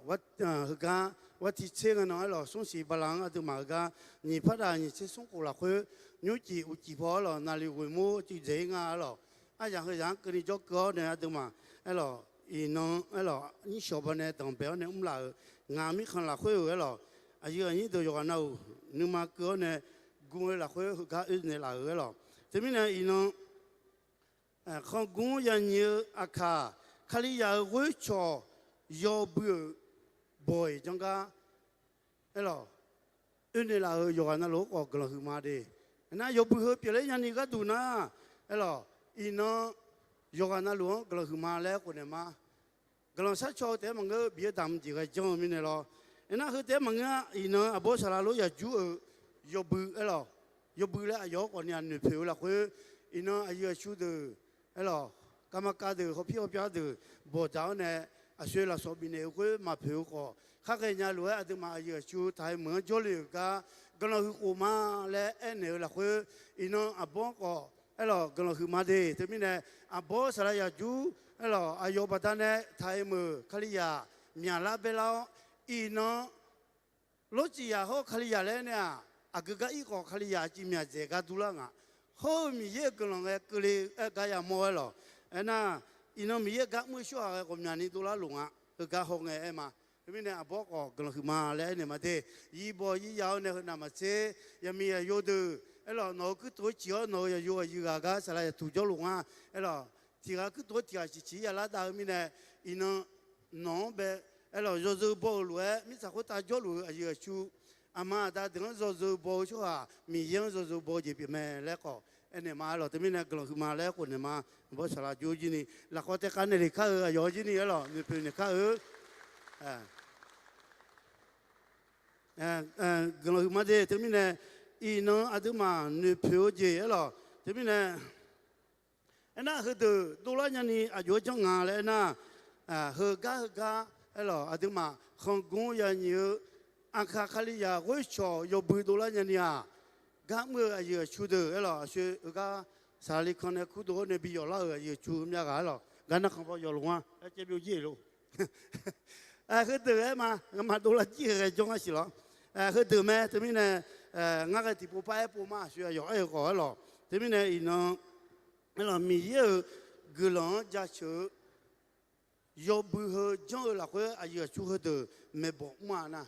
heugar war tiq tser ngae nan aerlawq, smrsiq bala-anr aqduimaf heugar nyiq par daq nyiq tser smr khof lafkhoer nymrcif uqcif paw aerlawq, naqliq ghoeq mur cuiv dzaeq-ir nga aerlawq. Aryaq heuzaq-anr keuvni jawr keuv-awr nae aqduimaf aerlawq, iqnan aerlawq, nyirshawq banae danqbae-awr nae mrlaf-euq ngaq mirkhanq lafkhoer-euq aerlawq, aqyuif aqnyir deuq yawqghaq navluf nuima keuv-awr nae gu-eu lafkhoer heugar oe naeqlaf-euq aerlawq. Teumirnae iqnan khanqgmr-anr yanyiq-eu aqkaq, Kalizaq-euq ghoer cawq yawbui-euq bawq-iq janr gar aerlawq, oe naeqlaf-euq yawqghaq navluf-anr khawf guiqlanq huiqma de. Nar yawbui heu pyeufler nyani gharduq nar, aerlawq, iqnan yawqghaq navluf-anr guiqlanq huiqma laer khofnaeq ma. Guiqlanq sharcaw-eu taef-aer maqngeur, bif-eu damq jeq ghae janr-eu mirnae lawr. Aernar heu taef-aer maqngeur-a, iqnan aqbawr saqlaq lor yaqjur-euq yawbui aerlawq, yawbui laer aqyawf-anr khawf ni-aq noeqpoeq-eu lafkhoer, iqnan aqyuif aqtsu deuq aerlawq, garma kav deuq hawpir hawpyar deuq bawqdzaq-awr nae aqshoe lafsawq bifnaeq-eu khoer maqpoeq-eu khawf, khar ghaenya lof-aer aqduimaf aqyuif aqtsu taqhaiq meuq-anr jawrle-euq gar guiqlanq huiq khof ma laer aernaeq-eu lafkhoer, iqnan aqbawr-anr khawf aerlawq guiqlanq huiqma de. Teumirnae aqbawr saqlaq yaqjur aerlawq, aqyawf baqdanae taqhaiq meuq Kalizaq myaqlar baerlar-awr, iqnan lawrcif yaq hawr Kalizaq laer nae-aq, aqgeu gar ir khawf Kalizaq civ myaq dzaeq gar durlar nga. Hawr-eu Miqyaer-euq guiqlanq ghae keuvle-aer gar yamawr aerlawq. Aernar, iqnan Miqyaer gar mr-eu tsawrhaq ghae ghawqmyani dovlar luf nga. Heugar hawngae aer ma. Teumirnae aqbawr khawf guiqlanq huiqma laer aernaeq ma de. Yirbawq yirya-awr nae heu navmaqtser, yaqmiq yaqyo deuq aerlawq, nawq-euq kuirtof-aer ciq-awr nawq-euq yaqyo aqyuif ghaq gar saqlaq yatuq jawrluf nga. Aerlawq, tiq ghaq kuirtof-aer tiq ghaq ciqciq-ir yalav dav-eu mirnae, iqnan nawq-anr bae aerlawq, yawzeu baw-euq lof-aer mirtsaq khoertav jawrluf-eu aqyuif aqtsu, aqma aqda deuq-anr yawzeu baw-eu tsawrhaq Miqyaer-anr yawzeu baw-eu jeq pyeufmae laer khawf aernaeq ma aerlawq. Teumirnae guiqlanq huiqma laer khofnaeq ma. Aqbawr saqlaq jur jir ni lafkawv taev kar nae le kar-eu aqyawf-anr jir ni aerlawq, noeqpoeq naeq kar-eu guiqlanq huiqma de. Teumirnae iqnan aqduimaf noeqpoeq-eu jeq aerlawq. Teumirnae aernar, heudeuq dovlar nyani aqjox-aer janr nga laer aernar, heugar heugar aerlawq, aqduimaf khanqgmr yanyiq-eu aqkaq Kalizaq ghoer cawq yawbui dovlar nyani-aq, gar mr-eu aqyuif aqtsu deuq aerlawq, aqshoe-eu gar saqlaq likan nae kurdov-awr nae bi yawflar-euq aqyuif aqtsu myav ghaq aerlawq, gar narkhan paw yawf luf-anr aer caev byov jir-eq lor. Heudeuq aer ma, ngamaf dovlar jir-eu ghae jawr ngar siq lawr. Heudeuq mae, teumirnae, ngar ghae tiqpov par aer pov ma, aqshoe aqyawf aer-eu khawf aerlawq. Teumirnae iqnan aerlawq, Miqyaer-euq guiqlanq-anr jaceuq-eu yawbui heu janr-eu lafkhoer aqyuif aqtsu heudeuq maeqbawq mr-a nar,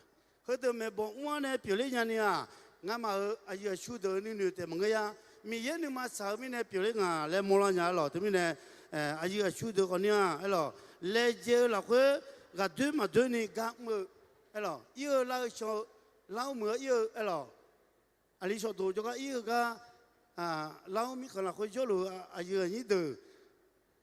heudeuq maeqbawq mr-anr nae pyeufler nyani-aq, ngamaf-euq aqyuif aqtsu deuq-euq nuinoeq taef maqngeur ya. Miqyaer nuima tsaq-eu mirnae pyeufler ngaq laer mawrlar nya aerlawq. Teumirnae aqyuif aqtsu deuq khawf ni-aq aerlawq, laejae-eu lafkhoer ghaqdoer maqdoer ni gar mr-eu aerlawq, ir-eu lar-eu can-eu, lar-awr muiq-eu ir-eu aerlawq, aqli shawqdoq jawrgar ir-eu gar, lar-awr mirkhanq lafkhoer jawrluf-eu aqyuif aqnyir deuq,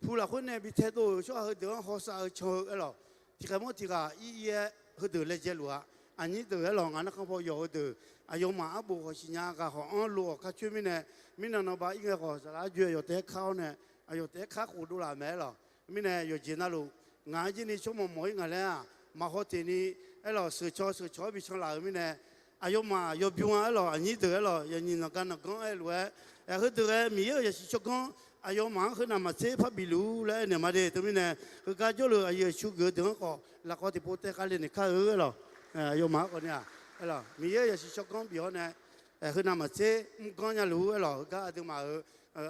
pu lafkhoer nae bi taedov-euq tsawrhaq heudeuq-anr hawsav-eu can-eu aerlawq, tiqkhaeq mawr tiqghaq ir ir-aer heudeuq laejae luf-a. Aqnyir deuq aerlawq, ngaq narkhan paw yawf-eu deuq aqyawfmaf arbof khawf siqnya ghaq khawf-anr lof-awq kar coer mirnae, mirnan nanba ir ngae khawf saqlaq arjoe aqyawf taef-aer kar-awr nae, aqyawf taef-aer kar khof dovlaf mae aerlawq. Mirnae yawqjeq navluf, ngaq-anr jirni tsawrmawq mawf-ir ngaq laer-aq, maqhaw teq ni aerlawq, sheuqcaw sheuqcaw-awr bi canlaf-euq mirnae, aqyawfmaf yawbymr-a aerlawq, aqnyir deuq aerlawq, yawqnyiq nanqgar nanqganr aer-eu lof-aer, heudeuq ghae Miqyaer-euq yaqsiq tsawrganr aqyawfmaf-anr khoernav maqtser parbi luf-ur laer aernaeq ma de. Teumirnae, heugar jawrluf aqyuif aqtsu geuf-eu deuq-anr khawf lafkawv tiqpov taev khavle naeq kar-eu aerlawq, aqyawfmaf-anr khawf ni-aq aerlawq, Miqyaer-euq yaqsiq tsawrganr bif-awr nae, khoernav maqtser mrganr nya luf-ur aerlawq, heugar aqduimaf-euq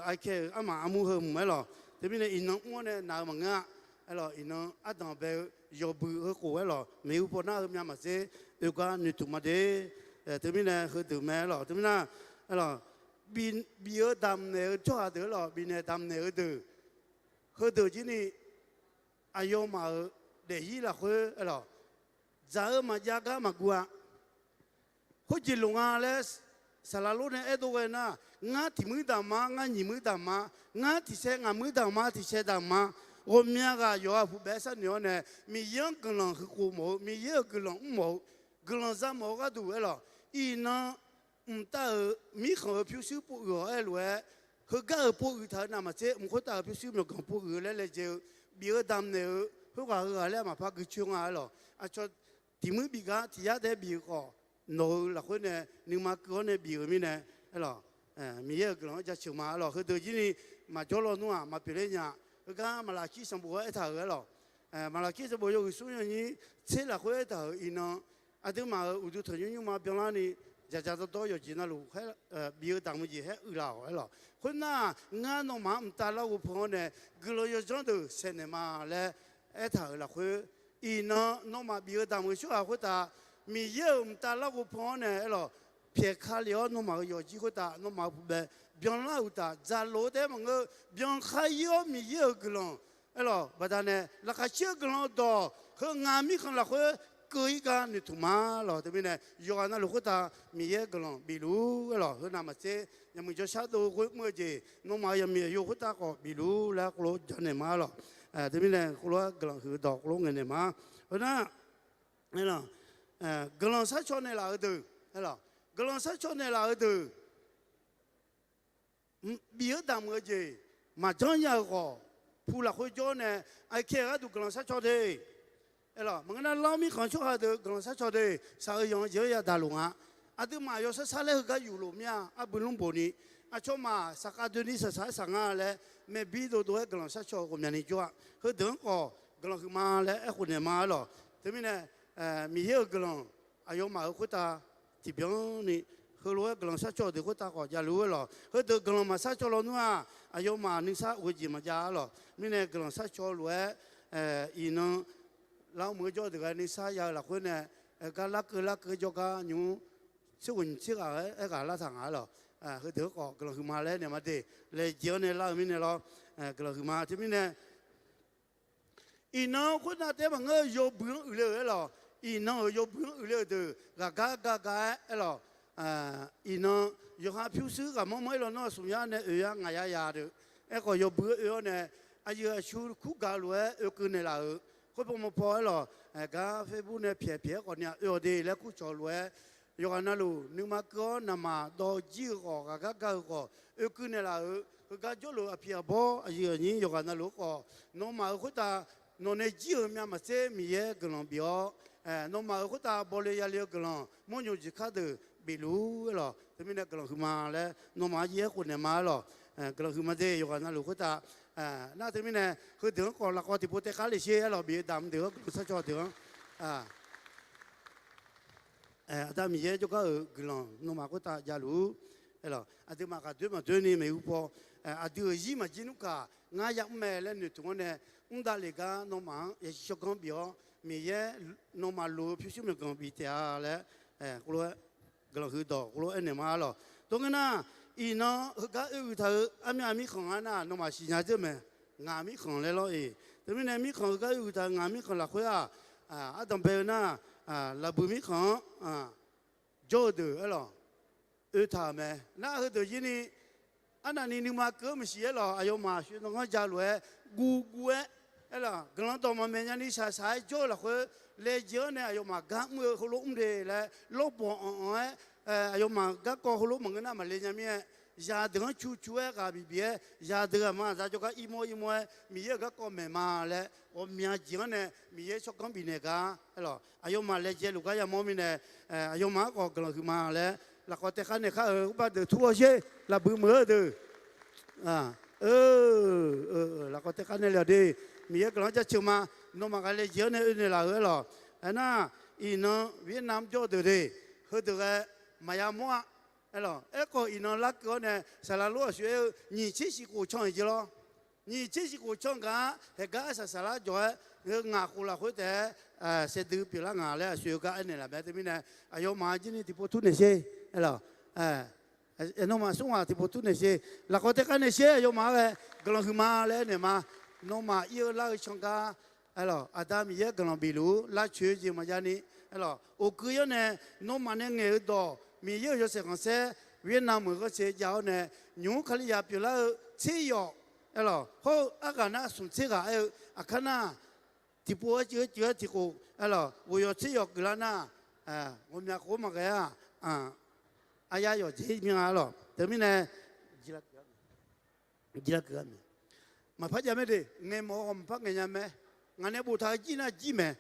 arkae-euq armaf armur heu hmq aerlawq. Teumirnae iqnan mr-awr nae naq-eu maqngeur-a aerlawq, iqnan ardanq bae-eu yawbui heukhof aerlawq, maeqhu paw nar-eu myav maqtser oe gar noeqtmq ma de. Teumirnae heudeuq mae aerlawq, teumirnae aerlawq, bif-eu damq naeq-eu tsawrhaq deuq aerlawq, bifnaeq damq naeq-eu deuq, heudeuq jirni aqyawfmaf-euq daefzir lafkhoer aerlawq, dzaq-eu maqjav gar maqguv-a. Khoerjeq loq nga laer saqlaq lor nae aerdov ghae nar, ngar tiq muir damq ma, ngar nyiq muir damq ma, ngar tiq sae ngaq muir damq ma, tiq sae damq ma, ghawqmya ghaq yawqha puq baef-aer sharnoeq-awr nae, Miqyaer-anr guiqlanq huiqkhof mawf-eu, Miqyaer-euq guiqlanq mr mawf-eu, guiqlanq za mawf-eu gharduq aerlawq, iqnan mqtav-euq mirkhanq-euq pyurshuir pov uiq-awq aer lof-aer, heugar-euq pov uiq taq-euq navmaqtser, mq khoertav-euq pyurshuir myawqganq pov uiq-eu laer laejae-eu, bif-eu damq naeq-eu khoerghaq heughaq laer maqpar guicoer nga aerlawq. Aqcawq tiq muir bif gar tiq yar taef-aer bif-eu khawf, nawq-eu lafkhoer nae nuima keuv-awr nae bif-euq mirnae aerlawq, Miqyaer-euq guiqlanq-anr jaceuq ma aerlawq. Heudeuq jirni maqjawr lawnmr-aq maqpyeufler nya. Heugar maqlaqkir sanqbof-aer aertaq-euq aerlawq, maqlaqkir sanqbof yawhuiq smr yawnyir tser lafkhoer aertaq-euq iqnan, aqduimaf-euq uqduq tanqnymr nymrma byanlarni, dzaqdzaq dawrdawr yawqjeq navluf bif-eu damq-eu jeq khaer uiqlaf-awq aerlawq. Khoernar, ngar nawmaf-anr mqtav larghov pan-awr nae guiqlanq yawdzanr deuq saeqnaeq ma laer aertaq-euq lafkhoer, iqnan nawmaf bif-eu damq-eu tsawrhaq khoertav Miqyaer-euq mqtav larghov pan-awr nae aerlawq, pyaeq ka lef-awr nawmaf-euq yawqjir khoertav nawmaf-euq puqbae byanlar-euq taf dzaqloq-eu taef-aer maqngeur, byankhar-ir-awr Miqyaer-euq guiqlanq aerlawq baqdanae laqkhaq caer-eu guiqlanq dawq heu ngaq mirkhanq lafkhoer keuv-ir gar noeqtmq ma lawq. Teumirnae yawqghaq navluf khoertav Miqyaer guiqlanq bifluf-ur aerlawq, heu navmaqtser yawmuiq jawrshar dov ghoer mr-eu jeq nawmaf-euq yawqmiq yawqyo khoertav khawf bifluf-ur laer khoerlof-aer janaeq ma lawq. Teumirnae khoerlof-aer guiqlanq huiq-eu dawq khoerlof ngaeqnaeq ma. Heunar, guiqlanq sharcaw naeqlaf-eu deuq, guiqlanq sharcaw naeqlaf-eu deuq, bif-eu damq-eu jeq maqjanr nya-eu khawf, pu lafkhoer jawr nae aqkae-eu gharduq guiqlanq sharcaw de. Aerlawq, maqngeur nar lar-awr mirkhanq tsawrhaq deuq guiqlanq sharcaw de. Shaq-eu yanq-eu jeq-anr yadaq luf nga. Aqduimaf yawshar shar laer heugar yuflof mir-a, arbui lmr bof ni, aqcawq maf saqkhav doeni saqsaq-aer saq nga laer maeqbir dovdov-aer guiqlanq sharcaw-eu ghawqmyani jawr-a. Heudeuq-anr khawf guiqlanq huiqma laer aerkhof naeq ma aerlawq. Teumirnae Miqyaer-euq guiqlanq aqyawfmaf-euq khoertav tiqbyan ni, heulof-aer guiqlanq sharcaw-eu deuq khoertav khawf javluf-ur aerlawq. Heudeuq guiqlanq maqsharcaw lawnmr-aq, aqyawfmaf nuisar ghoe jeq maqjav aerlawq. Mirnae guiqlanq sharcaw lof-aer iqnan lar-awr muiq-eu jawr deuq ghae nuisar ya-eu lafkhoer nae, gar larkeuv larkeuv jawrgar nymq-mr tser ghoeq nyiq tser ghaq-aer aerghaq lartaq nga aerlawq. Heudeuq-anr khawf guiqlanq huiqma laer naeq ma de. Laejae-awr nae lar-eu mirnae lawr, guiqlanq huiqma teumirnae iqnan khoernav taef-aer maqngeur-eu yawbui-anr uiqle-euq aerlawq. Iqnan-euq yawbui-anr uiqle-euq deuq ghaqgar gaga-aer aerlawq. Iqnan yawqha pyurshuir ghaqmanr manr-ir lawnmr-aq smq yar nae oe-ar ngaq yar ya deuq. Aerkhawf yawbui-anr oe-awr nae aqyuif aqsur kur gaq lof-aer oekeuv naeqlaf-euq khoer paw ma paw aerlawq. Gar Facebook nae pyaeq pyaeq-aer khawf ni-aq oe-awq de laer kur cawq lof-aer, yawqghaq navluf nuima keuv-awr navmaqdawv jir-eu khawf, ghaqgar ga-eu khawf, oekeuv naeqlaf-euq heugar jawrluf aqpiq aqbawr aqyuif aqnyir yawqghaq navluf-anr khawf, nawmaf-euq khoertav nawq nae jir-euq myavmaqtser Miqyaer guiqlanq bif-awr, nawmaf-euq khoertav bawle yale-eu guiqlanq, mawrnymq jeq kar deuq bifluf-ur aerlawq. Teumirnae guiqlanq huiqma laer nawmaf-anr jir-aer khofnaeq ma aerlawq. Guiqlanq huiqma de yawqghaq navluf khoertav. Nar teumirnae heudeuq-anr khawf lafkawv tiqpov taerkhar le sher aerlawq, bif-eu damq deuq-anr guiqlanq sharcaw deuq-anr. Aqda Miqyaer jawrgar-euq guiqlanq nawmaf khoertav javluf-ur aerlawq. Aqduimaf ghaqdoer maqdoer ni maeqhu paw, aqdui-euq zir maqjir nmr kaq ngar yamr mae laer noeqtmq-anr nae, mr davlef gar nawmaf-anr yasiq tsawrganr bif-awr, Miqyaer nawmaf loq-eu pyurshuir myawqganq bif taef-a laer, khoerlof-aer guiqlanq huiqdawq khoerlof-aer aernaeq ma aerlawq. Tov ngeur nar, iqnan heugar oerhuiq taq-eu armyav mirkhanq-anr nar nawmaf siqnya dzeur mae. Ngaq mirkhanq laer lawr-iq. Teumirnae mirkhanq heugar oerhuiq taq-eu ngaq mirkhanq lafkhoer-aq, ardanq bae-eu nar, laqbuiq mirkhanq-anr jawr-eu deuq aerlawq, oe taq-euq mae. Nar heudeuq jir ni, arnavni nuima keuv-eu maqsiq aerlawq, aqyawfmaf sheuqnan-anr ja lof-aer, guvguv-aer, aerlawq, guiqlanq dawq maqmaeq nyani shaqshaq-aer jawr-eu lafkhoer, laejae-anr nae aqyawfmaf gar mr-eu heulof mr de laer, lawrbawq anq-anq-aer, aqyawfmaf garkawv heulof maqngeur nar maqle nya mir-aer, zaqdeuq-anr cu cu-aer ghaq bif bif-aer, zaqdeuq aqma aqda jawrgar irmawr irmawr-aer Miqyaer-euq garkawv maeq ma laer ghawqmya jeq-anr nae Miqyaer tsawrganr bifnaeq gar aerlawq, aqyawfmaf laejae luf gar yamawr mirnae, aqyawfmaf-anr khawf guiqlanq huiqma laer lafkawv taerkhar naeq khar-euq uqbar deuq tur-awr sher, laqbuiq meuq-eu deuq lafkawv taerkhar naeq le-awq de. Miqyaer guiqlanq-anr jaceuq ma. Nawmaf ghaq laejae-anr nae oe naeqlaf-euq aerlawq. Aernar, iqnan Vietnam jawr-eu deuq de, heudeuq ghae maqya mawr-a aerlawq. Aerkhawf iqnan larkeuv-awr nae saqlaq lor aqshoe aer-eu nyiq tser shiq khof can-iq jeq lawr. Nyiq tser shiq khof can gaq-a, haeqgar arsaq saqlar jawq-aer, heu ngaq khof lafkhoer taef-aer saevdui pyeuflar ngaq laer aqshoe-eu gar aernaeq laf mae. Teumirnae aqyawfmaf-anr jir ni tiqpov tur naeq sher aerlawq. Nawmaf smr ghaq tiqpov tur naeq sher. Lafkawv taerkhar naeq sher, aqyawfmaf-anr ghae guiqlanq huiqma laer aernaeq ma. Nawmaf ir-eu lar-eu can gar aerlawq, Aqda Miqyaer guiqlanq bifluf-ur, lavcoeq-eu jeq maqjav ni aerlawq, oqkeuv yawr nae nawmaf nae ngaeq-eu dawq, Miqyaer-euq yawshaef khanqsaer Vietnam-euq ghanrcae jav-awr nae, nymq-mr Kalizaq pyeuflar-eu tser yawf aerlawq, hawr-eu arghaq nar smq tser ghaq aer-eu, aqkar nar tiqpov-aer ceuv-aer ceuv-aer tiqkhof aerlawq, ghof yawf tser yawf geuflar nar, ghawqmya khof maqghae-a, aryar yawqjeq mya aerlawq. Teumirnae jir lar keuv-a mae. Maqpar jav mae de, ngaeq mawf-eu ghawq maqpar ngaeq nya mae. Ngaq nae boftaq-eu jir nar jir mae.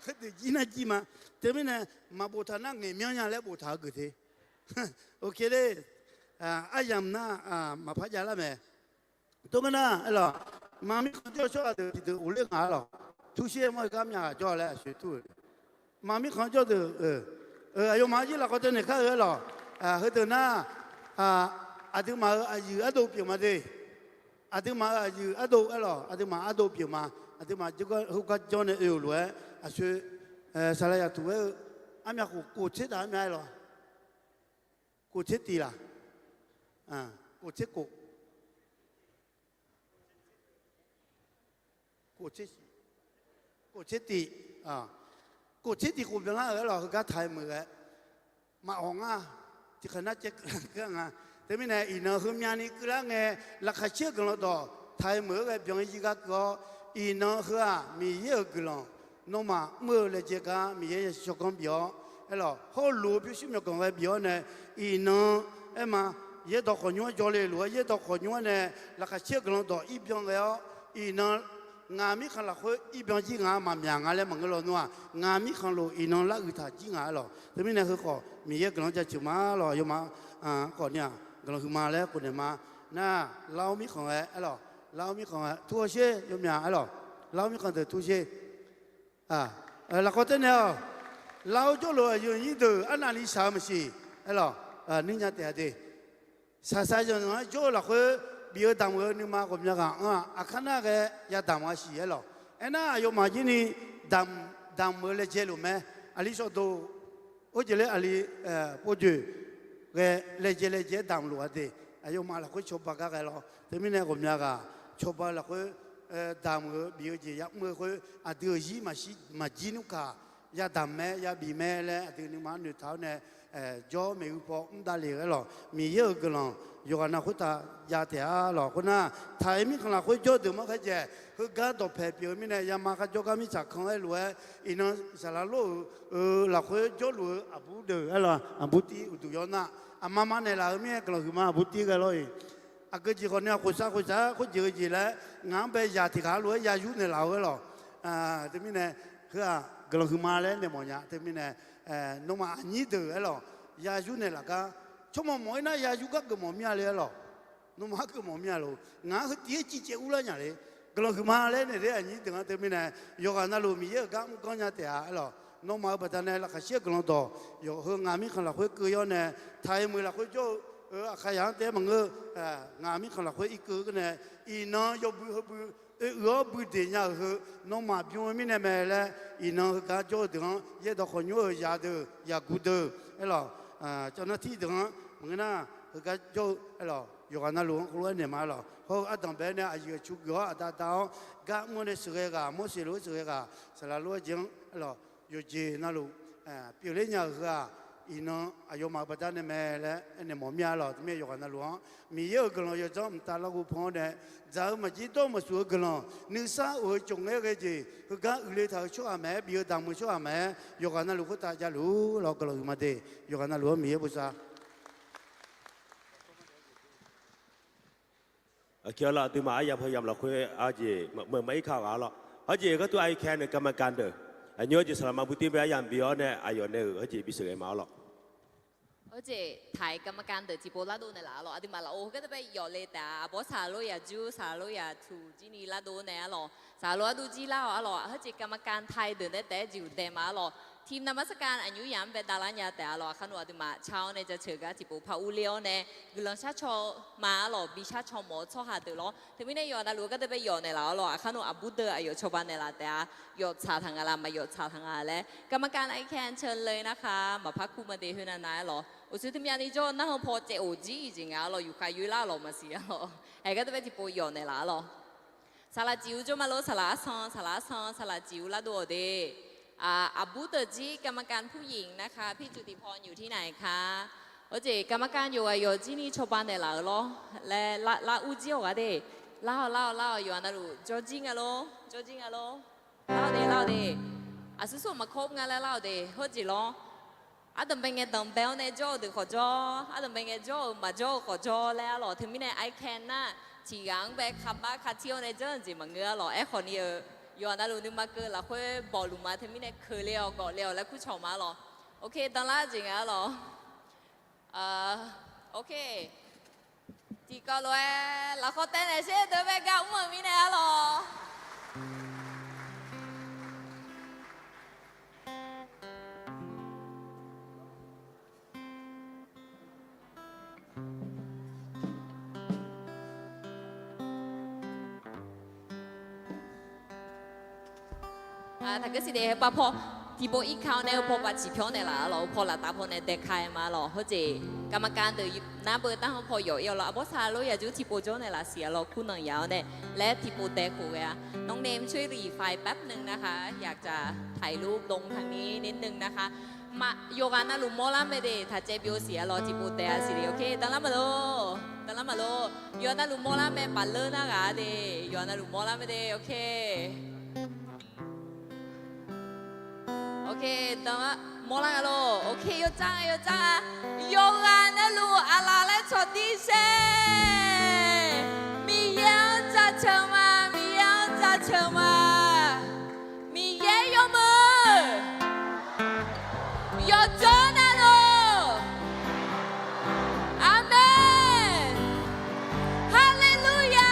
Heudeuq jir nar jir ma. Teumirnae maqboftaq nar ngaeq myanr nya laer boftaq-eu geuf te. Oke de, aryamq nar maqpar jav lar mae. Tov ngeur nar aerlawq, maq mirkhanq jawr-eu tsawrhaq deuq tiqdeuq ghofler ngaq aerlawq. Tursher mawr-eu gar myav ghaq jawr laer aqshoe tur-eu. Maq mirkhanq jawr deuq, aqyawfmaf-anr jir lafkawv tae naeq kar-eu aerlawq. Heudeuq nar, aqduimaf-euq aqyuif ardov pyeuf ma de. Aqduimaf-euq aqyuif ardov aerlawq, aqduimaf ardov pyeuf ma. Aqduimaf khoergar jawr nae oe-euq lof-aer aqshoe, saqlaq yaqtuq aer-eu, armyav khof kof tser taf armyav aerlawq. Kof tser tiq laq? Kof tser kof. Kof tser tiq. Kof tser tiq. Kof tser tiq khof byanlar-euq aerlawq, heugar taq-aer meuq ghae. Maqawq ngar, tiqkhaeq nar caev keuv nga. Teumirnae iqnan heumyavni keuvlar ngae, laqkhaq caer-eu guiqlanq dawq taq-aer meuq-eu ghae byan-ir gar keuv-awr, iqnan heu-aq Miqyaer-euq guiqlanq, nawmaf mr-eu laejae gar Miqyaer yasiq tsawrganr bif-awr aerlawq, hawr-eu loq-eu pyurshuir myawqganq ghae bif-awr nae, iqnan aerma, yaerdawq khawqnymr-anr jawrle lof-aer yaerdawq khawqnymr-anr nae laqkhaq caer-eu guiqlanq dawq ir byan ghae-awr, iqnan ngaq mirkhanq lafkhoer ir byan jir ngaq-a, maqmyaq nga laer maqngeur lawnmr-aq, ngaq mirkhanq lof iqnan lar uiq taq jir ngaq aerlawq. Teumirnae heu khawf Miqyaer guiqlanq jaceuq ma lawq, aqyawfmaf khawf ni-aq guiqlanq huiqma laer khofnaeq ma. Nar, lar-awr mirkhanq ghae aerlawq, lar-awr mirkhanq ghae tur-awr sher yawmyaq aerlawq, lar-awr mirkhanq deuq tur sher. Lafkawv tae naeq-awq, lar-awr jawrluf-eu aqyuif aqnyir deuq arnavni shaq-eu maqsiq aerlawq, nuirnya taef-a de. Shaqshaq zanqzanq-aer jawr-eu lafkhoer bif-eu damq-eu nuima ghawqmya ghaq anr-aq, aqkar nar ghae yadamq-a siq aerlawq. Aernar, aqyawfmaf jir ni damq-eu laejae luf mae. Aqli sawqdoq, hawjeq laer aqli povjoeq ghae laejae laejae-aer damq luf-a de. Aqyawfmaf lafkhoer cawba gar ghae lawr. Teumirnae ghawqmya ghaq cawba-eu lafkhoer damq-eu bif-eu jeq yamr-eu khoer, aqdui-euq zir maqjir nmr kaq, yadamq mae yabif mae laer aqdui nuima-anr noeqtaq-awr nae jawr maeqhu paw mr davlef-eu aerlawq, Miqyaer-euq guiqlanq yawqghaq nav khoertav jav taef-a lawq. Khoernar, taq-aer mirkhanq lafkhoer jawr deuq manr khaer jaeq, heugar dawqpaeq pyeuf-eu mirnae yama kharjawr gar mirtsaq kan-aer lof-aer, iqnan saqlaq lor-euq lafkhoer jawrluf-eu aqbur deuq aerlawq, aqbur tir uqduq yawr nar, aqma ma naeqlaf-eu mirnae guiqlanq huiqma aqbur tir ghae lawr-iq. Aqgeu jeq khawf ni-aq khoeqsar khoeqsar khoerjeq-eu jeq laer ngaq-anr bae zaq tiq ghaq lof-aer ya yur naeqlaf-eu aerlawq. Teumirnae heu-aq guiqlanq huiqma laer naeq mawfnya. Teumirnae nawmaf aqnyir deuq aerlawq, Ya'yur naeqlaf gar, tsawrmawq mawq-ir nar ya'yur gar geufmawf mir-a le-aer lawq. Nawmaf-anr geufmawf mir-a lof. Ngaq-anr heu tiv-aer civ caev urlar nya le. Guiqlanq huiqma laer naeq ler aqnyir deuq-anr teumirnae, yawqghaq navluf Miqyaer-euq gar mr ganr nya taef-a aer lawq. Nawmaf-euq baqdanae laqkhaq shir-aer guiqlanq dawq, yawq heu ngaq mirkhanq lafkhoer keuv-awr nae, taq-eu muiq lafkhoer jawr-eu, aqkaqyaq-anr taef-aer maqngeur, ngaq mirkhanq lafkhoer irkeuv-eu nae, iqnan yawbui heubui oe uiq-awr bui deq nya-euq heu, nawmaf bym-eu mirnae mae laer, iqnan heugar jawr-eu deuq-anr yaerdawq khawqnymr-euq yaq deuq yaqguq deuq aer lawq, cawv nar tir deuq-anr maqngeur nar, heugar jawr-eu aer lawq, yawqghaq navluf-anr khoerlof-aer naeq ma aer lawq. Hawr-eu ardanq bae-aer nae aqyuif aqtsu geuf-awr aqda da-awr gar mr-awr nae sheuqghae ghaq, Morseq lof-aer sheuqghae ghaq, saqlaq lof-aer jeq-anr aer lawq, yawqjeq navluf pyeufler nya-euq heu-aq, iqnan aqyawfmaf-euq baqdanae mae laer aernaeq mawf mir-a lawq. Teumirnae yawqghaq navluf-anr Miqyaer-euq guiqlanq yawdzanr mqtav larghov pan-awr nae, dzaq-eu maqjir dawr maqsuq-eu guiqlanq, nuisar of-eu cawq ngaer ghae jeq, heugar uiqle taq-eu tsawrhaq mae-aer, bif-eu damq-eu tsawrhaq mae-aer, yawqghaq navluf khoertav javluf lawq. Guiqlanq huiqma de, yawqghaq navluf-anr Miqyaer bosav. Aqkaq lawq, aqduimaf aryamq heu yamq lafkhoer arjeq meuq maqir ka ghaq-a lawq. Hawrjeq gharduq aqkaq nae กรรมการ deuq, aqnymr jeq saqlaqma bur tir bae aryamq bi-awr nae aqyawf nae-euq hawrjeq bisheuq ghae ma-awr lawq. Hawrjeq ไทย กรรมการ deuq tiqpov lardov naeqlaf-a lawq. Aqduimaf lafov heugar deuq bae yawf le taef-a. Aqbawr saqlaq lof yaqjur saqlaq lof yaqtuq jir ni lardov naeq-a lawq. Saqlaq lof arduq jir lar-awq-a lawq. Hawrjeq กรรมการ ไทย deuq nae taef-aer jeq uqdae ma-a lawq. ทีม navmaqtserkan aqnymr yamq-anr bae davlar nya taef-a lawq. Aqkaq nmr aqduimaf ca-awr nae jaceuq gar tiqpov par urler-awr nae guiqlanq sharcaw ma-a lawq. Bi sharcaw mawf-eu tsawrhaq deuq lawr. Teumirnae yawqghaq navluf-eu gar deuq bae yawf naeqlaf-a lawq. Aqkaq nmr aqbur deuq aqyawf cawba naeqlaf taef-a. Yawf tsaq taq nga la, maqyawf tsaq taq nga laer กรรมการ aqkaq-anr เชิญเลยนะคะ maqpar kur ma de khoernav nav-aer lawq. Uqshoe teumyav ni jawr-eu narhaq paw caev of jir-iq jeq nga-a lawq. Yufkhav yoerlar-awq lawq maqsiq-a lawq. Haeq gar deuq bae tiqpov yawf naeqlaf-a lawq. Saqlaq ciq ur jawr ma lor, saqlaq arsan, saqlaq arsan, saqlaq ciq ur lardov-awq de. Aqbur deuq jir กรรมการผู้หญิงนะคะ พี่จุติพรอยู่ที่ไหนคะ Hawrjeq กรรมการ yawqghaq yawq jir ni cawba naeqlaf-euq lawr laer lar ur jir-awq gharde. Lar-awq lar-awq lar-awq, yawqghaq navluf jawr jir nga lor, jawr jir nga lor. Lar-awq de, lar-awq de. Aqsur sor maqkawr nga laer lar-awq de, hawrjeq lawr. Ardanqbae ngae danqbae-awr nae jawr-eu deuq khawf jawr, ardanqbae ngae jawr-euq maqjawr-eu khawf jawr laer-a lawq. Teumirnae aqkaq nar, tiqghaq-anr bae kabar katir-awr nae janr-eu jeq maqngeur-a lawq. Aerkhawf ni-eu, yawqghaq navluf nuima keuv lafkhoer bawqluf ma. Teumirnae keuvle-awq gawfle-awq laer kurcawq ma-a lawq. Ok, danlar jeq nga-a lawq. Ok. Tiqkawv lof-aer lafkhawf taev naeq sher deuq bae gar mr-euq mirnae-a lawq. Taqgeur siq de, heu pav paw tiqpov irka-awr nae heu paw pav ciqpyawr naeqlaf-a lawq. Heu paw laftav paw nae daeka-aer ma-a lawq. Hawrjeq กรรมการ deuq nar beu darhanr paw yawf-ir-awq lawr. Aqbawr saqlaq lof yaqjur tiqpov jawr naeqlaf siq-a lawq. Kurnanq yaf-awr nae laer tiqpov dae khof ghae-a. น้องเนมช่วยหลีไฟแป๊บนึงนะคะ อยากจะถ่ายรูปลงทางนี้นิดนึงนะคะ Yawqghaq navluf mawrlar mae de, taq caev byov siq-a lawq. Tiqpov dae-a siq de. Ok, danlar maqlor, danlar maqlor. Yawqghaq navluf mawrlar mae, pafleur nar ghaq-a de. Yawqghaq navluf mawrlar mae de. Ok. Ok, danlar, mawrlar nga lor. Ok, yawcar nga, yawcar nga. Yawqghaq navluf aqlaf laer cawqdir sher. Miqyaer-anr jaceuq ma, Miqyaer-anr jaceuq ma. Miqyaer yawmuiq yawqjawr navluf. Aqmeq. Haleluya!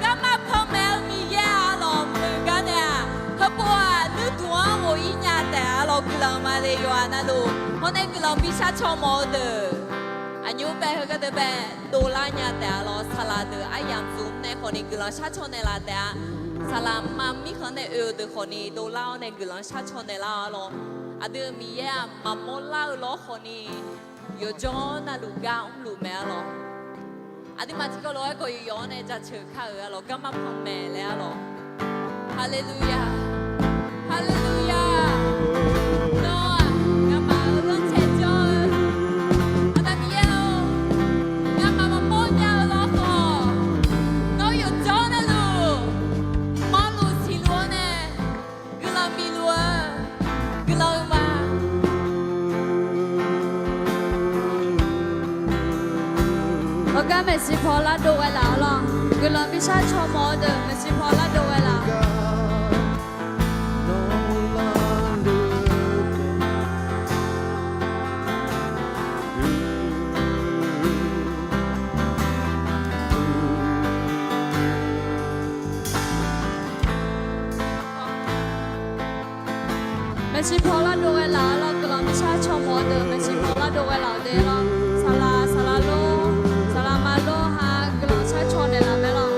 Garma panmaeq-eu Miqyaer-a lawq, muiq gar nae-aq, heupov-aq nuirduq-anr ghof-ir nya taef-a lawq. Guiqlanq ma le yawqghaq navluf. Hawr nae guiqlanq bishar caw mawf-eu deuq, aqnymr bae heugar deuq bae dovlar nya taef-a lawq. Saqlaq deuq aryamq zmq nae khawf ni guiqlanq shar caw naeqlaf taef-a. Saqlaq ma mirkhanq nae oe-eu deuq khawf ni dovlar-awr nae guiqlanq shar caw naeqlar-a lawq. Aqdui-euq Miqyaer-aq maqmawr lar-eu lawr khawf ni yawqjawr navluf gar mrluf mae-a lawq. Aqduimaf tiqkawv lof-aer gawq yawq yawq-anr nae jaceuq kar-euq-a lawq. Garma panmaeq laer-a lawq. Haleluya. Haleluya. Nawr-aq, ngamaf-euq lanrcae jawr-eu Aqda Miqyaer-or, ngamaf maqmawr nya-eu lawr khawf, nawr yawqjawr navluf mawrluf siqluf-awr nae guiqlanq bifluf-eu guiqlanq-eu ma. Heugar maeqshi paw lardov ghae laf-a lawr. Guiqlanq bishar caw mawf-eu deuq maeqshi paw lardov ghae laf. Nawr lar-eu, Maeqshi paw lar dov ghae laf-eu lawr, guiqlanq mirtsaq caw mawf-eu deuq maeqshi paw lar dov ghae laf-euq de lawr. Saqlaq saqlaq lor, saqlaq ma lor ha, guiqlanq shar caw naeqlaf mae lawr.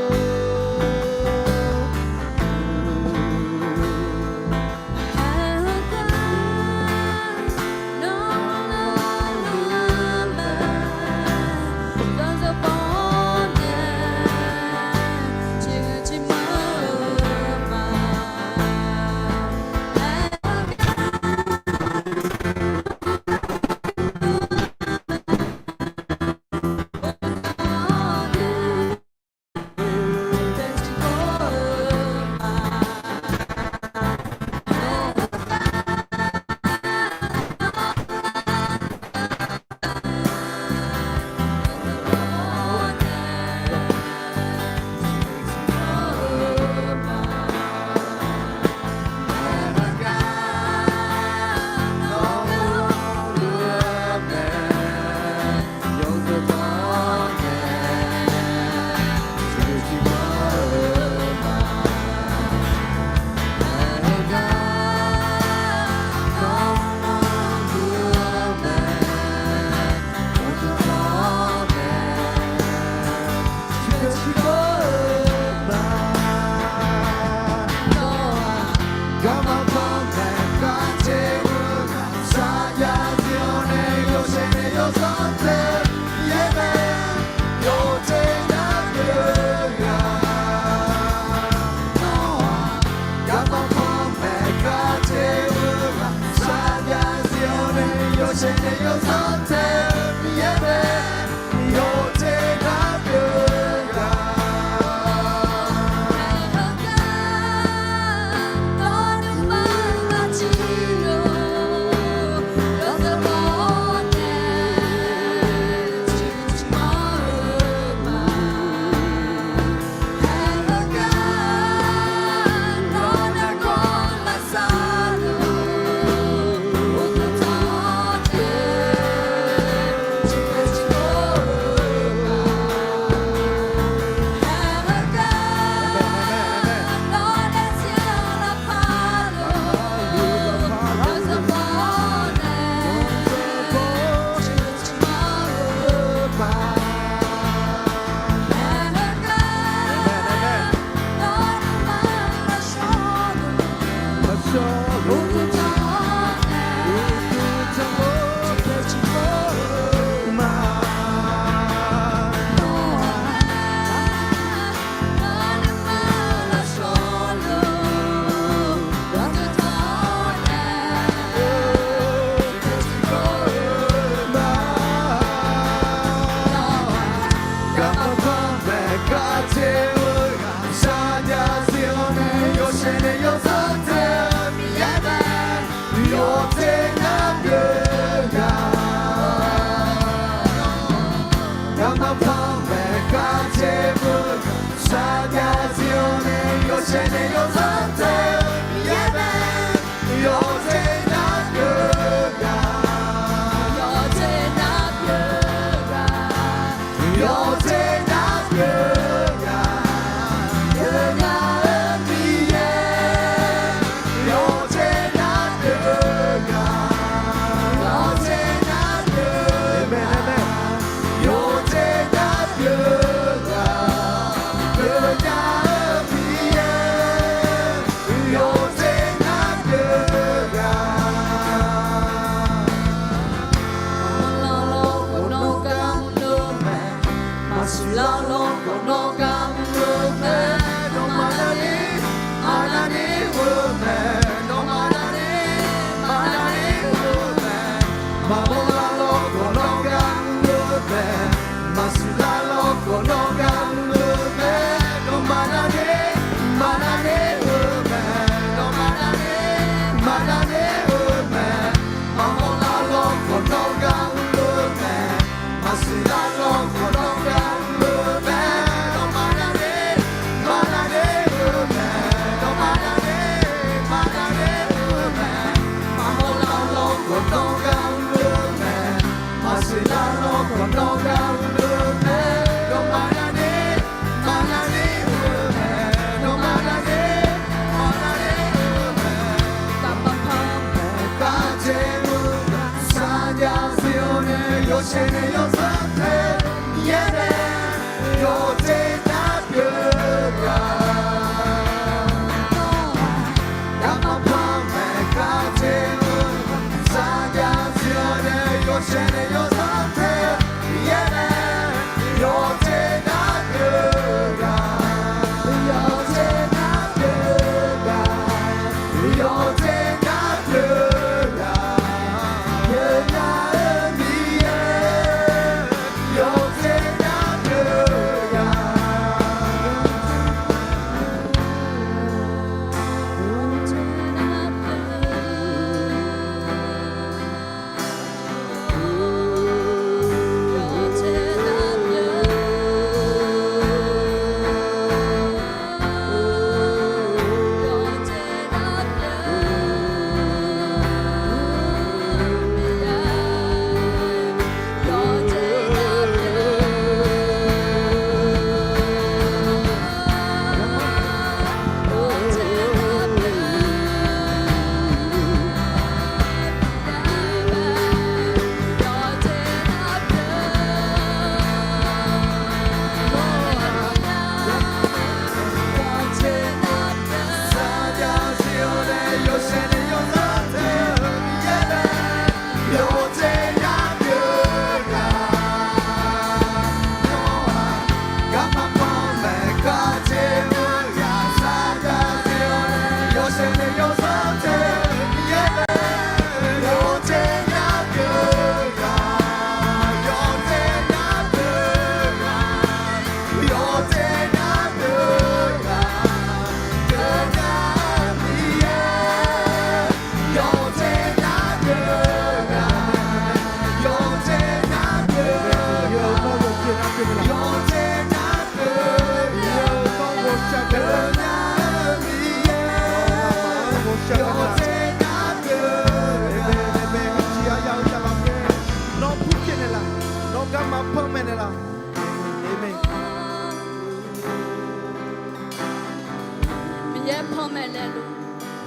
panmaeq naeqluf.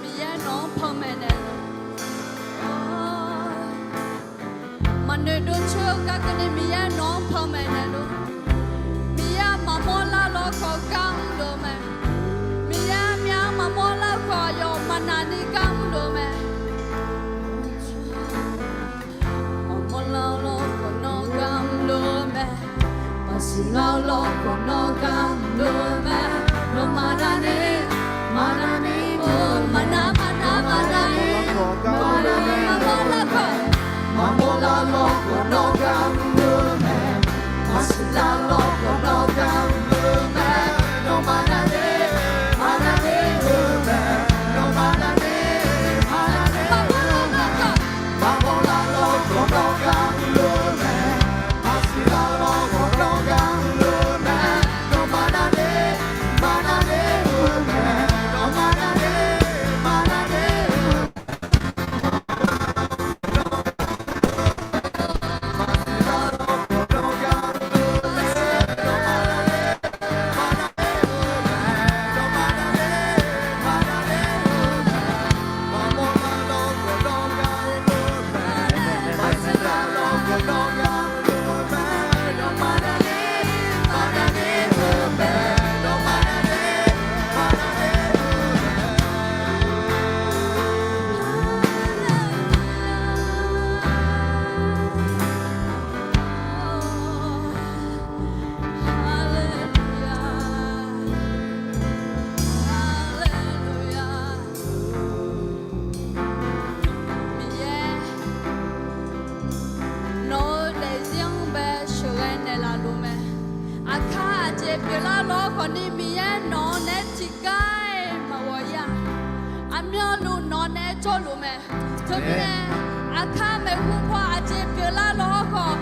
Miqyaer nawq-anr panmaeq naeqluf. Maqnoeq dov coer-eu garkawv ni Miqyaer nawq-anr panmaeq naeqluf. Miqyaer-aq maqmawr lar lawr khawf gar mrluf-eu mae. Miqyaer myav-anr maqmawr lar khawf aqyawf maqnaq ni gar mrluf-eu mae. Maqmawr lar lawr khawf nawr gar mrluf-eu mae. Maqsiq lar lawr khawf nawr gar mrluf-eu mae. Nawmaf navni, maqnavni, maqnav maqnav maqnav-ir, maqnav maqnav lar khawf, maqmawr lar lawr khawf nawr gar mrluf-eu mae. Maqsiq lar lawr khawf nawr gar mrluf-eu mae. Nawmaf navni, maqnavni-eu mae. Nawmaf navni, maqnavni-eu mae. Maqmawr lar lawr khawf nawr gar mrluf-eu mae. Maqsiq lar lawr khawf nawr gar mrluf-eu mae. Nawmaf navni, maqnavni-eu mae. Nawmaf navni, maqnavni-eu mae. Haleluya. Haleluya. Miqyaer, nawq-euq daefzir-anr bae sheuqghae naeqlaf luf mae. Aqkar aqjeq pyeuflar lawr khawfni Miqyaer nawq-anr nae tiqgar-iq maqghawq-ir-a. Aqmyanluf nawq nae jawrluf mae. Teumirnae, aqkar maeqhu paw aqjeq pyeuflar lawr khawf,